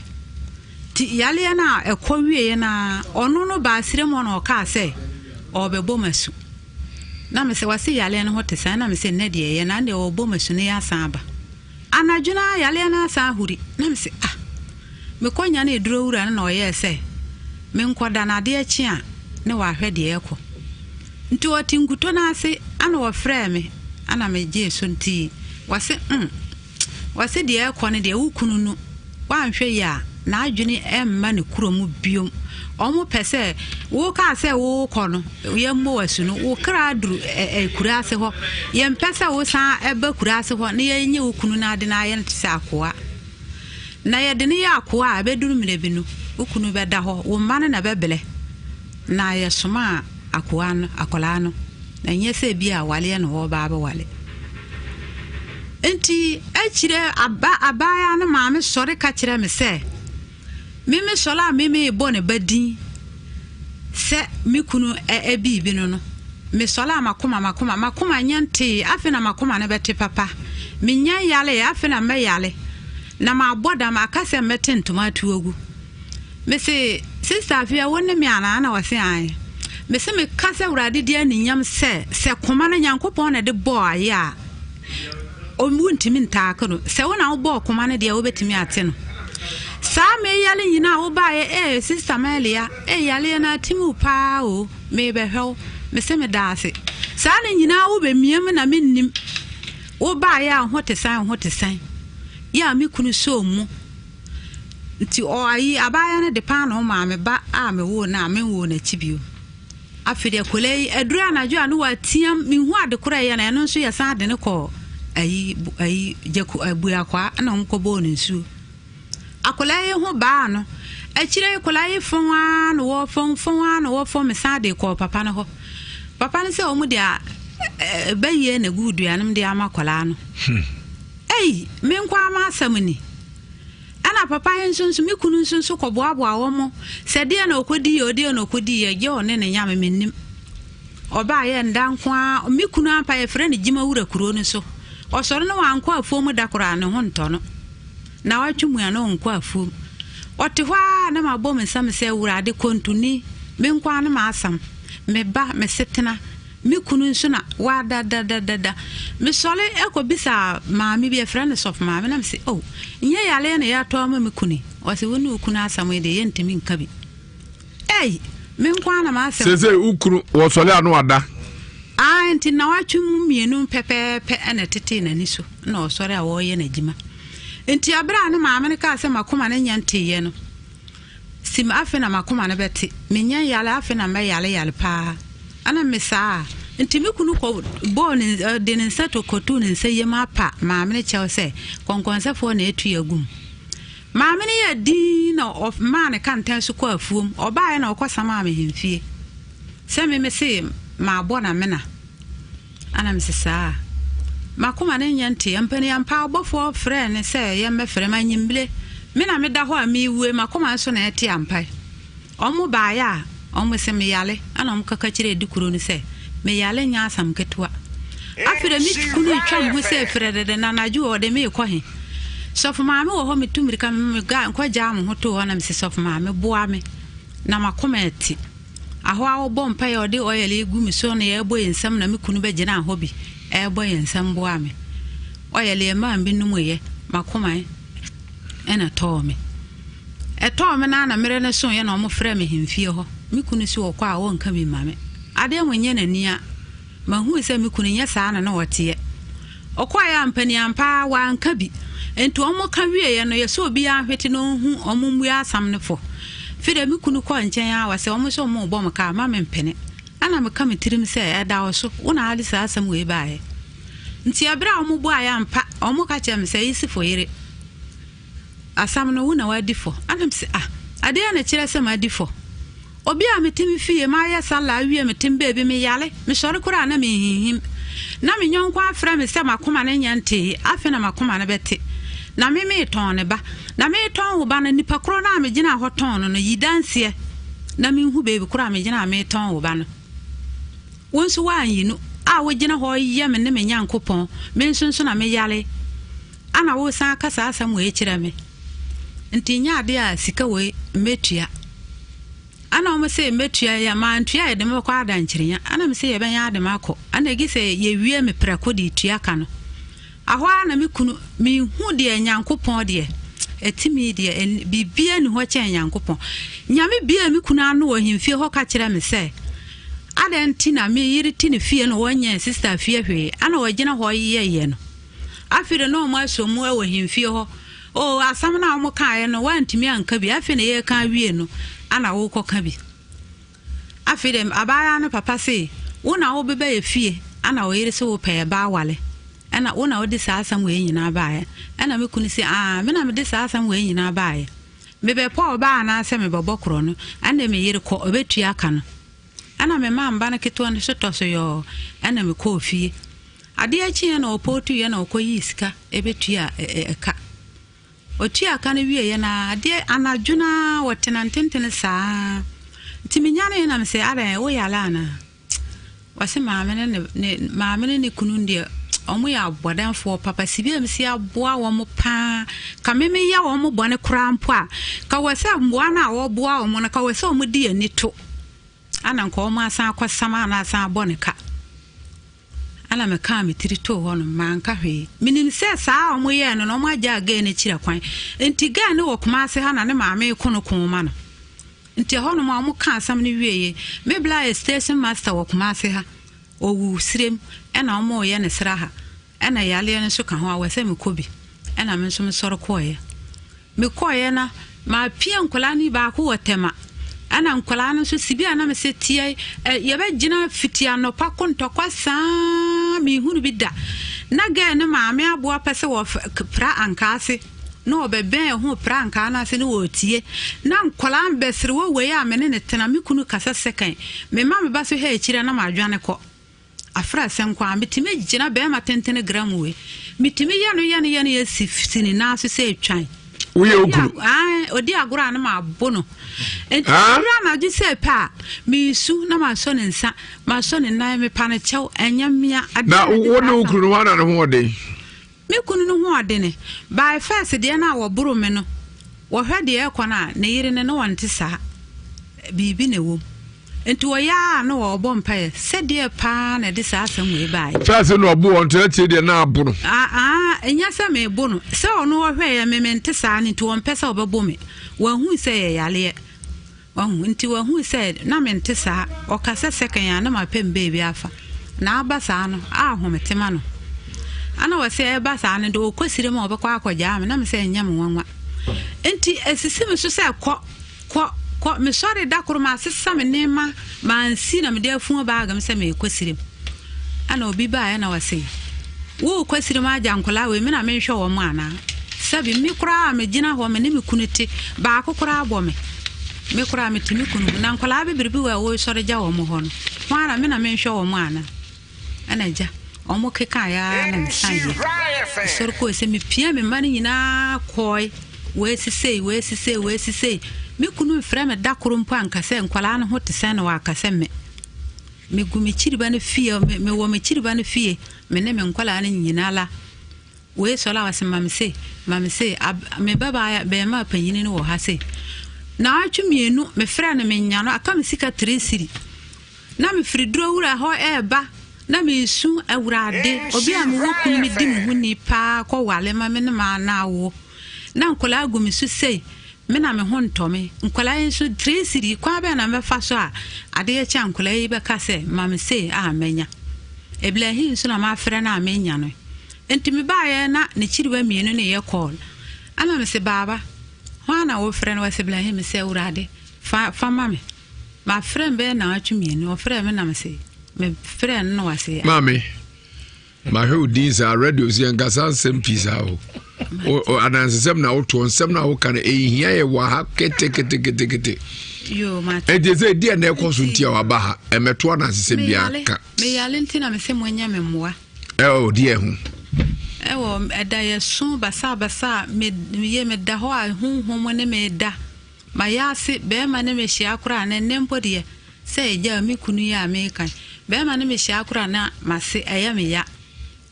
Nti yareɛ no a ɛkɔ wieeɛ no ara, ɔno no baa serem hɔ na ɔkaa sɛ ɔrebɛbɔ me asu. Na mesɛ wɔse yareɛ no ho te sɛn? Na mesɛ nnɛ deɛ ɛyɛ na ɛndeɛ ɔrebɔ me asu na yɛasan aba. Anadwo no ara yareɛ no asan ahuri. Na mesɛ ah, mekɔ nyane aduro wura no na ɔyɛɛ sɛ menkɔda no adeɛ kye a ne wahwɛ deɛ ɛrekɔ. Nti ɔte nkuto no ase ana ɔfrɛɛ me ana me gyee so nti ɔse mm ɔse deɛ ɛkɔ no deɛ wo kunu no woanhwɛ yie a n'adwene ɛmma ne kuro mu biom ɔmo pɛ sɛ wo kaa sɛ wo kɔ no yɛ mmɔ w'asu no wo kra duru ɛ kura ase hɔ yɛn pɛ sɛ wo san ɛba kura ase hɔ na yɛnyɛ wo kunu no ade no ayɛ no te sɛ akoa na yɛde no yɛ akoa a ɛbɛduru mmerɛ bi no wo kunu bɛda hɔ wo mma no na ɛbɛbrɛ Na yɛsomaa akoa no, akwadaa no, na ɛnyɛ sɛ bi a waleɛ na ɔreba abɛwale. Nti akyire aba abaayewa no maame sɔre ka kyerɛ me sɛ, me me sɔre a me merebɔ ne ba din sɛ me kunu ɛbiibi no no, me sɔre a makoma makoma makoma nyɛ ntee, afei na makoma no bɛte papa. Menyɛ yale, afei na mɛyale. Na mabɔ dam aka sɛ mɛte ntoma atu agu. Mese, Sista Afia, wo ne me anaa? Na ɔse, Ae. Mese, Meka sɛ Awurade di aninyam sɛ, sɛ koma no Nyankopɔn na ɛde bɔɔ ayɛ a, wontumi ntaake no. Sɛ wo na wobɔɔ koma no deɛ, wobɛtumi ate no. Saa meyale nyinaa a wobaeɛ, ee, Sista Melia, ee, yaleɛ no atimi wo paa o, merebɛhwɛ wo. Mese, Meda ase. Saa no nyinaa wobɛmia mu na mennim. Wobaeɛ a, wo ho te sɛn, wo ho te sɛn? Yɛ a me kunu sɔɔ mu. Nti ɔ ayi abaayewa no de paanoo maa me ba a mewoo no a menwoo n'akyi bio. Afei deɛ akwadaa yi aduru anadwo a ne wateam menhu ade korɔ ɛyɛ no ɛno nso yɛsan de no kɔɔ ayi ayi gyako abuakwaa ɛna wɔn kɔbɔɔ no nsuo. Akwadaa yi ho baa no akyire yi akwadaa yi fɔn ara na wɔfɔn fɔn ara na wɔfɔn mesan de kɔɔ papa no hɔ. Papa no sɛ wɔn de a bɛyie na egu dua no mu de ama akwadaa no. Hmm. Ei, me nko ara m'asɛm ni. Ɛna papa yi nso nso, me kunu nso nso kɔboaboa wɔn sɛ deɛ na ɔkɔdiiɛ o, deɛ na ɔkɔdiiɛ, gye ɔne ne nyame mennim. Ɔbaa yɛ nda nko ara, me kunu ampa yɛfrɛ no Gyima wura kuro no so. Ɔsɔre no wankɔ afuom da koraa ne ho ntɔ no. Na watwe mu a na ɔnkɔ afuom. Ɔte hɔ ara na mabɔ me nsam sɛ Awurade kontoni, me nko ara ne m'asɛm, me ba, me setena. Me kunu nso na wadadadadada. Mesɔre kɔbisaa maame bi, yɛfrɛ no Sɔfo Maame, na mese, oh, nyɛ yareɛ na yɛatɔ ama me kunu yi? Ɔse, wo ne wo kunu asɛm yi deɛ yɛntumi nka bi. Ei, me nko ara na m'asɛm. Seesei wo kunu wɔsɔre a na wada? Ah, nti nnawɔtwe mu mmienu pɛpɛɛpɛ na ɛtetee n'ani so na ɔsɔre a ɔreyɛ n'adwuma. Nti ɛberɛ a ne maame no kaa sɛ m'akoma no nyɛ nteeɛ no, Sim afe na m'akoma no bɛte. Menyɛ yale afe na mɛyale yale paa. Ɛna me saa nti me kunu kɔ bɔɔ ne de ne nsa to kɔtoo ne nsa yam apa maame no kyɛw sɛ kɔnkɔnsɛfoɔ na atu yɛ agum. Maame no yɛ din na ɔmaa ne kɛntɛn so kɔ afuom. Ɔbaeɛ na ɔkɔ samaa me hemfie sɛ me me se maabɔ na mena. Ana mese saa? M'akoma no nnyɛ ntee. Ampaneampa, ɔbɔfoɔ frɛɛ no sɛ yɛmmɛfrɛ me anyimbile. Me na meda hɔ a merewue, m'akoma nso na ɛrete ampa. Wɔn baeɛ a, wɔn se meyare, ɛna wɔn kaka kyerɛɛ dikuro no sɛ, meyare nyɛ asɛm ketewa. Afei deɛ me kunu retwa me ho sɛ frɛdɛdɛ, na anadwo ɔde me rekɔ he? Sɔfo maame wɔ hɔ, metu mmirika nkɔgyaa me ho too hɔ na mese, Sɔfo maame, boa me na m'akoma ɛte. Ahɔ a wɔbɔ mpae a ɔde oil regu me so na yɛrebɔ yɛn nsam na me kunu bɛgyinaa hɔ bi rebɔ yɛn nsam boaa me. Oil yɛ maa me nomuiɛ, m'akoma na ɛtɔɔ me. Ɛtɔɔ me no ara na mmerɛ no soeɛ na wɔfrɛɛ me ahemfie hɔ. Me kunu se ɔkɔ a ɔnka bi mma me. Adeɛ mo nyɛ n'ani a. Mahuu sɛ me kunu nyɛ saa na na ɔteɛ. Ɔkɔeɛ ampaniampa ara wanka bi. Enti wɔka wieeɛ no, yɛsɛ obiara nhwete na ɔnhu wɔn mmua asɛm no fɔ. Afei deɛ me kunu kɔɔ nkyɛn ara ɔse wɔn nso wɔrebɔ me ka, mma mempene. Ɛna meka me tirim sɛ, ɛda wo so, wo na wode saa asɛm wei baeɛ. Nti ɛberɛ a wɔbuaeɛ ampa, wɔka kyerɛɛ me sɛ, Yisifo yere, Asɛm no, wo na woadi fɔ. Ɛna mese, ah, adeɛ na ɛkyerɛ sɛ madi fɔ. Obi a mete me fie, mayɛ sala awie, mete me baabi, meyare, mesɔre koraa na mehinhim. Na me nyɔnko afrɛ me sɛ m'akoma no nyɛ ntee, afei na m'akoma no bɛte. Na me meretɔn ne ba. Na meretɔn wo ba no, nipa korɔ no a megyinaa hɔ tɔn no no, yi danseɛ na menhu baabi korɔ a megyinaa meretɔn wo ba no. Wo nso woanyi no a wogyina hɔ reyɛ me ne me Nyankopɔn, me nso nso na meyare. Ana woresan aka saa asɛm wei kyerɛ me? Nti nyɛ adeɛ a sika wei mɛtua. Ana wɔn se mɛtua yi a, mantua a yɛde me bɛkɔ adankyerenya. Ana me se yɛbɛnya ade makɔ. Ana ɛgye sɛ yɛwie me prɛko de tua ka no. Ahɔ ara na me kunu, mehu deɛ Nyankopɔn deɛ, ɛtumi deɛ, biribiara nni hɔ kyɛn Nyankopɔn. Nyame biee me kunu ano wɔ ahemfie hɔ ka kyerɛ me sɛ, adɛn nti na me yere te ne fie na wɔnyɛɛ sista fie hwee, ana wɔgyina hɔ yɛyɛ no. Afei de na wɔasɔ mu wɔ ahemfie hɔ. Oo, asɛm no a wɔkaeɛ no, woantumi anka bi. Afei na yɛreka awie no, ana worekɔka bi. Afei de, abaayewa no papa se, Wo na wobeba yɛ fie, ana wo yere se wopɛ yɛ ba awale. Ɛna wo na wode saa asɛm wei nyinaa baeɛ. Ɛna me kunu se, Aa, me na mede saa asɛm wei nyinaa baeɛ. Mebɛpɔ ɔbaa anaasɛ mebɛbɔ korɔ no, ɛnde me yere kɔ, ɔbɛtua ka no. Ɛna memaa me ba no ketewa no so tɔ so yɔɔ, ɛna mekɔɔ fie. Adeɛ kyeeɛ na ɔpootuiɛ na ɔkɔyii sika bɛtuaa ɛka. Ɔtuaa ka no wieeɛ no ara, adeɛ anadwo no ara ɔtena ntentene saa. Nti menyaneeɛ na mesɛ adɛn woyare anaa? Ɔse maame ne ne ne maame ne ne kunu deɛ wɔn yɛ abɔdɛnfoɔ papa sibi a mesi aboa wɔn paa ka me meyɛ wɔn bɔne koraa mpo a ka wɔ sɛ mmoa no a wɔboa wɔn no ka wɔ sɛ wɔn di ani to ana nka wɔn asan akɔsam ana asan abɔ ne ka. Ɛna mekaa me tiri too hɔ nom, manka hwee. Menim sɛ saa a wɔyɛɛ no no, wɔagyaa girl no akyiri kwan. Nti girl no wɔ Kumasi ha na ne maame reko no ko ma no. Nti ɛhɔ nom a wɔkaa asɛm no wieeɛ, me bla yɛ station master wɔ Kumasi ha, ɔwu serem, ɛna wɔreyɛ no sraha. Ɛna yareɛ no nso ka ho a, wɔ sɛ mekɔ bi. Ɛna me nso mesɔre kɔeɛ. Mekɔeɛ na mapia nkwadaa no baako wɔ Tema. Ɛna nkwadaa no nso sibi a na mesɛ tia yɛbɛgyina fiti anɔpa ko ntɔkwa saa menhunu bi da. Na gɛɛ no maame aboa pɛ sɛ wɔpra ankaa ase na ɔbɛbɛn ho pra ankaa no ase na wɔretie. Na nkwadaa mbɛsere wɔ wei a me ne ne tena me kunu kasa sɛkɛn. Mema me ba so hɛ akyire na madwane kɔ. Afra sɛ nko ara metumi gyina bɛrima tentene gram wei. Metumi yɛ no yɛ no yɛ no yɛ si si ne nan so sɛ etwan. Woyɛ wo kunu? Odi agorɔ a na mabo no. Nti ɔwura anadwo sɛ pɛ a mesu na masɔ ne nsa masɔ ne nan mepa no kyɛw ɛnyɛ mmea. Na wo ne wo kunu no hwan na ne ho ɔden? Me kunu no ho ɔdene. By first deɛ no a wɔboro me no, wɔhwɛ deɛ ɛrekɔ no a, ne yere no ne ɔnte saa. Biribi na ɛwɔ mu. Nti ɔyɛ a na ɔbɔ mpaeɛ sɛdeɛ paa na ɛde saa asɛm wei baeɛ. Fɛs na ɔbo wɔn nti akyire deɛ na abo no. Aa ɛnyɛ sɛ mebo no sɛ ɔno ɔhwɛeɛ me mente saa no nti ɔmpɛ sɛ ɔbɛbo me. Wahu sɛ yɛ yareɛ. Wahu nti wahu sɛ na mente saa. Ɔka sɛ sɛkɛn a na mapɛ me baabi afa. Na aba saa no a ahomete ma no. Ana ɔsɛ ɛba saa no de ɔkɔ sire mu a ɔbɛkɔ akɔgyaa me na me sɛ ɛnyɛ me nwanwa. Nti ɛsisi me so sɛ kɔ. Kɔ, kɔ. Mesɔree da koro, masesa me nneɛma, mansi na mede afua baage mu sɛ merekɔ sirem. Ɛna obi baeɛ na ɔse, worekɔ sirem agya nkwadaa wei, me na menhwɛ wɔn anaa? Sɛbi, me koraa a megyina hɔ, me ne me kunu te, baako koraa bɔ me. Me koraa mete me kunu ho, na nkwadaa bebrebe wɔ a woresɔre gya wɔn hɔ no, ho ara me na menhwɛ wɔn anaa? Ɛna agya, wɔn kekaeɛ ara na mesaeɛ. Mesɔre kɔe sɛ mepia me mma no nyinaa kɔe. Wei si sei, wei si sei, wei si sei. Me kunu mfrɛ me da koro mpo anka sɛ nkwadaa no ho te sɛn na waka sɛ me. Megu me kyiriba no fie, mewɔ me kyiriba no fie, me ne me nkwadaa no nyinaa la. Wei sɔre a ɔse ma me sei, ma me sei. Me babaa bɛrima panyini no wɔ ha sei. Naawɔtwe mmienu mefrɛ no menya no, aka me sika 3 cedi. Na mefiri duro wura hɔ reba, na meresu, Awurade, obi a mewɔ kunu medi me ho ni paa kɔware ma me ne m'ana awo, na nkwadaa gu me so sei, me na me ho ntɔ me. Nkwadaa yi nso, 3 cedi, kwan bɛn na mɛfa so a adeɛ kye a nkwadaa yi bɛka sɛ ma me sei a mɛnya? Ebrahim nso na mafrɛ no a menya no. Nti mebaeɛ na ne kyiriba mmienu ne yɛ kɔɔl. Ɛna mese, Baaba, hwan na wofrɛ no? Wɔse Ebrahim. Mese, Awurade, fa, fa ma me. Mafrɛ no bɛyɛ nnawɔtwe mmienu, ɔfrɛɛ me na mese mefrɛɛ no na wase. Maame, mahwɛ wo din saa, radio so yɛnkasa nsɛm pii saa o. Anansesɛm na wotoɔ, nsɛm na woka no, ɛhia yɛ wɔ ha keteketekete. Ɛnti sɛ ɛdi ɛna ɛkɔ so nti a waba ha, ɛmɛto anansesɛm biara ka. Meyale nti na mese monyɛ me mmoa. Ɛwɔ deɛ ho. Ɛwɔ ɛda yɛ so basabasa, meyɛ meda hɔ a honhom ne meda. Mayɛ ase, bɛɛma ne me hyia koraa na ɛnnɛ mpo deɛ, sɛ agya me kunu yi a meka yi, bɛɛma ne me hyia koraa na m'ase ɛyɛ me ya,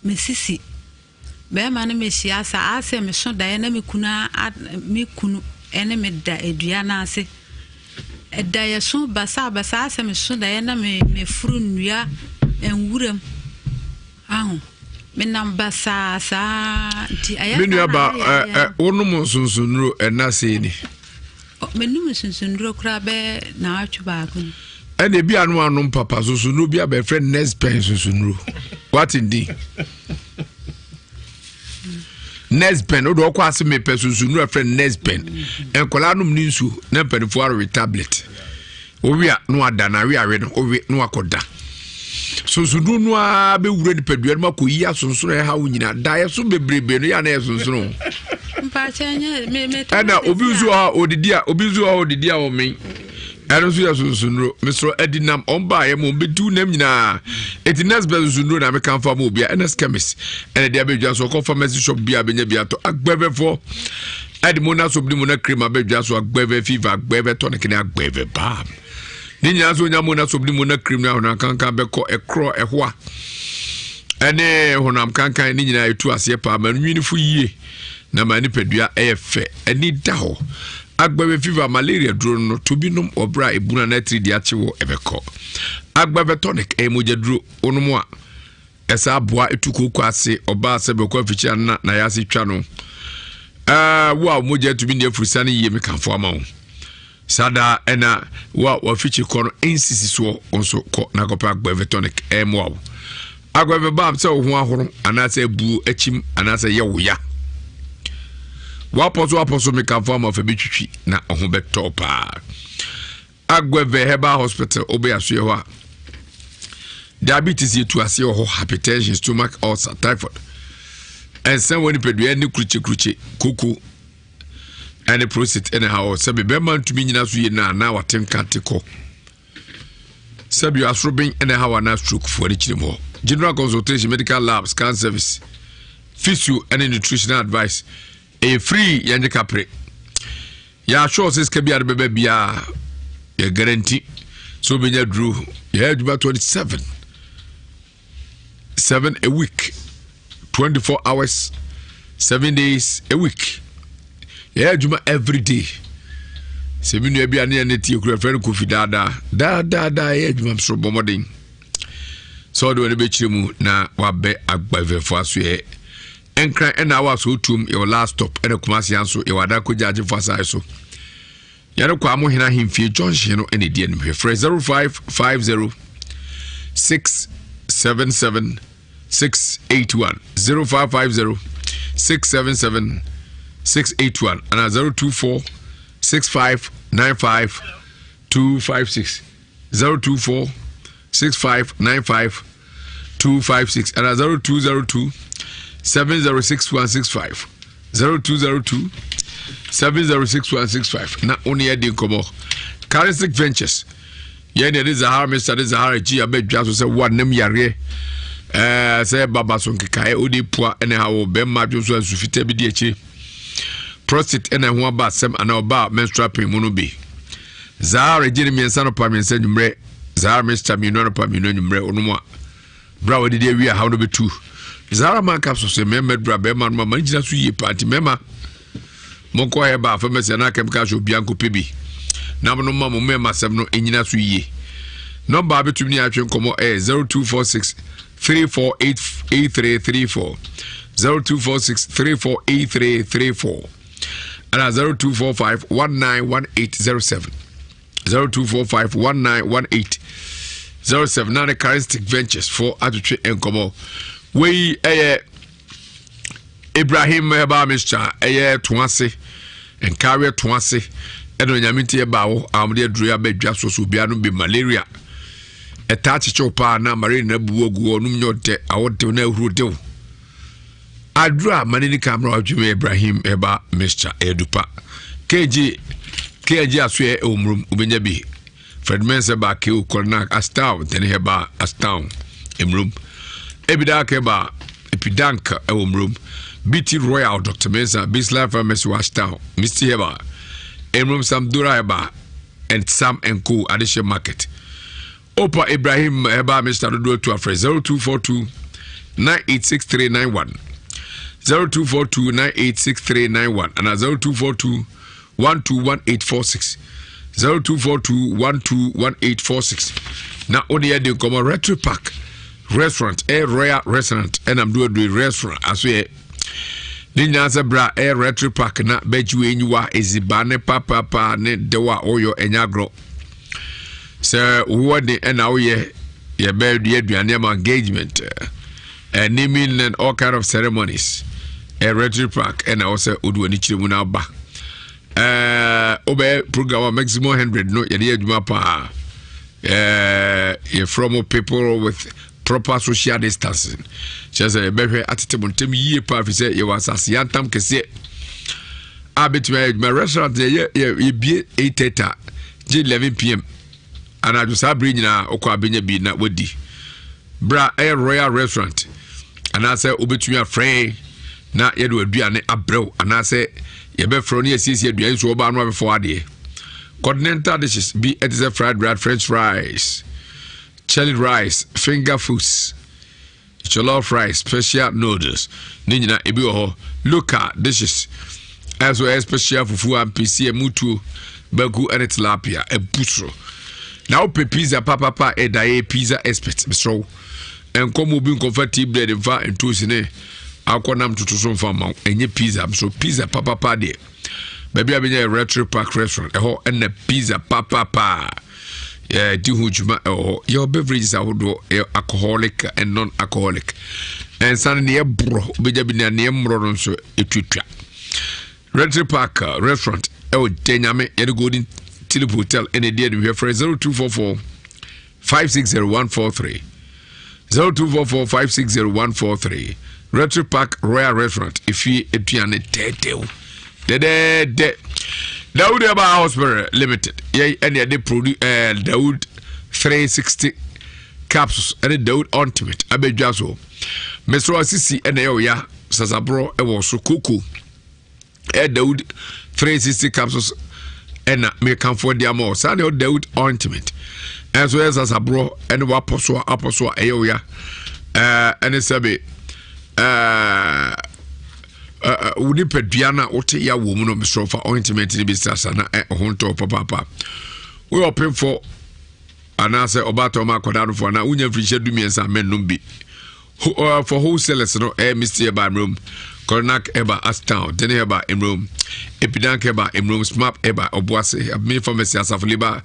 me sisi, bɛɛma ne me hyia saa asɛ me so daeɛ na me kunu a, me kunu ɛne me da dua no ase, ɛda yɛ so basaa basaa asɛ me so daeɛ na me me foro nnua nwuram. Ahu, menam basaa saa nti ɛyɛ Me nua ba ɛ wonom nsonsonnuro ɛna sei ni. Menom nsonsonnuro koraa bɛyɛ naawɔtwe baako ni. Ɛna ebi ano anom papa nsonsonnuro bi abɛfrɛ nurse pen nsonsonnuro. Wate din? Nurse pen wode ɔkɔ ase mepɛ nsonsonnuro ɛfrɛ nurse pen. Nkwadaa nom ne nsuo na mpanimfoɔ arewe tablet. Wowe a na wada na awe awe no wowe na wakɔda. Sonsoduro no ara bɛwura nipadua no mu akɔyi asonsono a ɛha wo nyinaa. Daeɛ so bebrebe no yɛ a na ɛyɛ sonsono. Ɛna obi nso wɔ hɔ a ɔdidi a obi nso wɔ hɔ a ɔdidi a ɔmen. Ɛno nso yɛ sonsonuro. Mesrɛ adi nam ɔn baayɛ ma ɔmbɛdiw nam nyinaa. Eti nurse bɛ sonsonuro na meka mfa ma obi a ɛna chemist ɛna de abɛdwa so ɔkɔ pharmacy shop bi a bɛnya bi atɔ agbɛbɛfoɔ. Ɛde mo na soap ne mo na cream abɛdwa so agbɛvɛ fever agbɛvɛ tonic ne agbɛvɛ balm ne nyinaa nso nya mo na soap ne mo na cream ne ahonam kankan bɛkɔ ɛkorɔ ɛhoa ɛne honam kankan ne nyinaa ɛtu aseɛ paa ma nwinifo yie na ma nipadua ɛyɛ fɛ ɛni da hɔ agbɛvɛ fever malaria duro no to bi nom wɔ berɛ a ebunu anaa tiri di akye wɔ ɛbɛkɔ agbɛvɛ tonic ɛyɛ mogya duro wonom a Ɛsaa boa etu kooko ase ɔbaa sɛ bɛkɔ afikyiri ana na yɛase twa no. Ɛɛ wo a mogya tumi nni afurusa no yie mekamfo ama wo. Saa daa ɛna wo a wafikyi kɔ no nsisi soɔ wo nso kɔ na kɔpɛ agbɛve tonic ɛmmoa wo. Agbɛve balm sɛ wo ho ahoro anaasɛ abuo akyim anaasɛ yɛ wo ya. Wapɔ so wapɔ so mekamfo ama fa bi twitwi na ɔho bɛtɔ paa. Agueve Herbal Hospital wobɛ asoɛ hɔ a diabetes yɛ tu aseɛ wɔ hɔ hypertension stomach ulcer typhoid ɛnsa wɔ nipadua ne kurukyekurukyɛ koko ɛne prostate ɛne ha wɔ sɛbi bɛrima ntumi nyina so yie na anaa wate nka te kɔ sɛbi asoroben ɛne ha wɔ anaa stroke foɔ ne kyerɛ mu hɔ general consultation medical lab scan service physio ɛne nutritional advice Ɛyɛ free yɛngye kapre. Yɛ assure sɛ sika biara bɛba biara yɛ guarantee sɛ wobɛnya duro. Yɛyɛ adwuma 27 7 a week 24 hours 7 days a week. Yɛyɛ adwuma every day. Sɛ me nua bi a ne yɛn ne tie kura fɛ no Kofi daadaa daadaadaa ɛyɛ adwuma so bɔ mmɔden sɛ ɔde wɔn bɛkyerɛ mu na wabɛ agbavɛfo asoɛ nkran ɛna awa so otuom yɛwɔ last stop ɛna kumase nso yɛwɔ adako gyagyefo asae so yɛne kɔ amo hena ahemfie junction no ɛna ɛdi anim hwɛ frɛ 0550 677 681 0550 677 681 ana 024 6595 256 024 6595 256 ana 0202 706165 0202 706165 na wo ne yɛdi nkɔmmɔ charistic ventures Yɛn deɛ de Zahara Mr. de Zahara akyi aba dwa so sɛ woanam yareɛ ɛɛ sɛ baba so nkekaeɛ wode pua ɛna ha wɔ bɛrima adwo so nsu fitaa bi di akyire prostate ɛna ɛho aba asɛm anaa ɔbaa menstrual pain mu no bi Zahara gye ne mmiɛnsa nɔpa mmiɛnsa anwummerɛ Zahara Mr. mmienu anɔpa mmienu anwummerɛ wonom a berɛ a wɔdidi awie a haw no bɛtu Zahara man capsules mmarima dura bɛrima no ma ma no gyina so yie paa nti mmarima Monkɔ herbal pharmacy anaa chemical shop bia nkɔpɛ bi na mo no ma mo mmarima asɛm no nyina so yie. Nɔmba a bɛtumi ne atwe nkɔmmɔ ɛyɛ 0246 348334 0246 348334 ɛna 0245 191807 0245 191807 na ne Charistic Ventures fo atwetwe nkɔmmɔ. Wei ɛyɛ Ibrahim herbal mixture ɛyɛ to ase nkareɛ to ase ɛna onyame nti ɛba wo a wɔde aduro aba dwa so so obiara no bi malaria ɛtaa kyekyew paa na malaria na abu agu hɔ nom nyɛ ɔdɛ awɔ dew na ahuro dew aduro a mane ni kamera wadwuma Ibrahim herbal mixture ɛyɛ dupa kg kg asoɛ ɛwɔ murum wobɛnya bi Fred Mensah ba Keo Kɔrnak Astown Tɛne Hɛba Astown Emrom Ebidak Hɛba Epidank ɛwɔ Mrom BT Royal Dr. Mensah Bisla Pharmacy wɔ Ashtown Misty Hɛba Emrom Samdora Hɛba and Sam and Co Adehyɛ Market Opa Ibrahim Hɛba Mr. Dodo Atu Afrɛ 0242 986391 0242 986391 ana 0242 121846 0242 121846 na wode yɛ de nkɔmmɔ retro park restaurant ɛyɛ royal restaurant ɛnam do adure restaurant aso yɛ ne nyinaa sɛ berɛ a ɛyɛ retro park na bɛgye wɔ enyiwa eziba ne papapa ne dɛw a ɔyɔ ɛnyɛ agorɔ sɛ wowɔ de ɛna woyɛ yɛbɛdua aduane ama engagement uh, naming and all kind of ceremonies uh, Rotary Park ɛna ɛwɔ sɛ wode w'ani kyerɛ mu no aba wobɛyɛ program a maximum 100 no yɛde yɛ adwuma paa yɛfrɛ mo people with proper social distancing kyerɛ sɛ yɛbɛhwɛ atete mo ntam yie paa fi sɛ yɛwɔ asase yɛntam kɛseɛ a bɛtumi ayɛ adwuma restaurant yɛyɛ yɛbie 8:30 gye 11 pm anadwo saa bere nyinaa wokɔ abɛnya bi na wadi Bra ɛyɛ Royal Restaurant anaasɛ wobɛtumi afrɛ yɛn na yɛde aduane abrɛ wo anaasɛ yɛbɛfrɛ wo ne yɛasiesie aduane so wɔbaa no abɛfɔ adeɛ. Continental dishes bi ɛte sɛ fried rice, french fries, chili rice, finger foods, jollof rice, special noodles ne nyina ebi wɔ hɔ. Local dishes ɛso ɛyɛ special fufu ampesie mutuo banku ɛne tilapia ɛbu soro. Na wopɛ pizza papapa a ɛda yɛ pizza expert mesrɛ wo nkɔm obi nkɔfa tea bread mfa ntosi ne akɔ nam toto so mfa ma wo ɛnyɛ pizza mesrɛ pizza papapa deɛ baabi a bɛnya yɛ retro park restaurant ɛhɔ ɛna pizza papapa yɛdi ho dwuma ɛwɔ hɔ yɛwɔ beverages ahodoɔ yɛ alcoholic and non alcoholic ɛnsa no neɛ borɔ wobɛgya bi nea neɛ mmorɔ no nso ɛtuatua Retry Park uh, Restaurant ɛwɔ Dɛnyame yɛne Golden Tulip Hotel ɛna ɛdi anim hwɛ frɛ 0244 560143 0244 560143 Retry Park Royal Restaurant efie aduane dɛɛdɛw dɛdɛɛdɛ Dawood Herbal Hospital Limited yɛn ɛna ɛde produ ɛɛ eh, Dawood 360 capsules ɛne Dawood ointment abɛdwa so mesrɛ asisi ɛna ɛyɛ ɔya sasaborɔ ɛwɔ so koko ɛyɛ Dawood 360 capsules ɛna mekamfoɔ de ama wɔ saa deɛ Dawood ointment ɛnso yɛ sasaborɔ ɛne wapɔ so a apɔ so a ɛyɛ ɔya ɛɛ ɛne sɛbe ɛɛ. Wo nipadua no a wote ya wɔ mu no, mesrɛ fa ointment no bi srasra na ɛho ntɔ papaapa. Woyɛ ɔpemfo anaasɛ ɔbaatan ma akwadaa no fo anaa wonya mfirihyia 13 mɛnnom bi. For wholesalers no ɛyɛ Misty Herbal Mmerom, Coronac Herbal Ashtown, Dene Herbal Mmerom, Epidank Herbal Mmerom, Smap Herbal Obuasi, Abmi Pharmacy Asafo Liba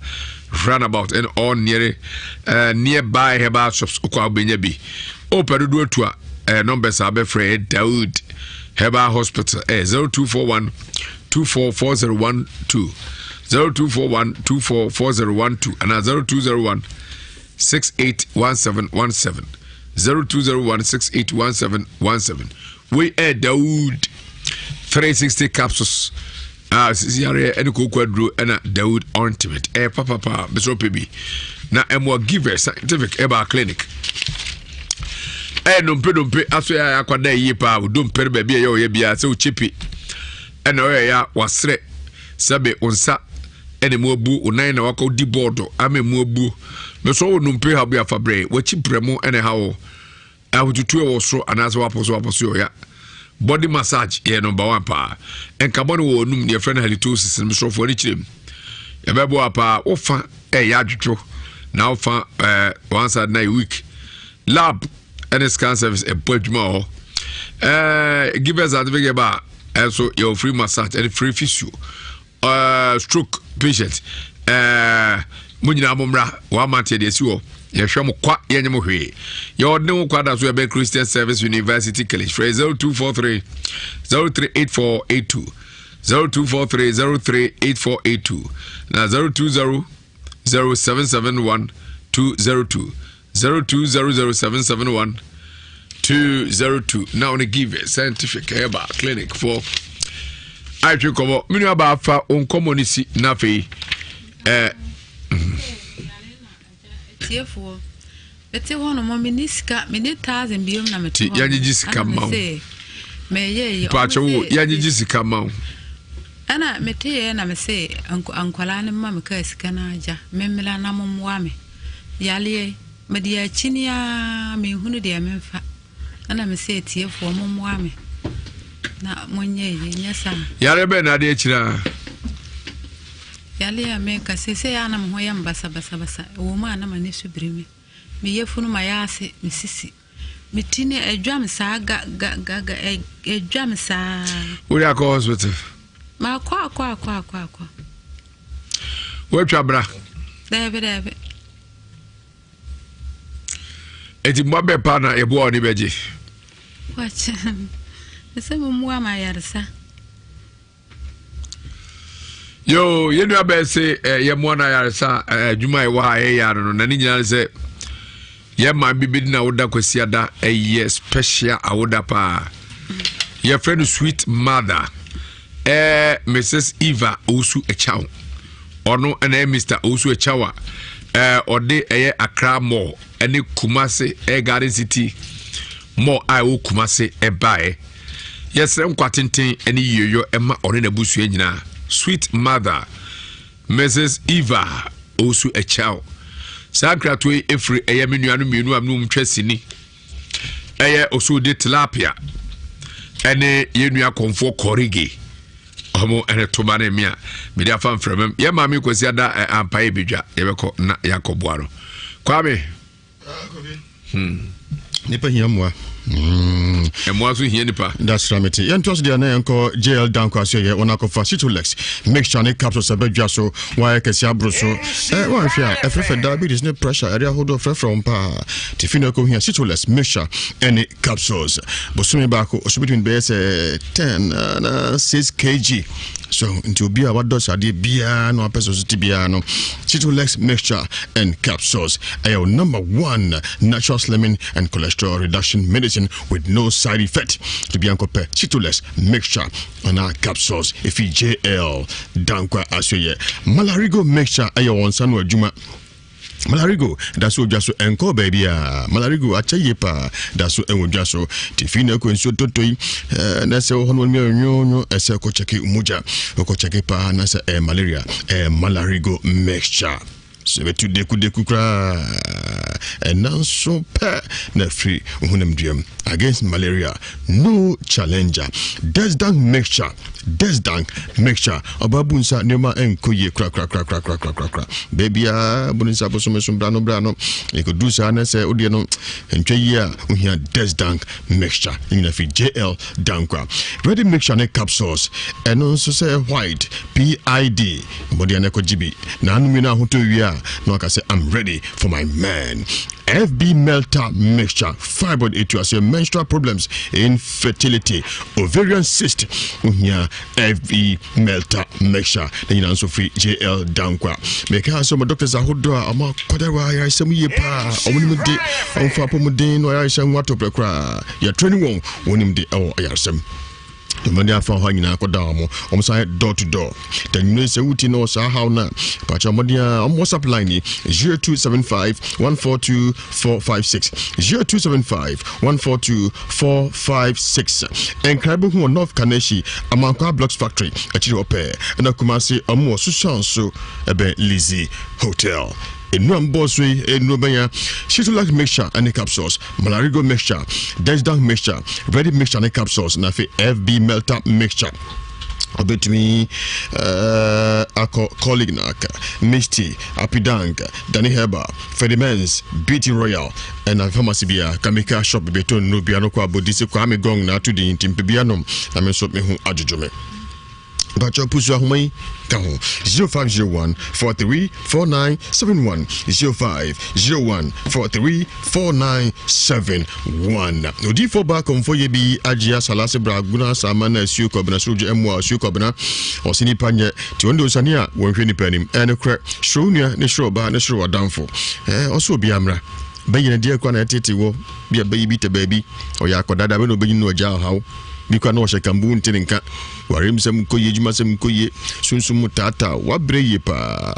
Runabout and all nearby herbal shops okɔ a wobɛnya bi. Wopɛ dodoɔ atu a numbers a wobɛfrɛ yɛ Daud Herbal Hospital 0241 244012 0241 244012 anaa 0201 681717 0201 681717. Wei ɛyɛ Daud 360 capsules a sisi yareɛ ɛne kooko aduro ɛna Daud ointment ɛyɛ papapa bɛsɛ ɔpɛ bi na ɛmoa Giver Scientific Herbal Clinic. Ɛyɛ dompe dompe aso yɛ akwada yie paa o dompe no baabi a ɛyɛ ɔyɛ biara sɛ okyepe ɛna ɔyɛ ya wasrɛ sɛbe wo nsa ɛna mu abuo wo nan na wakɔ di bɔɔdo ama mu abuo bɛsɛ ɔwɔ dompe ha bi afa brɛ wakyi brɛ mu ɛna ɛha wɔ ahotutuo ɛwɔ soro anaasɛ wapɔ so wapɔ so yɛ ɔya. Body massage yɛ number one paa. Nkabɔ no wɔ onum deɛ yɛfrɛ no halitosis no mesrɛfoɔ no kyerɛ mu. Yɛbɛboa paa wofa ɛyɛ adwodwo na wofa ɛɛ one side na yɛ weak. Lab ɛne scan service ɛbɔ adwuma wɔ hɔ. Give us certificate ba ɛnso yɛwɔ free massage ɛne free physio. Stroke patient mo nyinaa mo mmra wɔn amanteɛ deɛ si hɔ yɛhwɛ mo kwa yɛnyɛ mo hwee yɛwɔ ne ho kwa da so yɛbɛn Christian Service University College frɛ 0243 038482 0243 038482 na 020 0771 202 0200 771 202 na ɔne Give Scientific Herbal Clinic for atwe nkɔmmɔ. Me nua baa fa wo nkɔmmɔ no si na afei Tiefoɔ, mete hɔ nom, menni sika, menni thousand biom na mete hɔ. Yɛnyegye sika ma wo. Meyɛ yi. Paakyɛ wo, yɛnyegye sika ma wo. Ɛna mete yɛ na mese nkwadaa no ma me kaa sika no agya, memmra na mommoa me. Yareɛ, mede akyini ara menhunu deɛ memfa. Ɛna mese atiefoɔ mommoa me na monyɛ yie, nyɛ saa. Yareɛ bɛn na ade akyiri a? Yareɛ a meka seesei a na me ho yɛ me basabasabasa. Ɛwɔ mu a na m'ani so biri me. Me yafunu ma yɛ ase, me sisi. Me ti no adwa me saa ga ga ga ga adwa me saa. Wode akɔ hospital? Makɔ akɔ akɔ akɔ akɔ. Woatwa bra? Daabi daabi. Eti mmoa bɛɛ paa na yɛboa ɔne bɛgye? Wakyɛ sɛ mmoa ma ayaresa. Yo, yɛn nua bɛɛ se eh, yɛmmoa no ayaresa eh, adwuma a ɛwɔ ha yɛyɛ ano no na ne nyinaa ne sɛ yɛn maa bi bɛdi na awoda kwasiada ɛyɛ special awoda paa. Yɛfrɛ no sweet mother eh, Mrs. Eva Owusu Akyao. Ɔno ɛna ɛyɛ Mr. Owusu Akyao a eh, ɔde ɛyɛ Accra Mall ɛne Kumasi ɛyɛ Garden City Mall a ɛwɔ Kumasi ɛbaeɛ. Yɛsrɛ nkwa tenten ne yieyɔ ɛma ɔne n'abusua nyinaa. Sweet mother Mrs. Eva Owusu Akyao. Saa nkratoɔ yi ɛfiri ɛyɛ me nuanom mmienu a me ne wɔn twa sini. Ɛyɛ Osode Tilapia ɛne yɛn nua kɔnfoɔ Kɔrige. Ɔmo ɛne toba ne mmea mede afa mframam. Yɛn maame Kwasi ada ampa yɛ bedwa yɛbɛkɔ na yɛakɔboa no. Kwame. Nipa hia mmoa. Mmoa nso hia nipa. That's right, mate. Yɛntoa so deɛ na yɛnkɔ JL Danko ase yɛ wɔn akɔfa Citolex mixture ne capsules ɛbɛdwa so wɔayɛ kɛse aboro so. Ɛ wɔanhwɛ a ɛfrɛfrɛ diabetes ne pressure ɛde ahodoɔ frɛfrɛ wɔn paa. Tifi na ɛkɔ hia Citolex mixture ɛne capsules. Bosome baako ɔso betumi bɛyɛ sɛ 10 na 6 kg. So nti obi a wadɔ sradeɛ biara na wapɛ sɛ ɔso te biara no, Citolex mixture and capsules ɛyɛ wo number one natural slimming and cholesterol reduction medicine with no side effect. To bi ankɔpɛ Citolex mixture anaa capsules efi JL Dankwa Asoyɛ. Malarigo mixture ɛyɛ wɔn nsa no adwuma. Malarigo da so wɔ dwa so, ɛnkɔɔ baabiara. Malarigo akyɛ yie paa, da so wɔ dwa so. Tifi na ɛkɔ nsuo toto yi, na sɛ wɔ hɔ no wɔn nwonwo, ɛsɛ kɔ kyɛke mogya. Wokɔ kyɛke paa na sɛ ɛyɛ malaria, ɛyɛ Malarigo mixture. Sɛ ɛbɛtu dekudeku koraa, ɛna nso pɛ na afiri honam duam. Against malaria, no challenger. Desdank mixture, Desdank mixture. Ɔbaa bu nsa nneɛma nkɔ yie korakorakorakorakorakora. Baabiara bu ne nsa bosome so bra no bra no. Ɛkɔduru saa na sɛ wodeɛ no ntwa yie a wohia Desdank mixture. Ne nyina firi JL Dankwa. Ready mixture ne capsules. Ɛno nso sɛ white PID. Mmɔden a na ɛkɔgye bi. Na anom wie no ahotɔ wie a na waka sɛ I'm ready for my man. FB Melter mixture, fibroid etu aseɛ, menstrual problems, infertility, ovarian cyst, ohia FB Melter mixture. Ne nyinaa nso firi JL Dankwa. Meka sɛ ɔmo doctors ahodoɔ a ɔmo akɔda wɔ ayaresɛm yie paa, ɔmo nim de ɔmo fa apɔmuden no ayaresɛm ho ato prɛ koraa. Yɛtrɛni wɔn, wɔn nim de ɛwɔ ayaresɛm. Dwumadi afa hɔ nyinaa kɔda wɔn. Wɔn san yɛ door to door. Tanyini sɛ wuti na ɔsaa haw na pakyɛ wɔn a wɔn WhatsApp line ni 0275 142 456 0275 142 456. Nkran bɛhu wɔ North Kaneshie Amankwa Blocks Factory akyiri hɔ pɛɛ. Ɛna Kumasi wɔn wɔ Susuan so ɛbɛn Lizzy Hotel. Nnuro a mebɔɔ so yi yɛ nnuro bɛn a? Shitolac mixture ne capsules, Malarigo mixture, Desdang mixture, Ready mixture ne capsules, na afei FB Melter mixture. Ɔbɛtumi uh, akɔ Colignac, Misty, Apidang, Danny Herbal, Fedimens, Beauty Royal, ɛna pharmacy bia, Kamika shop bɛtɔ nnuro bia no kɔ abɔdi sɛ Kwame Gong na ato din nti mpɛ bia nom na me nso meho adwodwo me. Mpakyɛw pusu ahoma yi ka ho 0501 43 49 71 0501 43 49 71. Odiyifoɔ baa kɔmfɔ yɛ bi agye asalase bra agona asaama na asuo kɔbena sorogye ɛmmoa asuo kɔbena ɔse nipa nyɛ nti wɔn de osane a wɔnhwɛ nipa anim ɛyɛ nokorɛ soro wo nua ne soro ɔbaa ne soro wadamfo ɛɛ ɔsɛ obiara mmra bɛyɛ deɛ kora na ɛtete wɔ bi a bɛyi bi tɛ baabi ɔyɛ akɔdada bɛ na ɔbɛnyin na ɔgya ɔhaw bi kora na ɔhyɛ kambu nte ne nka Waremsɛm nkɔ yie, adwumasɛm nkɔ yie, sunsum mu taataa, wabrɛ yie paa.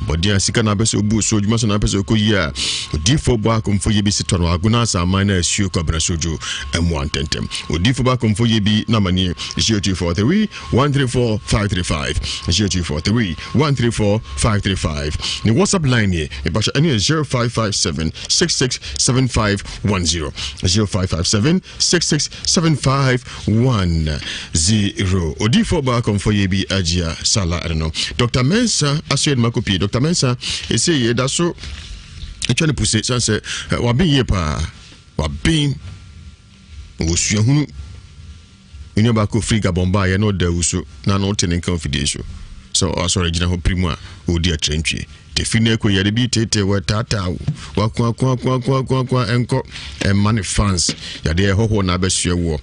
Bɔden a sika na apɛ sɛ obu so, adwuma so na apɛ sɛ ɔkɔ yie a, odiifoɔ bɔ akɔmfo yie bi si tɔ no agono asaman na asuo kɔbena sodwo mmoa ntɛntɛm. Odiifoɔ bɔ akɔmfo yie bi na amaneɛ 0243 134 535 0243 134 535. Ne WhatsApp line nie, mepakyɛ ɛno yɛ 0557 66 7510 0557 667510 Odiyifoɔ baa kɔmfɔ yɛ bi agyia sala ɛno no Dr. Mensa aso yɛ de mako pie Dr. Mensa ɛsɛ yɛ da so atwa ne puse sane sɛ waben yie paa waben wɔ suahunu nua baako firi Gabon baayɛ na ɔda awu so na na ɔte ne nka ofidie so sɛ ɔasɔre gyina hɔ piri mu a ɔredi atrantwie Efi nnɛ kɔ yare bi teetee wo, ɛtaataa wo, wakoakoakoakoakoa ɛnkɔ, ɛmma ne fans, yadeɛ ɛhɔhoɔ na abɛsoɛ woɔ.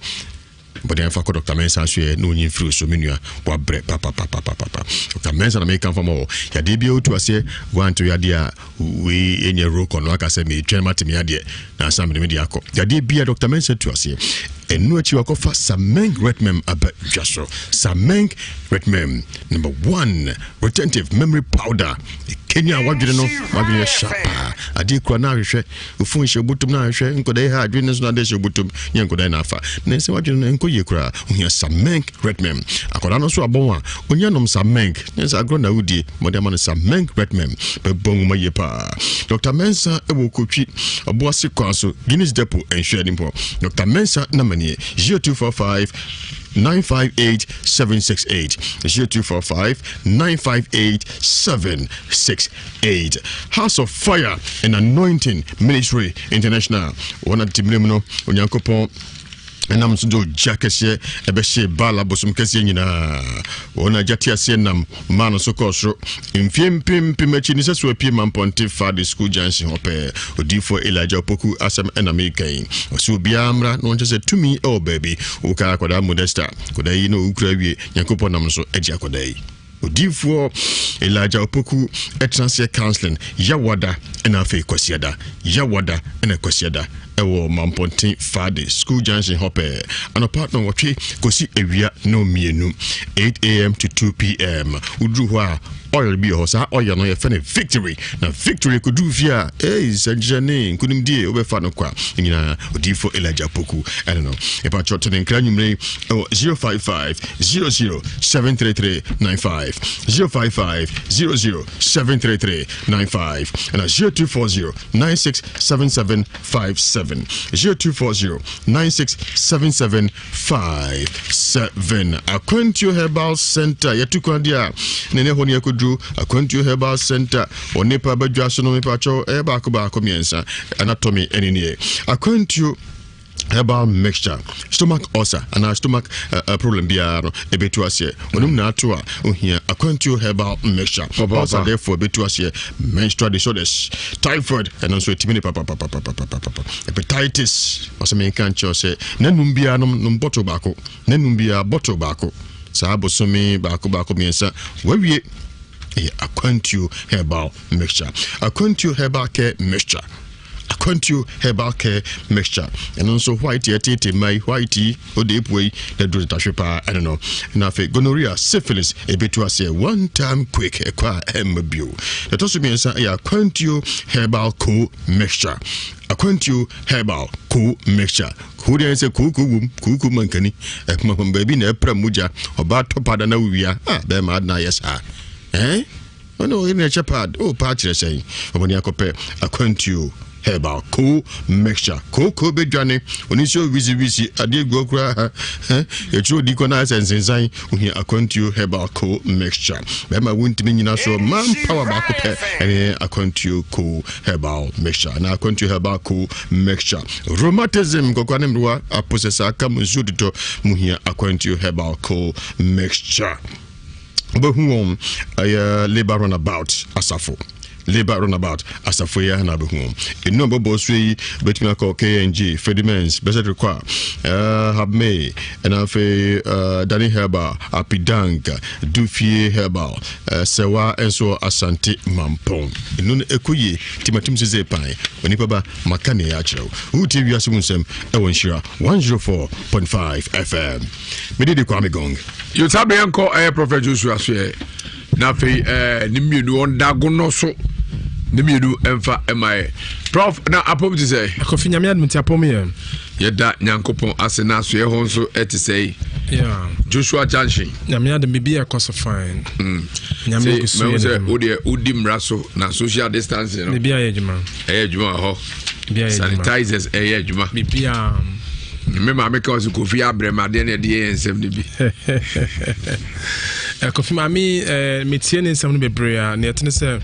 Bɔden afa kɔ Dr. Mensah so yɛ na onyi mfiri so me nua wabrɛ papapapapapa. Dr. Mensah na meka mfa ma wɔ. Yadeɛ bi a wotu aseɛ wanto yadeɛ a wei ɛnyɛ rokɔ no aka sɛ metwɛn mate me yadeɛ na ansa mede me de akɔ. Yadeɛ bi a Dr. Mensah tu aseɛ. Ɛno akyi wakɔfa Sameng Retmem aba dwa so. Sameng Retmem number one retentive memory powder kenya wadwene no wadwene yɛ sharp paa adeɛ kura na ahwehwɛ ofon hyɛ obotom na ahwehwɛ nkɔda yi ha adwene no so na adeɛ hyɛ obotom nyɛ nkɔda yi na afa na ɛsɛ wadwene no nkɔ yie koraa ohia samenk redmem akɔda no so abɔn a onya nom samenk ne sɛ agorɔ na wodie mɔde ama no samenk redmem bɛbɔ nwoma yie paa Dr. Mensa ɛwɔ kotwi ɔboase kwan so Guinness Depot nhwɛ anim hɔ Dr. Mensa namanie 0245 958 768 0245 958 768 House of Fire and Anointing Ministry International wɔn atetemire mu no Onyankopɔn ɛnam so de ogya kɛseɛ ɛbɛhyee Baal abosom kɛseɛ nyinaa wɔn agya te aseɛ nam maa no so kɔɔ soro mfie mpempem akyi ne sɛ so apue ma mpɔnte fa de school junction hɔ pɛɛ odiyifoɔ Elijah Opoku asɛm ɛna meka yi ɔsɛ obiara mmra na ɔnkyɛ sɛ tumi ɛwɔ baabi wokaa akwadaa Modesta akwadaa yi na ɔwukura awie Nyankopɔn nam no so agye akwadaa yi Odiyifoɔ Elijah Opoku ɛtena aseɛ counseling Yawada ɛna afei Kwasiada Yawada ɛna Kwasiada ɛwɔ Mampɔnten Fade School Junction hɔ pɛɛ anɔpa nnɔnwɔtwe kɔsi awia nnɔnmienu 8am to 2pm woduru hɔ a oil bi wɔ hɔ saa oil no yɛfɛ no victory na victory kɔduru fie a ei nsɛnkyerɛnne nkonimdie wobɛfa no kwa nyinaa odiyifoɔ Elijah Poku ɛne no ɛpakyɛ to ne nkra nwummere ɛwɔ 055 00 733 95 055 00 733 95 ɛna 0240 967757. 57 0240 96 77 57. Akwantuo Herbal Center yɛtu kwan deɛ a ne ne hɔ ne yɛkɔduru Akwantuo Herbal Center wɔ nipa badwa so no mepakyɛw ɛyɛ baako baako mmiɛnsa anatomy ɛne nie Akwantuo herbal mixture stomach ulcer anaa stomach uh, problem biara no ɛbɛtu aseɛ ɔnom na ato a ohia akwantuo herbal mixture ulcer therefore ɛbɛtu aseɛ menstrual disorders typhoid ɛno nso ɛtumi ne papapapapapapa hepatitis ɔsɛ menka nkyerɛ sɛ nanum biara nom nom bottle baako nanum biara bottle baako saa bosome baako baako mmiɛnsa wawie ɛyɛ akwantuo herbal mixture akwantuo herbal care mixture Akwantuo herbal care mixture ɛno nso white yɛ tete mma yi white yi ode epue yi na duro tatahwe paa ɛno no na afei gonorrhea syphilis ebetu aseɛ one time quick ɛkɔ a ɛmma bio na ɛtɔ so mmiɛnsa ɛyɛ akwantuo herbal co mixture akwantuo herbal co mixture ko deɛ sɛ kooko wom kooko mankani ɛpoma baabi na ɛpra mogya ɔbaa tɔpada na wowia ah bɛrima adena ayɛ saa ɛn Ɔne ɔyere na ɛkyɛ pad. Oh, paa kyerɛ sɛn? Ɔmɔden akɔpɛ akwantuo herbal ko mixture. Kooko bɛdwane. Ɔne nsuo wisi wisi. Adeɛ guo koraa. Yɛkyerɛ odi kɔ na ayɛ sɛ nsensan. Ohia akwantuo herbal ko mixture. Bɛrima wontumi nyina so. Man power baako pɛ ɛne akwantuo ko herbal mixture. Na akwantuo herbal ko mixture. Rheumatism kɔkɔa ne mmerewa aposɛ saa ka mu nsuo tutɔ. Muhia akwantuo herbal ko mixture. Wobɛhu wɔn ɛyɛ labour runabout asafo labour runabout asafo yi na wobɛhu wɔn ɛnu a bɔbɔ so yi bɛtumi akɔ kng fedimens bɛsɛ rekɔ a uh, habme ɛna afei uh, dani herbal apidang dufie herbal uh, sɛwa nso asante mampɔn ɛnu no ɛkɔ yie timatim sese pan onipa ba maka ne ɛyɛ akyerɛ wo wotie wiase mu nsɛm ɛwɔ nhyira 104.5 fm mede de kwame gong Yo saa bɛyɛ nkɔ ɛyɛ Prophet Joshua so yɛ na afei ɛɛ ne mmienu ɔnda agonɔ so ne mmienu ɛnfa ɛma yɛ Prof na apɔm ti sɛ. Akɔfi nyame adum ti apɔm yɛ. Yɛda nyankopɔn ase na asoɛ hɔ nso ɛte sɛ yi. Yeah. Joshua Junction. Nyame adum bibi ɛkɔ so fine. Mm. Nyame gu so yɛ. Sɛ o deɛ o di mmara so na social distancing no. Bibi ayɛ adwuma. Ɛyɛ adwuma wɔ hɔ. Sanitizers ɛyɛ adwuma. Biribiara. Me maame ka ɔsɛ kofi abrɛ ma adeɛ na ɛde yɛ nsɛm no bi. Eh, kofi maame eh, metie ne nsɛm no bebree a nea ɛtene sɛ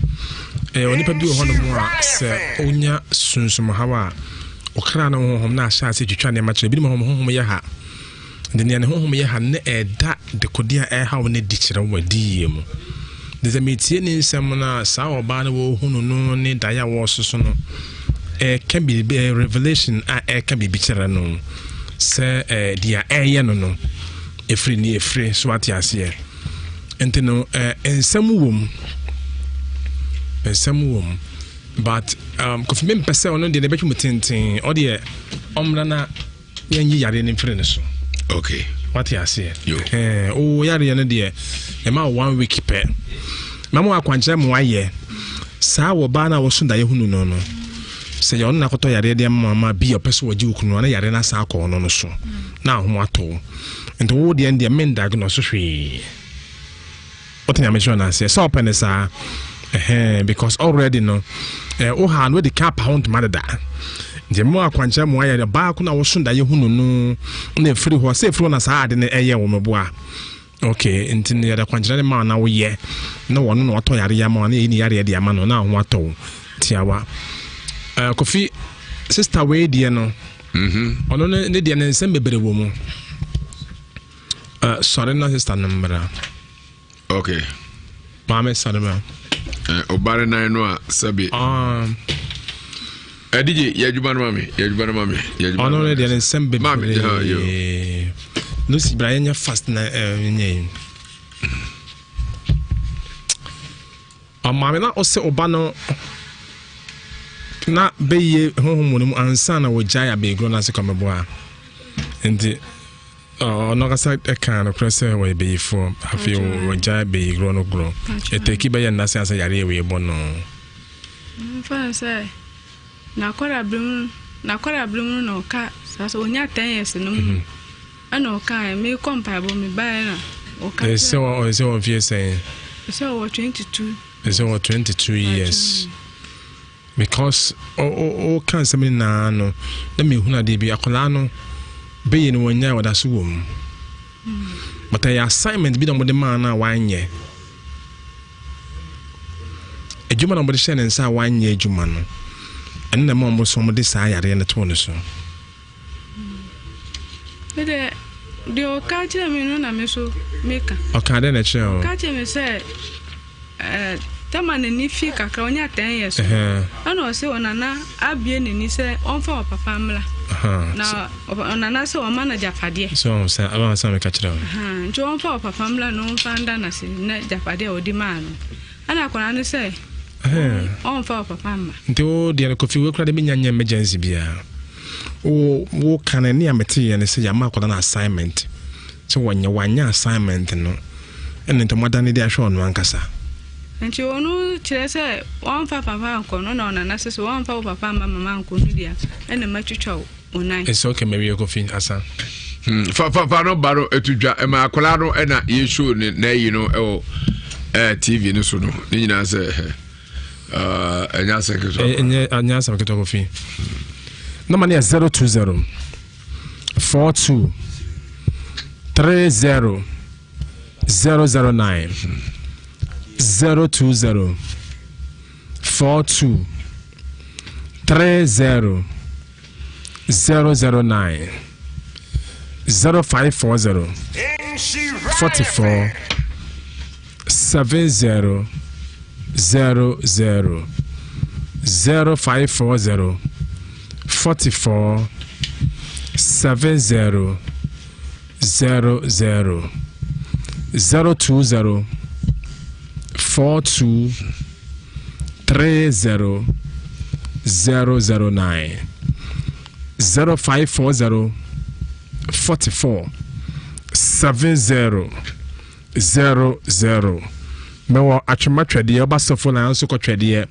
eh, onipa bi wɔ hɔnom a sɛ onya sunsum haw a ɔkra no honhom na ahyɛ ase twitwa nneɛma kyerɛ ebinom hɔ honhom yɛ ha De nea ne honhom yɛ ha ne ɛda dekode a ɛrehaw no adi kyerɛ wɔ adiyie mu. De sɛ metie ne nsɛm no a, saa ɔbaa no wɔrehunu no ne daeɛ a wɔresoso no, ɛreka biribi, ɛyɛ revelation a ɛreka biribi kyerɛ no sɛ ɛɛ deɛ ɛreyɛ no no, ɛfiri ne ɛfiri so ate aseɛ. Nti no ɛɛ nsɛm wɔ mu, nsɛm wɔ mu. But um, Kofi mempɛ sɛ ɔno deɛ ne bɛtwe mu tenten, ɔdeɛ ɔmmra na yɛnyi yareɛ no mfiri ne so. Okay. Wate aseɛ. Ɛɛ o yareɛ no deɛ ɛma one week pɛ. Ma mo akwankyerɛ mo ayɛ saa wɔ baa no a wɔso daeɛ hunu no no. Sɛ yɛ ɔno na akɔtɔ yareɛ de ama ama bi a ɔpɛ sɛ wɔgye wo kunu na yareɛ no asan akɔ ɔno no so na ahom atɔ wo. Nti wo deɛ deɛ men diagnose hwee. Wote nyame kyerɛ no aseɛ sɛ ɔpɛ no saa ɛhɛn because already no eh, wo ha no wadi ka apa ho ntoma deda nti mo akwankyerɛ mo ayɛ baako na woso da yɛhu no no na ɛfiri hɔ sɛ ɛfiri hɔ na saa ade no ɛyɛ wo meboa okay nti no yɛde akwankyerɛ no ma na woyɛ na wɔno na watɔ yareɛ ama na yɛyi ne yareɛ de ama no na ho atɔ wo tiawa uh, kofi sister wei deɛ no mhm. ɔno ne deɛ ne nsɛm bebree wɔ mu Uh, sɔre na sista no mmra. Okay. Maame sɔre ma. Eh, ɔbare nan no a sɛbi. Um, ɛdigye yɛ adwuma no ma me yɛ adwuma no ma me yɛ adwuma no ma me. Ɔno ne deɛ ne nsɛm bebree. Lucy bra yɛnyɛ fast na ɛnyɛ eh, yi. Ɔmaame na ɔsɛ ɔba no na bɛyie honhom wɔ no mu ansa na wɔgyae abɛɛguro no ase kɔmɛboa nti Ɔno ankasa kaa nokorɛ sɛ wɔyɛ bayifoɔ. Afei wɔgyae bayigorɔ no gorɔ. Ɛtɛki bɛyɛ nna sɛ ansa yareɛ wei bɔ no. Mfa no sɛ n'akwadaa mu n'akwadaa mu no na ɔka saa sɛ ɔnya ten years no mu mhm. ɛna ɔka mekɔ mpaebɔ mebaeɛ na ɔka sɛ ɔsɛ wɔ mfeɛ sɛn? Sɛ ɔwɔ 22. Sɛ ɔwɔ 22 years. Because ɔka nsɛm no nyinaa no, na mehunu adeɛ bi, akwadaa no bɛyɛ no wɔnyae, wɔda so wɔ mu. But ɛyɛ assignment bi na wɔde maa no a wanyɛ. Adwuma na wɔde hyɛ ne nsa a wanyɛ adwuma no, ɛno na ɛma wɔn so wɔde saa yareɛ no too ne so. Me deɛ, deɛ ɔka kyerɛ me no na me nso meka. Ɔka dɛn na ɛkyerɛ wo? Ɔka kyerɛ me sɛ ɛɛ tɛma n'ani fi kakra ɔnya ten years. Ɛna ɔsɛ ɔnana abie n'ani sɛ ɔmfa ɔpapa mmla. Na ɔnana sɛ ɔma no agyapadeɛ. So ɔn sɛ ɔn sɛ meka kyerɛ wo. Nti ɔmfa ɔpapa mmla na ɔmfa nda n'ase na agyapadeɛ a ɔde maa no. Ɛna akwadaa no sɛ ɔmfa ɔpapa mma. Nti wo deɛ no Kofi wei koraa de menya nyɛ emergency biara. Wo wo ka no ne a mete yɛ ne sɛ yɛama akwadaa no assignment sɛ wɔnyɛ wanyɛ assignment no ɛna nti ɔmo de ahwɛ ɔno ankasa. Nti ɔno kyerɛ sɛ wɔmfa papa nkɔ no na ɔnana sɛ sɛ wɔmfa wo papa mma mama nkɔ no deɛ ɛna matwitwa wo. Onan. It's okay mawie kofi asa. Hmm, fa fa fa no ba no etu dwa ɛma akwadaa no ɛna yɛ show ne n'ayi no ɛwɔ ɛɛ tv no so no ne nyinaa sɛ ɛɛ ɛnyɛ asɛm ketewa. Ɛnyɛ ɛnyɛ asɛm ketewa kofi. Nɔma no yɛ 020 42 30 009 020 42 30 009 0540 44 70 00 0540 44 70 00 020 42 30 009 0540 44 70 00 Mewɔ Atwema Twɛdeɛ, woba Sofo na nso kɔ Twɛdeɛ,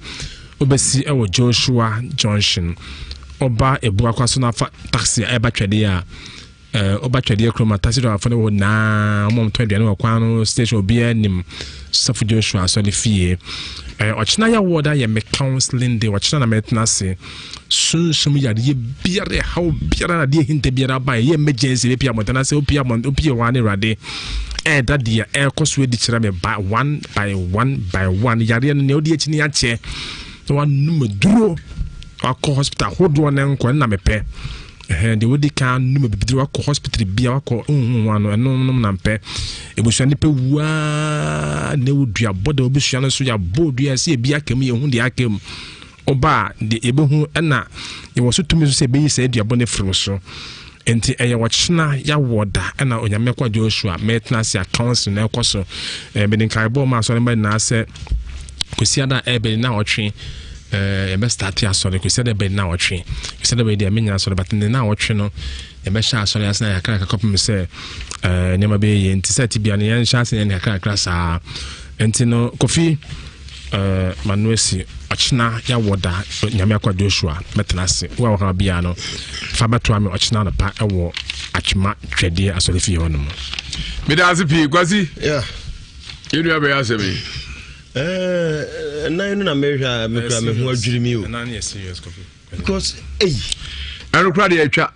wobɛsi wɔ Joshua Junction. Woba Ebuakwa so na afa taxi a ɛba Twɛdeɛ a, Eh, woba twɛdeɛ kurom a taxi driverfoɔ no wɔ naa wɔn a wɔtɔn aduane wɔ kwan no station obiara nim sɔfo joshua asɔre fie eh, ɔkyena yɛ wɔ da yɛ me counseling day ɔkyena na mɛtena ase sunsum yadeɛ biara ɛhaw biara na adeɛ hinta biara ba ɛyɛ emergency bɛpia abɔnten ase wopia abɔnten wopie hɔ a ne awurade ɛɛda deɛ ɛrekɔ so adi kyerɛ me by one by one by one yadeɛ no nea wode akyi ne akyɛ na wanom aduro wakɔ hospital ahodoɔ ne nkɔ ɛna mepɛ Ɛhɛn, deɛ wodi kan anom abibiduro, wakɔ hospital bia, wakɔ nhu ho ano, ɛno nom na mpɛ. Ebusua nipa wuaa na ewu dua bɔ da obusua no so yɛabɔ dua sɛ ebi aka mu yɛhu deɛ aka mu. Ɔba a deɛ yɛbɛhu ɛna yɛwɔ so tumi so sɛ ebeyi saa aduabɔ no afiri wo so. Nti ɛyɛ ɔkyena yɛawɔ da ɛna Onyame kɔ Joshua mɛtena ase a council na ɛkɔ so. Ɛɛ mede nkaebɔ ma asɔre mma nyinaa sɛ Kwasiada a ɛbɛn na ɔtwe Eh, yɛbɛ start asɔre kwesi dɛ bɛn na ɔtwe kwesi dɛ bɛn deɛ menya asɔre but ne na ɔtwe no yɛbɛhyɛ asɔre ase na yɛakra kakra kɔpem sɛ eh, nneɛma bɛyɛ yie nti sɛ tibia no yɛnhyɛ ase yɛn kakrakra saa nti no kofi eh, mano asi ɔkyena yɛawɔ da nyame akɔ joshua mɛtena ase wo a wɔka biara no fa bɛtoa me ɔkyena anɔpa ɛwɔ atwema twɛdeɛ asɔre fie hɔ nom meda ase pii kwasi yeah. yɛnua bɛyɛ asɛm yi Ɛnan no na mehwɛ a mekura me ho adwiri mi o. Because eyi. Ɛno kura deɛ atwa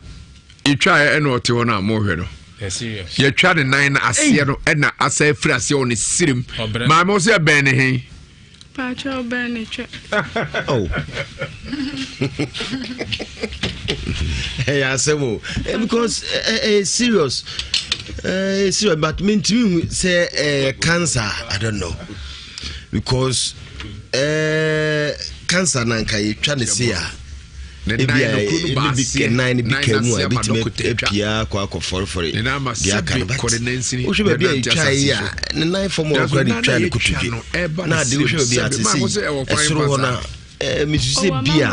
etwa ɛna ɔte hɔ no a mohwɛ no. Yɛtwa ne nan no aseɛ no ɛna asa afiri aseɛ wɔ ne sirim. Maame wo sɛ ɛbɛn ne he. Paakyɛ ɔbɛn ne twɛ. Oh. Ɛyɛ asɛm o eh, because ɛyɛ eh, eh, serious ɛyɛ serious but mentumi hu sɛ ɛyɛ cancer I don't know because ɛɛ cancer na nka yɛtwa ne se a ebi a ɛne bi kɛ nan ne bi kɛ mu a ebitumi apia akɔ akɔ fɔrefɔre deɛ aka no but wohwɛ baabi a yɛtwa yi a ne nan fam a ɔkora de twa ne kotodwe na ade wohwɛ baabi a te sɛ ɛsoro hɔ no a Eh, mesusu sɛ bi a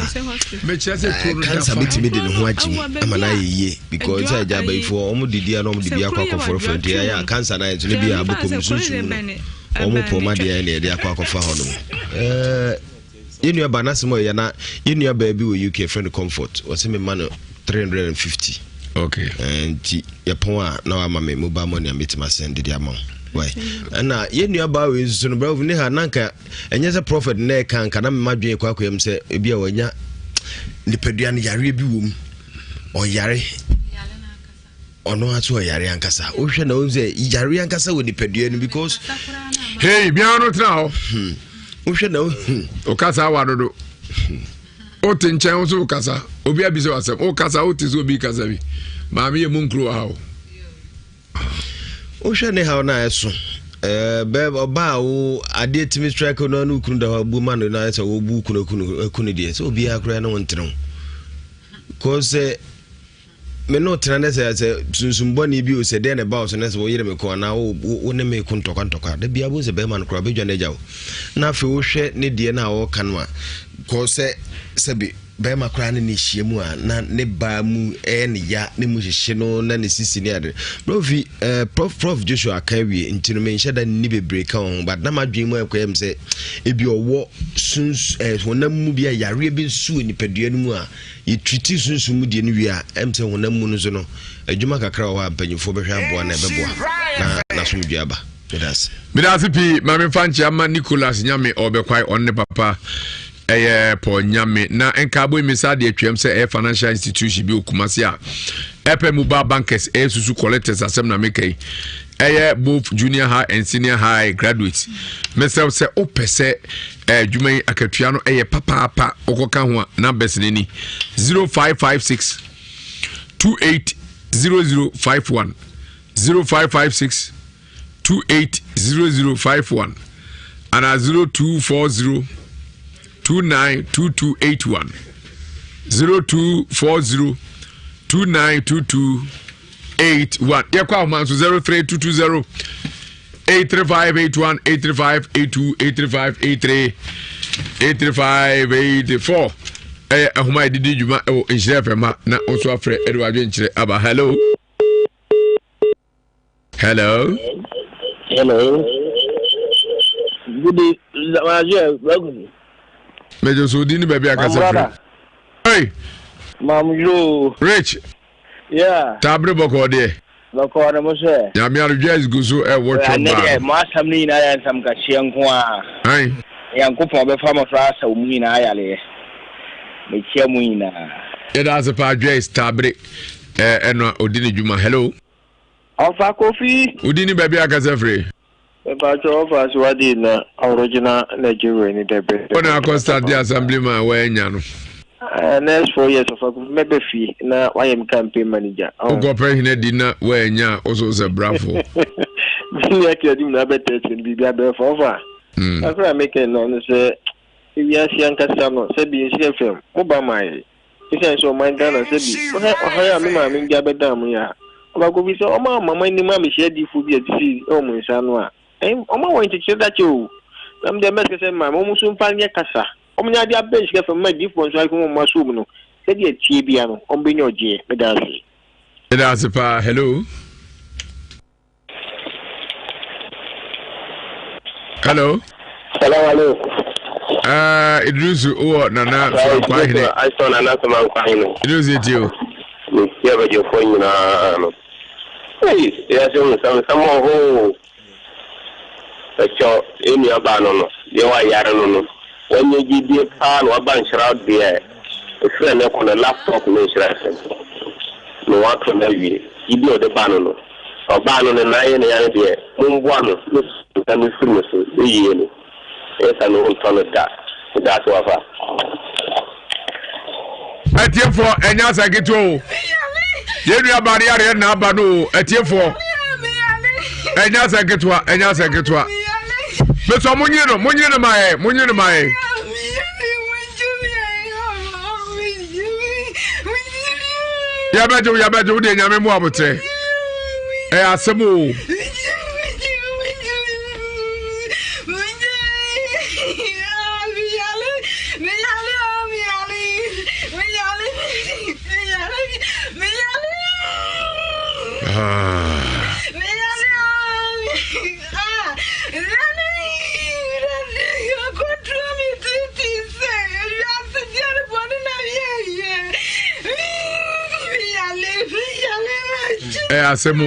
cancer bɛtumi de ne ho agye mu ama no ayɛ yie because sɛ agya abayifoɔ ɔmo didi a na ɔmo de bi akɔ akɔfɔrɔfɔrɔ nti ɛyɛ a cancer no ayɛ nso no bi a abɔkɔ mu sunsum no ɔmo pɔ ɔmo adeɛ na yɛde akɔ akɔfa hɔ nom eh, yɛn nua ba n'asɛm ɔyɛ na yɛn nua baa bi wɔ UK friend comfort ɔsɛ me ma no 350 okay eh, nti yɛpɔn a na wama me mobile money a mɛtumi asɛn de de ama wo. Wai. Ɛna yɛn nua baa wei nso no bravo ne ha na nka ɛnyɛ sɛ prophet na ɛka nka na mema dwen kɔ akɔyam sɛ ebi a wanya nipadua no yareɛ bi wɔ mu ɔyare ɔno aso ɔyare ankasa wohwɛ na wohu sɛ yare ankasa wɔ nipadua no because hey biara no tena hɔ hmm. wohwɛ na hmm. ɔkasa awa dodo wote nkyɛn wo so wokasa obi abisa wasɛm wokasa wote sɛ obi kasa bi maame yɛ mu nkuro wɔ ha o Wohwɛ ne haw no a ɛso bɛ ɔbaa a wo adeɛ tumi strike no ne okunu da hɔ abu ma no na sɛ wɔbu kunu akunu akunu deɛ sɛ obiara koraa ne wo ntene ho kɔ sɛ me ne wotena ne sɛ sɛ sunsum bɔne bi o sɛ deɛ na ɛba wo so ne sɛ woyere me ko anaa wo ne me ko ntɔkwa ntɔkwa da biara bohu sɛ bɛrima no koraa bɛdwa no agya wo na afei wohwɛ ne deɛ no a wɔka no a kɔ sɛ sɛbi Barima koraa ne no hyia mu a na ne baa mu yɛ ne ya, ne mu hyehye no na ne sisi ne ade. Prof, eh, Prof, Prof Joshua aka awie nti no menhyɛ da nni bebree ka ho but na m'adwene mu ɛkɔyɛ m sɛ ebi ɔwɔ suns eh, honam mu bi a yareɛ bi nso wɔ nipadua no mu a yɛtriti sunsum mu deɛ no wie a ɛm sɛ honam mu no nso no adwuma kakra wɔ hɔ a mpanyinfoɔ bɛhwɛ aboa na ɛbɛboa na n'asomdwoeɛ aba. Medase. Medase pii ma memfa nkyea ma Nicholas Nyame ɔbɛkwae ɔne ne papa ɛyɛ Paul Nyame na nkaabo yi mesa de atwam sɛ ɛyɛ financial institution bi wɔ Kumasi a ɛpɛ mobile bankers ɛyɛ susu collectors asɛm na meka yi ɛyɛ both junior high and senior high graduates mesrɛ sɛ wopɛ sɛ adwuma yi akatua no ɛyɛ papaapa wokɔka ho a numbers no ni 0556 280051 0556 280051 anaa 0240 292281 0240 292281 yɛkɔ ahoma nso 03220 83581 835 82 835 83 835 84 ɛyɛ ahoma a yɛde di dwuma ɛwɔ nhyira fm ha na wo nso afrɛ ɛde wadwenkyerɛ aba hello Hello. Hello. Good evening. Mejọ so di ni baabi akasa firi. Hey. Mam yo. Rich. Yeah. Taabere bɔkɔ deɛ. Bɔkɔ na mo sɛ. Nyame adodwa is gu so ɛwɔ twɛ baa. Ɛnɛ deɛ mo asɛm no nyinaa yɛ nsɛm kɛseɛ nko a. Ayi. Nyankopɔn bɛfa mo so asa wo mu nyinaa yareɛ. Mekyia mo nyinaa. Yɛda ase paa Joyce Taabere ɛno a ɔdi ne dwuma. Hello. Ɔfa Kofi. Wo din ne baabi a akasa firi? Mepakyɛ ɔfa Asiwadi na original Nigeria ni dɛbɛ. Wo na akɔ start the assembly man w'anya no. Uh, next 4 years ɔfa Kofi mɛbɛ fie na wayɛ me campaign manager. Oh. Wokɔ pɛ hene di na w'anya ɔso sɛ brafo. Mene akira di mu na abɛtɛtɛ no biribi abɛɛfa ɔfa. Kakra meka na ne sɛ ewiase ankasa no sɛbi nhyira fam mo ba maa yɛ. Esiane sɛ ɔman Ghana sɛ bi, wohwɛ ɔhaw a me maame de abɛdan mo yi a, ɔbaako bi sɛ ɔma ama m'anim amehyia adiyifoɔ bi a ɛte sei wɔ mo nsa ano a, ɛn, ɔma wɔn nkyekyere da kyɛ o. Na me deɛ mɛsrɛ sɛ me maame, wɔn nso mfa nyɛ kasa. Wɔn nyɛ adeɛ abɛn sika fam ma adiyifoɔ nso ahwɛ wɔn aso mu no, sɛdeɛ ɛteɛ biara no, wɔbɛnya ɔgyeɛ. Meda ase. Meda ase paa. Hello. Hello. Salam alaikum. Uh, Idrisu wɔ Nana Somankwahene. Aisɔ Nana Somankwahene. Idrisu eti o. Mehyia badwafoɔ nyinaa no. Ei, wiase mu nsɛm nsɛm wɔ hɔ o. Ɛkyɛ yɛn nua baa no no, deɛ wayare no no, wanya gyidie paa na waba nhyira deɛ ɛfiri ɛnɛ kɔ no laptop ne nhyira fm na wato no awie. Gyidie a ɔde ba no no, ɔbaa no ne nan yɛ ne ya no deɛ, momboa no ne nsa no mfiri ne so ne yie no, ɛnyɛ saa ne ho ntɔ no da. Medaase wafa. Atiefoɔ ɛnyɛ asa ketewa o yɛn nua baa no yareɛ na aba no o atiefoɔ ɛnyɛ asa ketewa ɛnyɛ asa ketewa mesɔ mo nyere no mo nyere no ma yɛ mo nyere no ma yɛ. Yɛbɛgye wo yɛbɛgye wo deɛ nyame mu abotrɛ ɛyɛ asɛm o. Ah. Ɛyɛ asɛm o.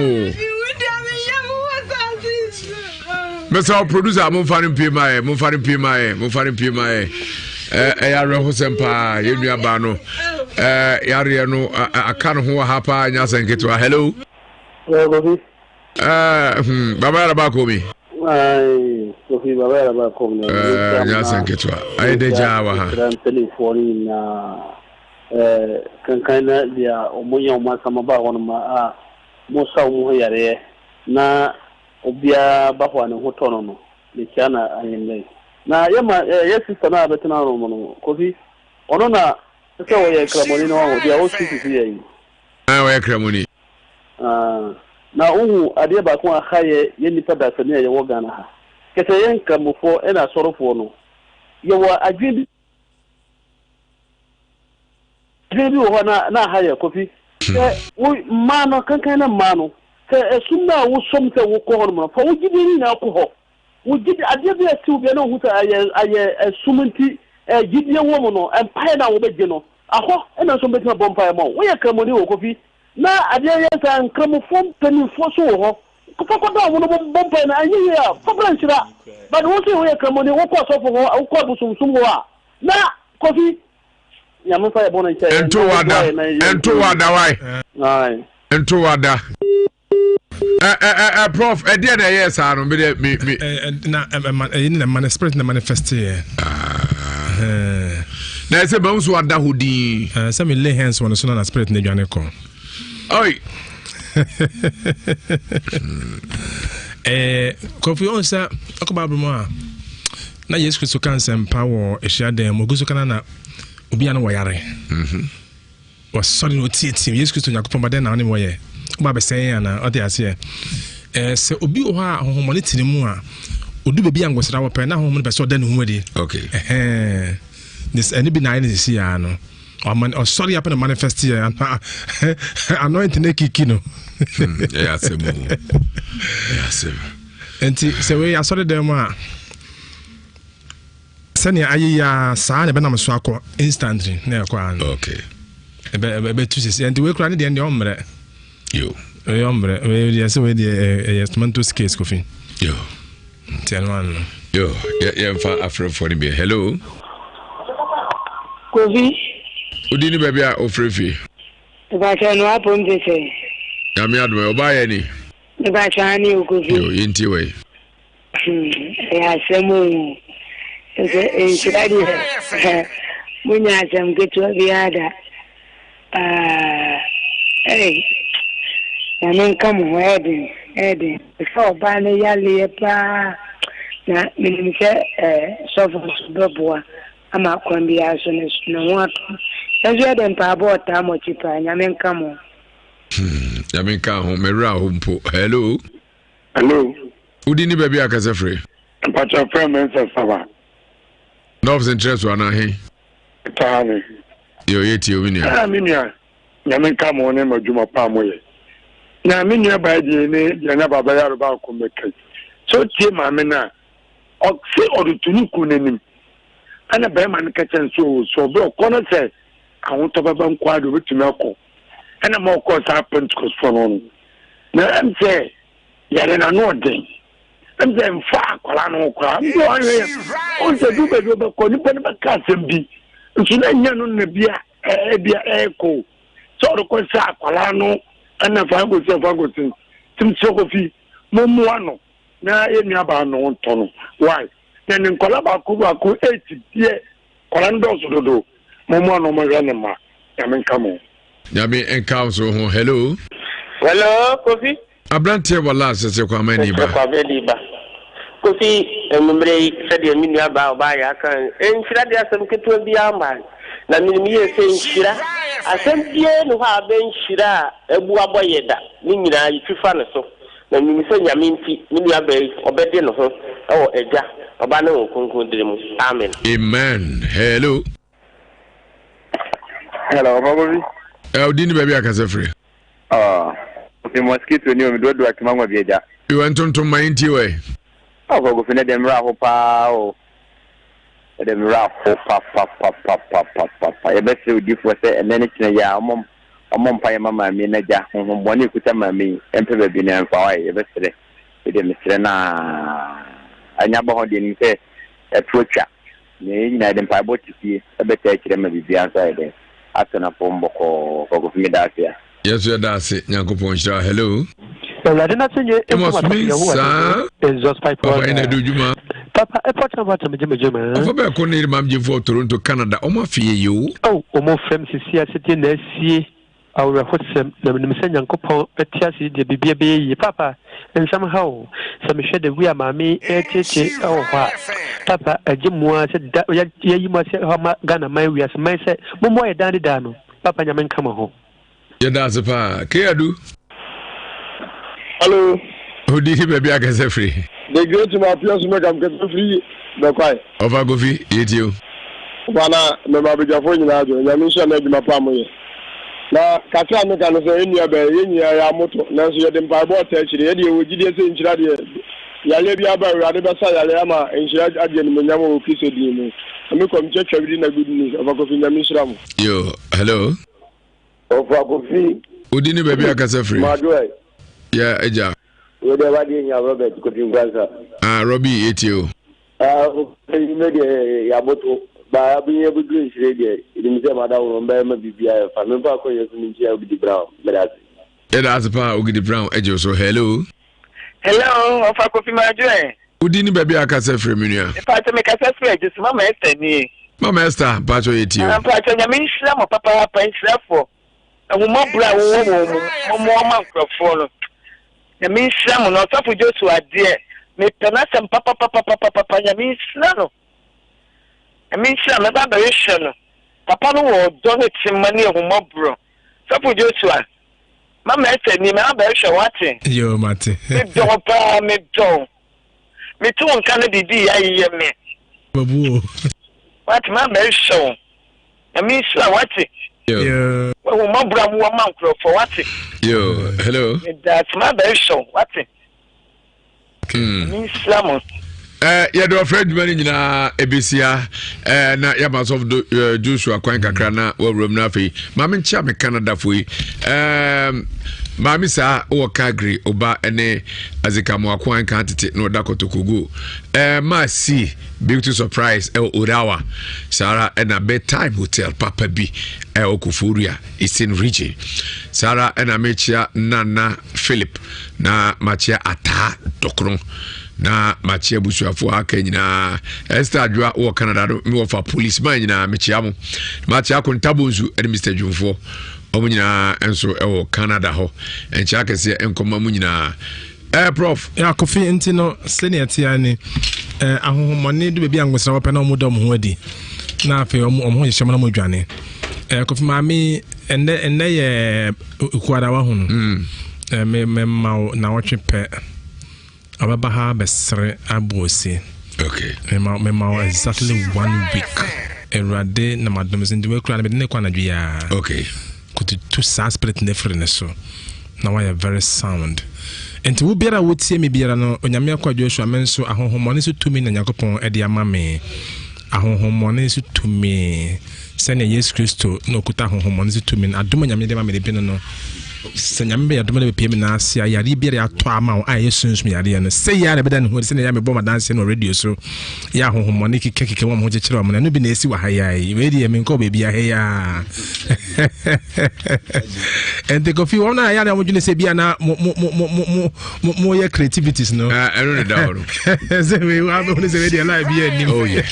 Mr. Producer, momfa no mpie ma yɛ, momfa no mpie ma yɛ, momfa no mpie ma yɛ. Ɛyɛ awerɛhosɛm paa, yɛn nuabaa no, yareɛ no aka ne ho wɔ ha paa, nyɛ asɛm ketewa. Hello. Baba yàrá baako mi. Kofi baba yàrá baako mi. Nyɛ asɛm ketewa. Ayɛ dɛ gyaa wɔ ha. Mpanimfoɔ no nyinaa kankan na deɛ wɔn nyɛ wɔn asɛm aba hɔ nom a wɔn sa wɔn ho yareɛ na obiara ba hɔ a ne ho tɔ no no mekyia na anwummerɛ yi. Na yɛ ma yɛ sista no a bɛtena hɔ nom no Kofi ɔno na sɛ ɔyɛ kramoni no wahu deɛ ɔsu sisi yɛ yi. Ah ɔyɛ kramoni. Ah na wohu adeɛ baako a ha yɛ yɛ nipa dasani a yɛwɔ Ghana ha kɛsɛ yɛ nkramofoɔ ɛna asɔrefoɔ no yɛwɔ adwene bi Adwene bi wɔ hɔ a na na aha yɛ, Kofi. Sɛ wo, mmaa no, kankan na mmaa no, sɛ ɛsom no a wosom sɛ wokɔ hɔ nom no, fa wo gyidie no nyinaa kɔ hɔ. Wo gyidie, adeɛ bi a ɛsi wo bia na wohu sɛ ayɛ, ayɛ ɛsom nti, ɛ, gyidie wɔ mu no, mpaeɛ no a wobɛgye no, ahɔ ɛna nso bɛtumi abɔ mpaeɛ ma wo. Woyɛ Kramoni o, Kofi. Na adeɛ yɛ saa, Nkramofoɔ mpanimfoɔ nso wɔ hɔ. Fa kɔda wɔn no bɔ mpaeɛ no, anyɛ yie a, fa bra nhyira. But wo nso woyɛ Kramoni, wokɔ asɔfo hɔ, wokɔ abosomsom hɔ a, na, Kofi, Nyame mfa yɛ bɔne nkyɛ yɛn. Nto wada, nto wada wae. Nto wada. Ɛ ɛ ɛ prof ɛdeɛ na ɛyɛ saa no mi dɛ mi mi. Na ɛma ɛyi na ma spirit na manifest yɛ. Ah. Na ɛsɛ bɛn so ada hɔ din. Sɛ mi lay hands wɔ ne so na na spirit na adwane kɔ. Oi. Ɛɛ Kofi ɔn sɛ ɔkɔ Bible mu a. Na Yesu Kristo ka nsɛmpa wɔ hyiadan mu. Ogu so ka na na obi a na wɔyare. Mhm. Wɔsɔre na ɔtiatia Yesu Kristo Nyankopɔn ba dɛn na ɔne wɔyɛ? Woba abɛsɛn yɛn anaa? Ɔte aseɛ. Ɛɛ sɛ obi wɔ hɔ a honhommɔne te ne mu a, odu baabi a ngosra wɔ pɛ na honhom no pɛ sɛ ɔda ne ho adi. Okay. Ɛhɛn. Ɛne bi na ayɛ ne sisi aa no. Ɔma ɔsɔre apɛ na manifest yɛ ana anointing na kiki no. Hmm, ɛyɛ asɛm o. Ɛyɛ asɛm. Nti sɛ wei asɔre dɛm mu a sɛnea ayɛ yi a saa na ɛbɛnam so akɔ instantly na ɛkɔ ano. Okay. Ɛbɛ ɛbɛtu sisi nti wei kura ne deɛ deɛ ɔmmerɛ. Yo. Wei ɔmmerɛ wei deɛ sɛ wei deɛ ɛyɛ tomatoes case kofi. Yo. Nti ɛno ano. Yo yɛmfa afrɛfoɔ no bi. Hello. Kofi. Wodi ne baabi a ofrɛ fie. Ìbàkyɛ no apom te sɛ. Nyame adom ɛ ɔbaa yɛ ni. Mepakyɛ aane o Kofi. Yo yɛntie wei. Hmm, ɛyɛ asɛm o. Sɛ nhyira deɛ monya asɛm ketewa biara da. Ah, ei, Nyame nka mo ho, ɛyɛ den, ɛyɛ den. Sɛ ɔbaa no yaleɛ paa na menim sɛ eh, sɔfo nso bɛboa ama kwan biara so ne ho atɔ. Yɛn nso yɛde mpaebɔ ɔtaa mo akyi paa, Nyame nka mo ho. Hmm, nyame nka ho mewerɛ aho mpo. Hello. Hello. Wodi ne baabi akasa firi? Mpakyɛ frɛ me nsɛ saba. Nɔfs nkyerɛ so anaa he? Taa ne. Yɛ ɔyɛ tie omi nua. Ah, me nua, nyame nka mo ne mo adwuma pa mo yɛ. Na me nua baa deɛ ne deɛ na baba yaro baako mɛka yi. Sɛ otie maame no a, ɔse ɔde to ne kunu n'anim. Ɛna bɛrima no ka kyerɛ no sɛ o sɛ ɔbɛ ɔkɔ no sɛ ahotɔ bɛba nko ara de obetumi akɔ. Ɛna ma ɔkɔɔ saa Pentecost foɔ no no. Na ɛm sɛ yare no ano ɔden. Ɛm sɛ mfa akwadaa no ho koraa. Ɛm sɛ ɔhwɛ yɛ ɔn sɛ du baabi ɔbɛkɔ nipa no bɛka asɛm bi. Nso na nyɛ no na bi a ɛbi a ɛɛkɔ. Sɛ ɔrekɔ sɛ akwadaa no ɛna fa nkosi ɛfa nkosi. Tim sɛ kofi mo mmoa no na yɛ nua baa no ntɔ no. Why? Na ne nkwadaa baako baako eight deɛ Nkwadaa no dɔɔso dodo. Mommoa no monhwɛ ne mma. Nyame nka mo. Nyame nka wo so ho. Hello. Hello, Kofi. Abranteɛ wɔ last sɛ Kwame ani ba. Kwame ani ba. Kofi, anwummerɛ yi, sɛdeɛ me nua baa ɔbaa yɛ aka no, nhyira deɛ asɛm ketewa biara mmaa no. Na menim yie sɛ nhyira, asɛm biara nni hɔ a abɛ nhyira a abu abɔ yɛ da. Ne nyinaa yɛtwi fa ne so. Na menim sɛ Nyame nti, me nuabaa yi, ɔbɛde ne ho wɔ Agya, Ɔba ne Honhom Kronkron dini mu. Amen. Amen. Hello. Hello, Papa Kofi. Ẹ o di ni baabi akasa firi. Ah, Kofi mosquito ni omi duodua kima ngwa bi agya. Iwɛ ntontom ma yɛn tie wɛ. Ah, Papa Kofi ne de mmerɛ aho paa o. Ɛde mmerɛ aho papapapapapapa. Yɛbɛsrɛ odiifoɔ sɛ ɛnɛ ne kyena yi a ɔmmɔ Ɔmmɔ mpaeɛ mma maame yi n'agya honhom bɔne ɛkuta maame yi ɛmpɛ baabi na ɛmfa wae yɛbɛsrɛ medeɛ mesrɛ no aa. Anya ba hɔ deɛ nim sɛ ɛto atwa. Na yɛn nyinaa yɛde mpaebɔ te fie ɛbɛtaa akyire ama biribiara nso ayɛ dɛn atɔ n'apɔm bɔkɔɔ. Ɔfa Kofi meda ase a. Yɛn nso yɛda ase. Nyankopɔn nhyira wo. Hello. Awurade n'asɛnye Amos nko mi Yehowa saa. Exhaust pipe Papa yɛn na ɛdo dwuma. Papa ɛpɔ kyɛn bɔ kyɛn gyeme gyeme. Ɔfa bɛɛ ko ne mam gyefo Toronto Canada. Ɔmo afe yɛ yi o. Oh, ɔmo frɛ me sisi a sɛdeɛ na asie awerɛhosɛm na menim sɛ Nyankopɔn te ase yi deɛ biribiara bɛyɛ yie. Paapa, nsɛm ha o. Sɛ mehwɛ the way a maame yi reteetee wɔ hɔ a, paapa ɛgye mo ara sɛ da yɛayi mo ase hɔ ama Ghana man, wiase man sɛ mommoa yɛ daa ne daa no. Paapa Nyame nka mo ho. Yɛda ase paa. Keadu. Hello. Odi ni baabi akɛsɛ firi. The great ma apia so mɛka mkɛsɛ firi bɛkwae. Ɔfa Kofi, yɛtie o. Ɔfa na mɛma abadwafoɔ nyinaa adwo. Nyame nhyira na adwuma pa a moyɛ. Na kakra a meka no sɛ yɛn bɛyɛ yɛn nyinaa yɛ amotɔ nanso yɛde mpaebɔ ɔtaa akyire. Yɛde yɛwɔ gyidie sɛ nhyira deɛ yareɛ bi aba Awurade bɛsa yareɛ ama nhyira agye animuonyam wɔ Kristo din mu. Na me kɔmkyɛ twawidi na good news. Ɔfa Kofi Nyame nhyira mo. Yo, hello. Ɔfa Kofi. Odi ne baabi akasa firi. Madoɛ. Yɛ agya. Wo deɛ wadeɛ nya Robert Kofi Nkwansa. Ah, Robbie etie o. Ah, me deɛ yaboto. Ba abinye abuduru nhyire deɛ enim sɛ mada wo mbɛyɛ ma biribi ayɛ fa. Memfa akɔ yɛ so menkyia Ogidi Brown. Meda ase. Yɛda ase paa Ogidi Brown agye wo so. Hello. Hello, Ɔfa Kofi Madoɛ. Wodi ne baabi akasa firi me nua. Mpakyɛ mekasa firi agye so Mama Esther nie. Mama Esther mpakyɛ yɛ tie o. Ah, mpakyɛ nyame nhyira mo papaapa nhyirafoɔ. Ahummɔborɔ a wowɔ wɔ mu mɔmmoa ma nkurɔfoɔ no. Nyame nhyira mo na ɔsɔfo Joshua deɛ mepɛ n'asɛm papapapapapa nyame nhyira no. Nyame nhyira mɛba abɛhwehwɛ no. Papa no wɔ ɔdɔ ne tema ne ahummɔborɔ. Sɔfo Joshua Mama Esther ni, mɛba abɛhwehwɛ wo ate. Yoo, mate. Medɔ wo paa, medɔ wo. Mete wo nka na biribi ayeyɛ me. Babu o. Wate, mɛba abɛhwehwɛ wo. Nyame nhyira wo, wate. Yoo. Wahu mmɔborɔ a mowɔ ma nkurɔfoɔ, wate. Yoo, hello. Meda ase, mɛba abɛhwehwɛ wo, wate. Nhyira mo. Eh, yɛde ɔfrɛ adwuma no nyinaa ɛbɛsia eh, na yɛama sɔfo do eh, joshua kwan kakra na wawuram no afei maame nkyea me canadafoɔ yi eh, maame saa wɔ calgary ɔba ne azikamoako anka tete na ɔda kɔtɔkogo eh, maa si beauty surprise ɛwɔ eh, odawa saa ara ɛna bedtime hotel papa bi ɛwɔ eh, koforia eastern region saa ara ɛna mekyia nana philip na makyea ataa dɔkono na makyea abusuafoɔ aka nyinaa Esther Adwoa wɔ Canada no mewɔ fa policeman nyinaa mekyea mo makyea Kontabo nsu ne Mr Dwumfoɔ wɔn nyinaa nso wɔ Canada hɔ nkyea kɛseɛ nkɔma mu nyinaa eh, prof ya kofi nti no sɛnea ɛteɛ ne eh, ahohommɔne de baabi a ngosra wɔpɛ na wɔn da wɔn ho adi na afei wɔn ho hyehyɛ wɔn na wɔn dwane eh, kofi maame ɛnɛ ɛnɛ yɛ Okuada wahu no. Mm. Eh, me me ma wo na wɔtwe pɛ. Ɔbɛba ha abɛsere abɔ ose. Okay. Me ma me ma wo exactly one week. Awurade na madom sɛ nti wakura no mede ne kɔ anadwo yi ara. Okay. Kututu saa spirit no afiri ne so. Na wayɛ very sound. Nti wo biara a wotie me biara no, Onyame akoa Joshua me nso ahonhommɔne so tumi na Nyankopɔn de ama me. Ahonhommɔne so tumi. Sɛnea Yesu Kristo na ɔkuta ahonhommɔne so tumi no, adom a Nyame de ma me de bi no no, sɛ Nyame bɛyɛ adom no bɛpie me nan ase a, yareɛ biara yɛatɔ ama wo a ɛyɛ sunsum yareɛ no, sɛ yɛ a na ɛbɛda ne ho adi, sɛnea yɛ a mebɔ m'adanseɛ no wɔ radio so, yɛ ahonhommɔne kekakeka wɔn ho kyekyere wɔn no, ɛno bi na ɛsi wɔ ha yi ara yi. Wei deɛ menkɔɔ baabi ha yi ara. Ɛnti Kofi, wɔn a ɛyɛ a na wɔdwene sɛ bi a na mo mo mo mo mo mo mo yɛ creativities no. Ah, ɛno ne da hɔ no. Sɛ wei wa bɛhunu sɛ wei deɛ live bi anim. Oh yeah.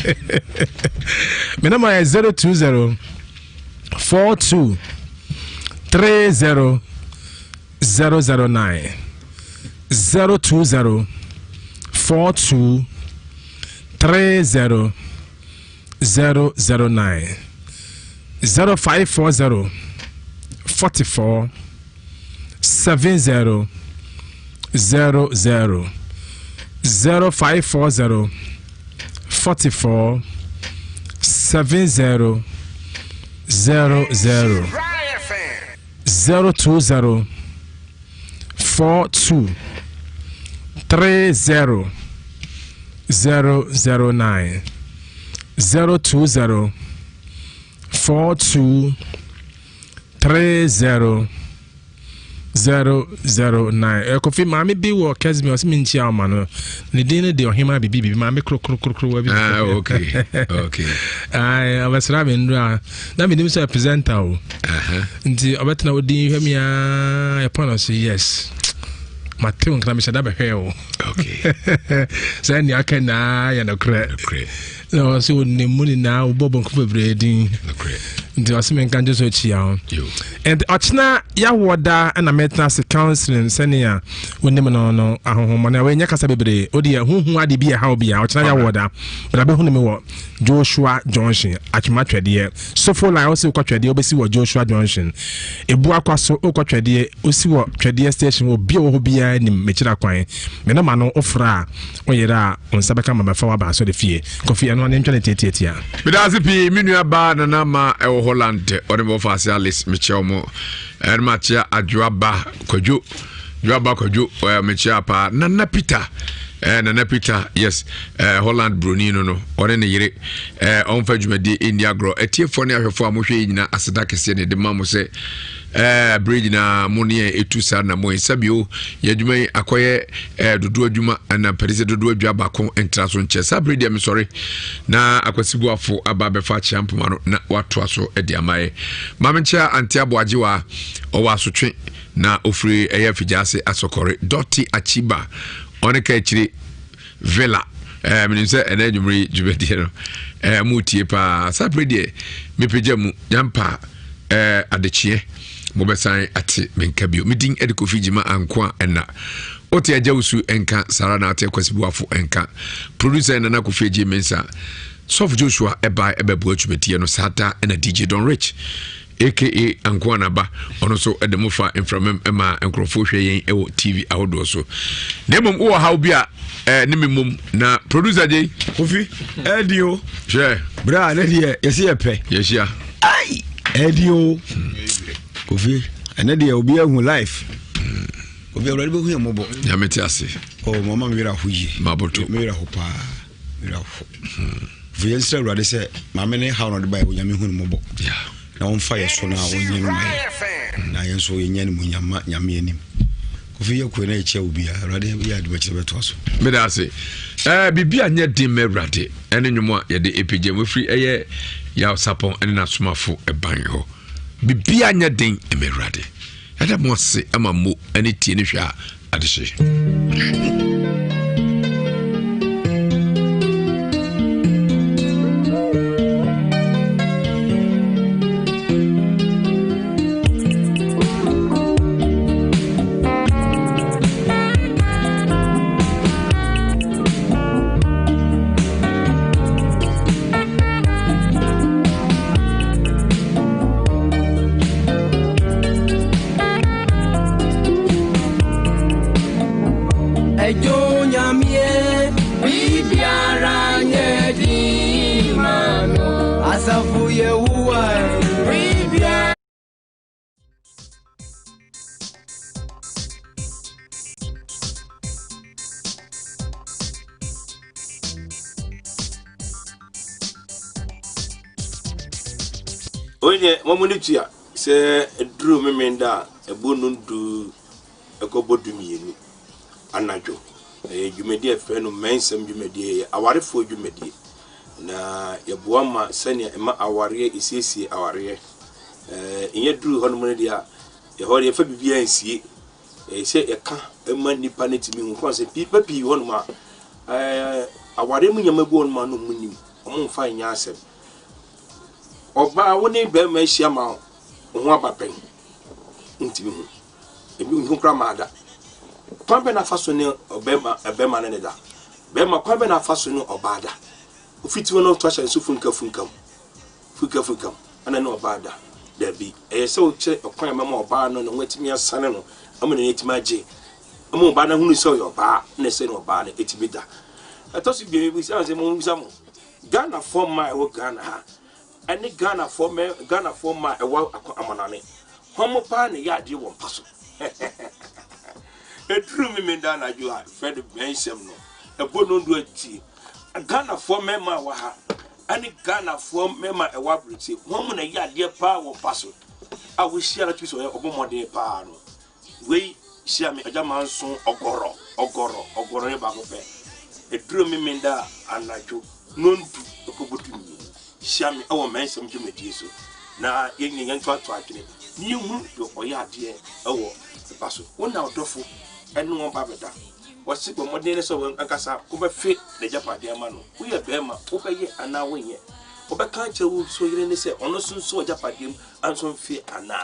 Me number yɛ 020 42 30 009 020 42 30 009 0540 44 70 00 0540 44 70 00 020 42 30 009 020 42 30 009. Eh, Kofi, maame bi wɔ Kesmi, ɔsɛ menkyia ɔma no. Ne din no de ɔhema bibi bibi, maame krokrokro bi. Ah, okay. Okay. Ai, ɔbɛsra me nnura. Na menim sɛ presenter o. Nti ɔbɛtena wo din hwɛ me a, ɛpɔn no so yes. Mate wo nkra mehyɛ da bɛhwɛ o. Okay. Sɛ nea aka nyinaa yɛ nokorɛ. Na ɔsɛ ɔnim mu nyinaa wobɔ bɔnko bebree din. Nti ɔsɛ menka ngye so akyia ho. And ɔkyena yawoɔ da na mɛtena ase counseling sɛnea wonim no no ahohommɔne a wɔnyɛ kasa bebree. O deɛ huhu ade bi ɛha obi a ɔkyena yawoɔ da. Bra bɛhunu me wɔ Joshua Junction atwema twɛdeɛ. Sofo line ɔsɛ wokɔ twɛdeɛ wobɛsi wɔ Joshua Junction. Ebu akwa so wokɔ twɛdeɛ osi wɔ twɛdeɛ station obi a wɔ hɔ biara nim mekyerɛ kwan. Me nɔma no wofra a Wo yere a, wo nsa bɛka ma mɛfa wo aba asɔre fie. Kofi, ɛno ano ntwa ne tiatiatia. Meda ase pii me nua baa Nana Ma ɛwɔ Holland ɔne me wɔfa ase Alice mekyia wɔn ɛne makyia Adwoa ba Kwadwo Dwoa ba Kwadwo ɛɛ mekyia paa Nana Peter ɛɛ Nana Peter yes ɛɛ Holland broni no no ɔne ne yere ɛɛ ɔnfa dwumadie ɛnni agorɔ atiefoɔ ne ahwɛfoɔ a mohwɛ yi nyinaa aseda kɛseɛ na ɛde ma mo sɛ ɛɛ bere nyinaa mo ne yɛn etu saa na mo nsa bio yɛ adwuma yi akɔyɛ ɛɛ dodoɔ adwuma ɛna mpɛde sɛ dodoɔ adwa baako ntra so nkyɛ saa bere deɛ mesɔre na akwasi buafo aba abɛfa akyea mpoma no na watoa so de ama yɛ maame nkyea ante aboagyewa ɔwɔ asotwe na ofiri ɛyɛ afigya ase asɔkɔre dɔte akyiba ɔne ka akyire Villa. Eh, menim sɛ ɛnɛ anwummere yi dwumadie no eh, motie paa. Saa bere deɛ mepagya mu nyampa eh, adekyeɛ mobɛsan ate menka bio. Medin de Kofi Gyima Anko a ɛna wote agya wusu nka saa na ate akwasi buafo nka producer nana kofi agye mensa sɔfo joshua ɛba ɛbɛboa dwumadie no saa da ɛna dj don rich aka Ankoa Naba, ɔno nso de mo fa mframam ma nkurɔfoɔ hwɛ yɛn wɔ TV ahodoɔ so. Na mmom wowɔ haw bi a eh, ne me mmom na producer gyei. Kofi, ɛdi o. Hwɛ. Berɛ a ne deɛ yɛsi yɛ pɛ. Yɛhyia. Ai, ɛdi o. Kofi, ɛnɛ deɛ obi ahu life. Obi awurade bɛhu yɛ mmɔbɔ. Nyame te ase. Oh, mama me werɛ aho yie. Maboto. Me werɛ aho paa. Werɛ aho. Afei yɛnsrɛ Awurade sɛ maame ne haw na ɔde baeɛ Onyame hu no mmɔbɔ na ɔmfa yɛ so na ɔnyɛ no ma yɛ na yɛn nso yɛnya animuonyam ma Nyame anim. Kofi yɛ kue na yɛkyia wo bia Awurade yɛ adwuma kyerɛ bɛtoa so. Meda ase. Eh, biribi a nyɛ den ma Awurade ɛne nnwom a yɛde ɛpagya mu ɛfiri ɛyɛ Yaw Sapɔn ɛne n'asomafo ɛban hɔ. Biribi a nyɛ den ma Awurade. Ɛda mo ase ama mo ɛne tie ne hwɛ a adehye. Wei deɛ wɔn ani tua sɛ ɛduru Memenda a ɛbɔ nnundu ɛkɔbɔ dumienu anadwo. Ɛyɛ dwumadie a yɛfrɛ no mmɛnsɛm dwumadie, ɛyɛ awarefoɔ dwumadie. Na yɛboa ma sɛnea ɛma awareɛ, ɛsiesie awareɛ. Ɛɛ nyɛ duru hɔnom no deɛ a, ɛhɔ deɛ yɛfa biribiara nsie. Ɛyɛ sɛ yɛka ma nnipa no tumi hu. Kwan sɛ nnipa pii wɔ hɔnom a, ɛɛ awareɛ mu nneɛma bi wɔ hɔnom a na wɔn nim, wɔn mfa nyɛ asɛm. Ɔbaa wo ne barima ahyia ma wo ho aba pɛn, wontumi hu. Ebi nhu koraa ma ada. Kwan bɛn na afa so ne ɔbɛrima ɛbɛrima ne ne da? Bɛrima kwan bɛn na afa so ne ɔbaa da? Ofiti hɔ na ɔto ahyɛ nso funka funkam. Funka funkam ɛna ne ɔbaa da. Dabi, ɛyɛ sɛ wokyerɛ ɛkwan a ɛbɛma ɔbaa no ne ho atumi asane no ama n'ani atumi agye. Ama ɔbaa no ahunu sɛ ɔyɛ ɔbaa na ɛsɛ ne ɔbaa no atumi da. Ɛtɔ so bio, mebisa sɛ mo mo Ghanafoɔ mmaa a ɛwɔ Ghana ha ɛne Ghanafoɔ mɛ Ghanafoɔ mmaa a ɛwɔ amanane hɔn mo paa na ɛyɛ adeɛ wɔ mpa so ɛduru me menda anadwo a fɛ de bɛnsɛm no ɛbɔ nondo atie Ghanafoɔ mmarima a ɛwɔ ha ɛne Ghanafoɔ mmarima a ɛwɔ aburokyire hɔn mo na ɛyɛ adeɛ paa wɔ mpa so a wohyia no tumi sɛ ɔyɛ ɔbɔ mmɔden paa no. Wei hyia me agya manso ɔgɔrɔ ɔgɔrɔ ɔgɔrɔ yɛ baako pɛ. Ɛduru Memenda anadwo nondu ɛkɔbɔ du-mmienu. Hyia me ɛwɔ mɛnsɛm dwumadie so na yɛn nyinaa yɛntoatoa adwene na yɛnhunu deɛ ɔyɛ adeɛ ɛwɔ ɛpa so. Wo na ɔdɔfo ɛne wɔn ba bɛda. Wɔse bɔ mmɔden ne sɛ wɔn ankasa wobɛfe n'agyapadeɛ ama no. Woyɛ bɛrima wobɛyɛ anaa wonyɛ? Wobɛka akyerɛ wo so yere ne sɛ ɔno nso nso agyapadeɛ mu anso mfe anaa?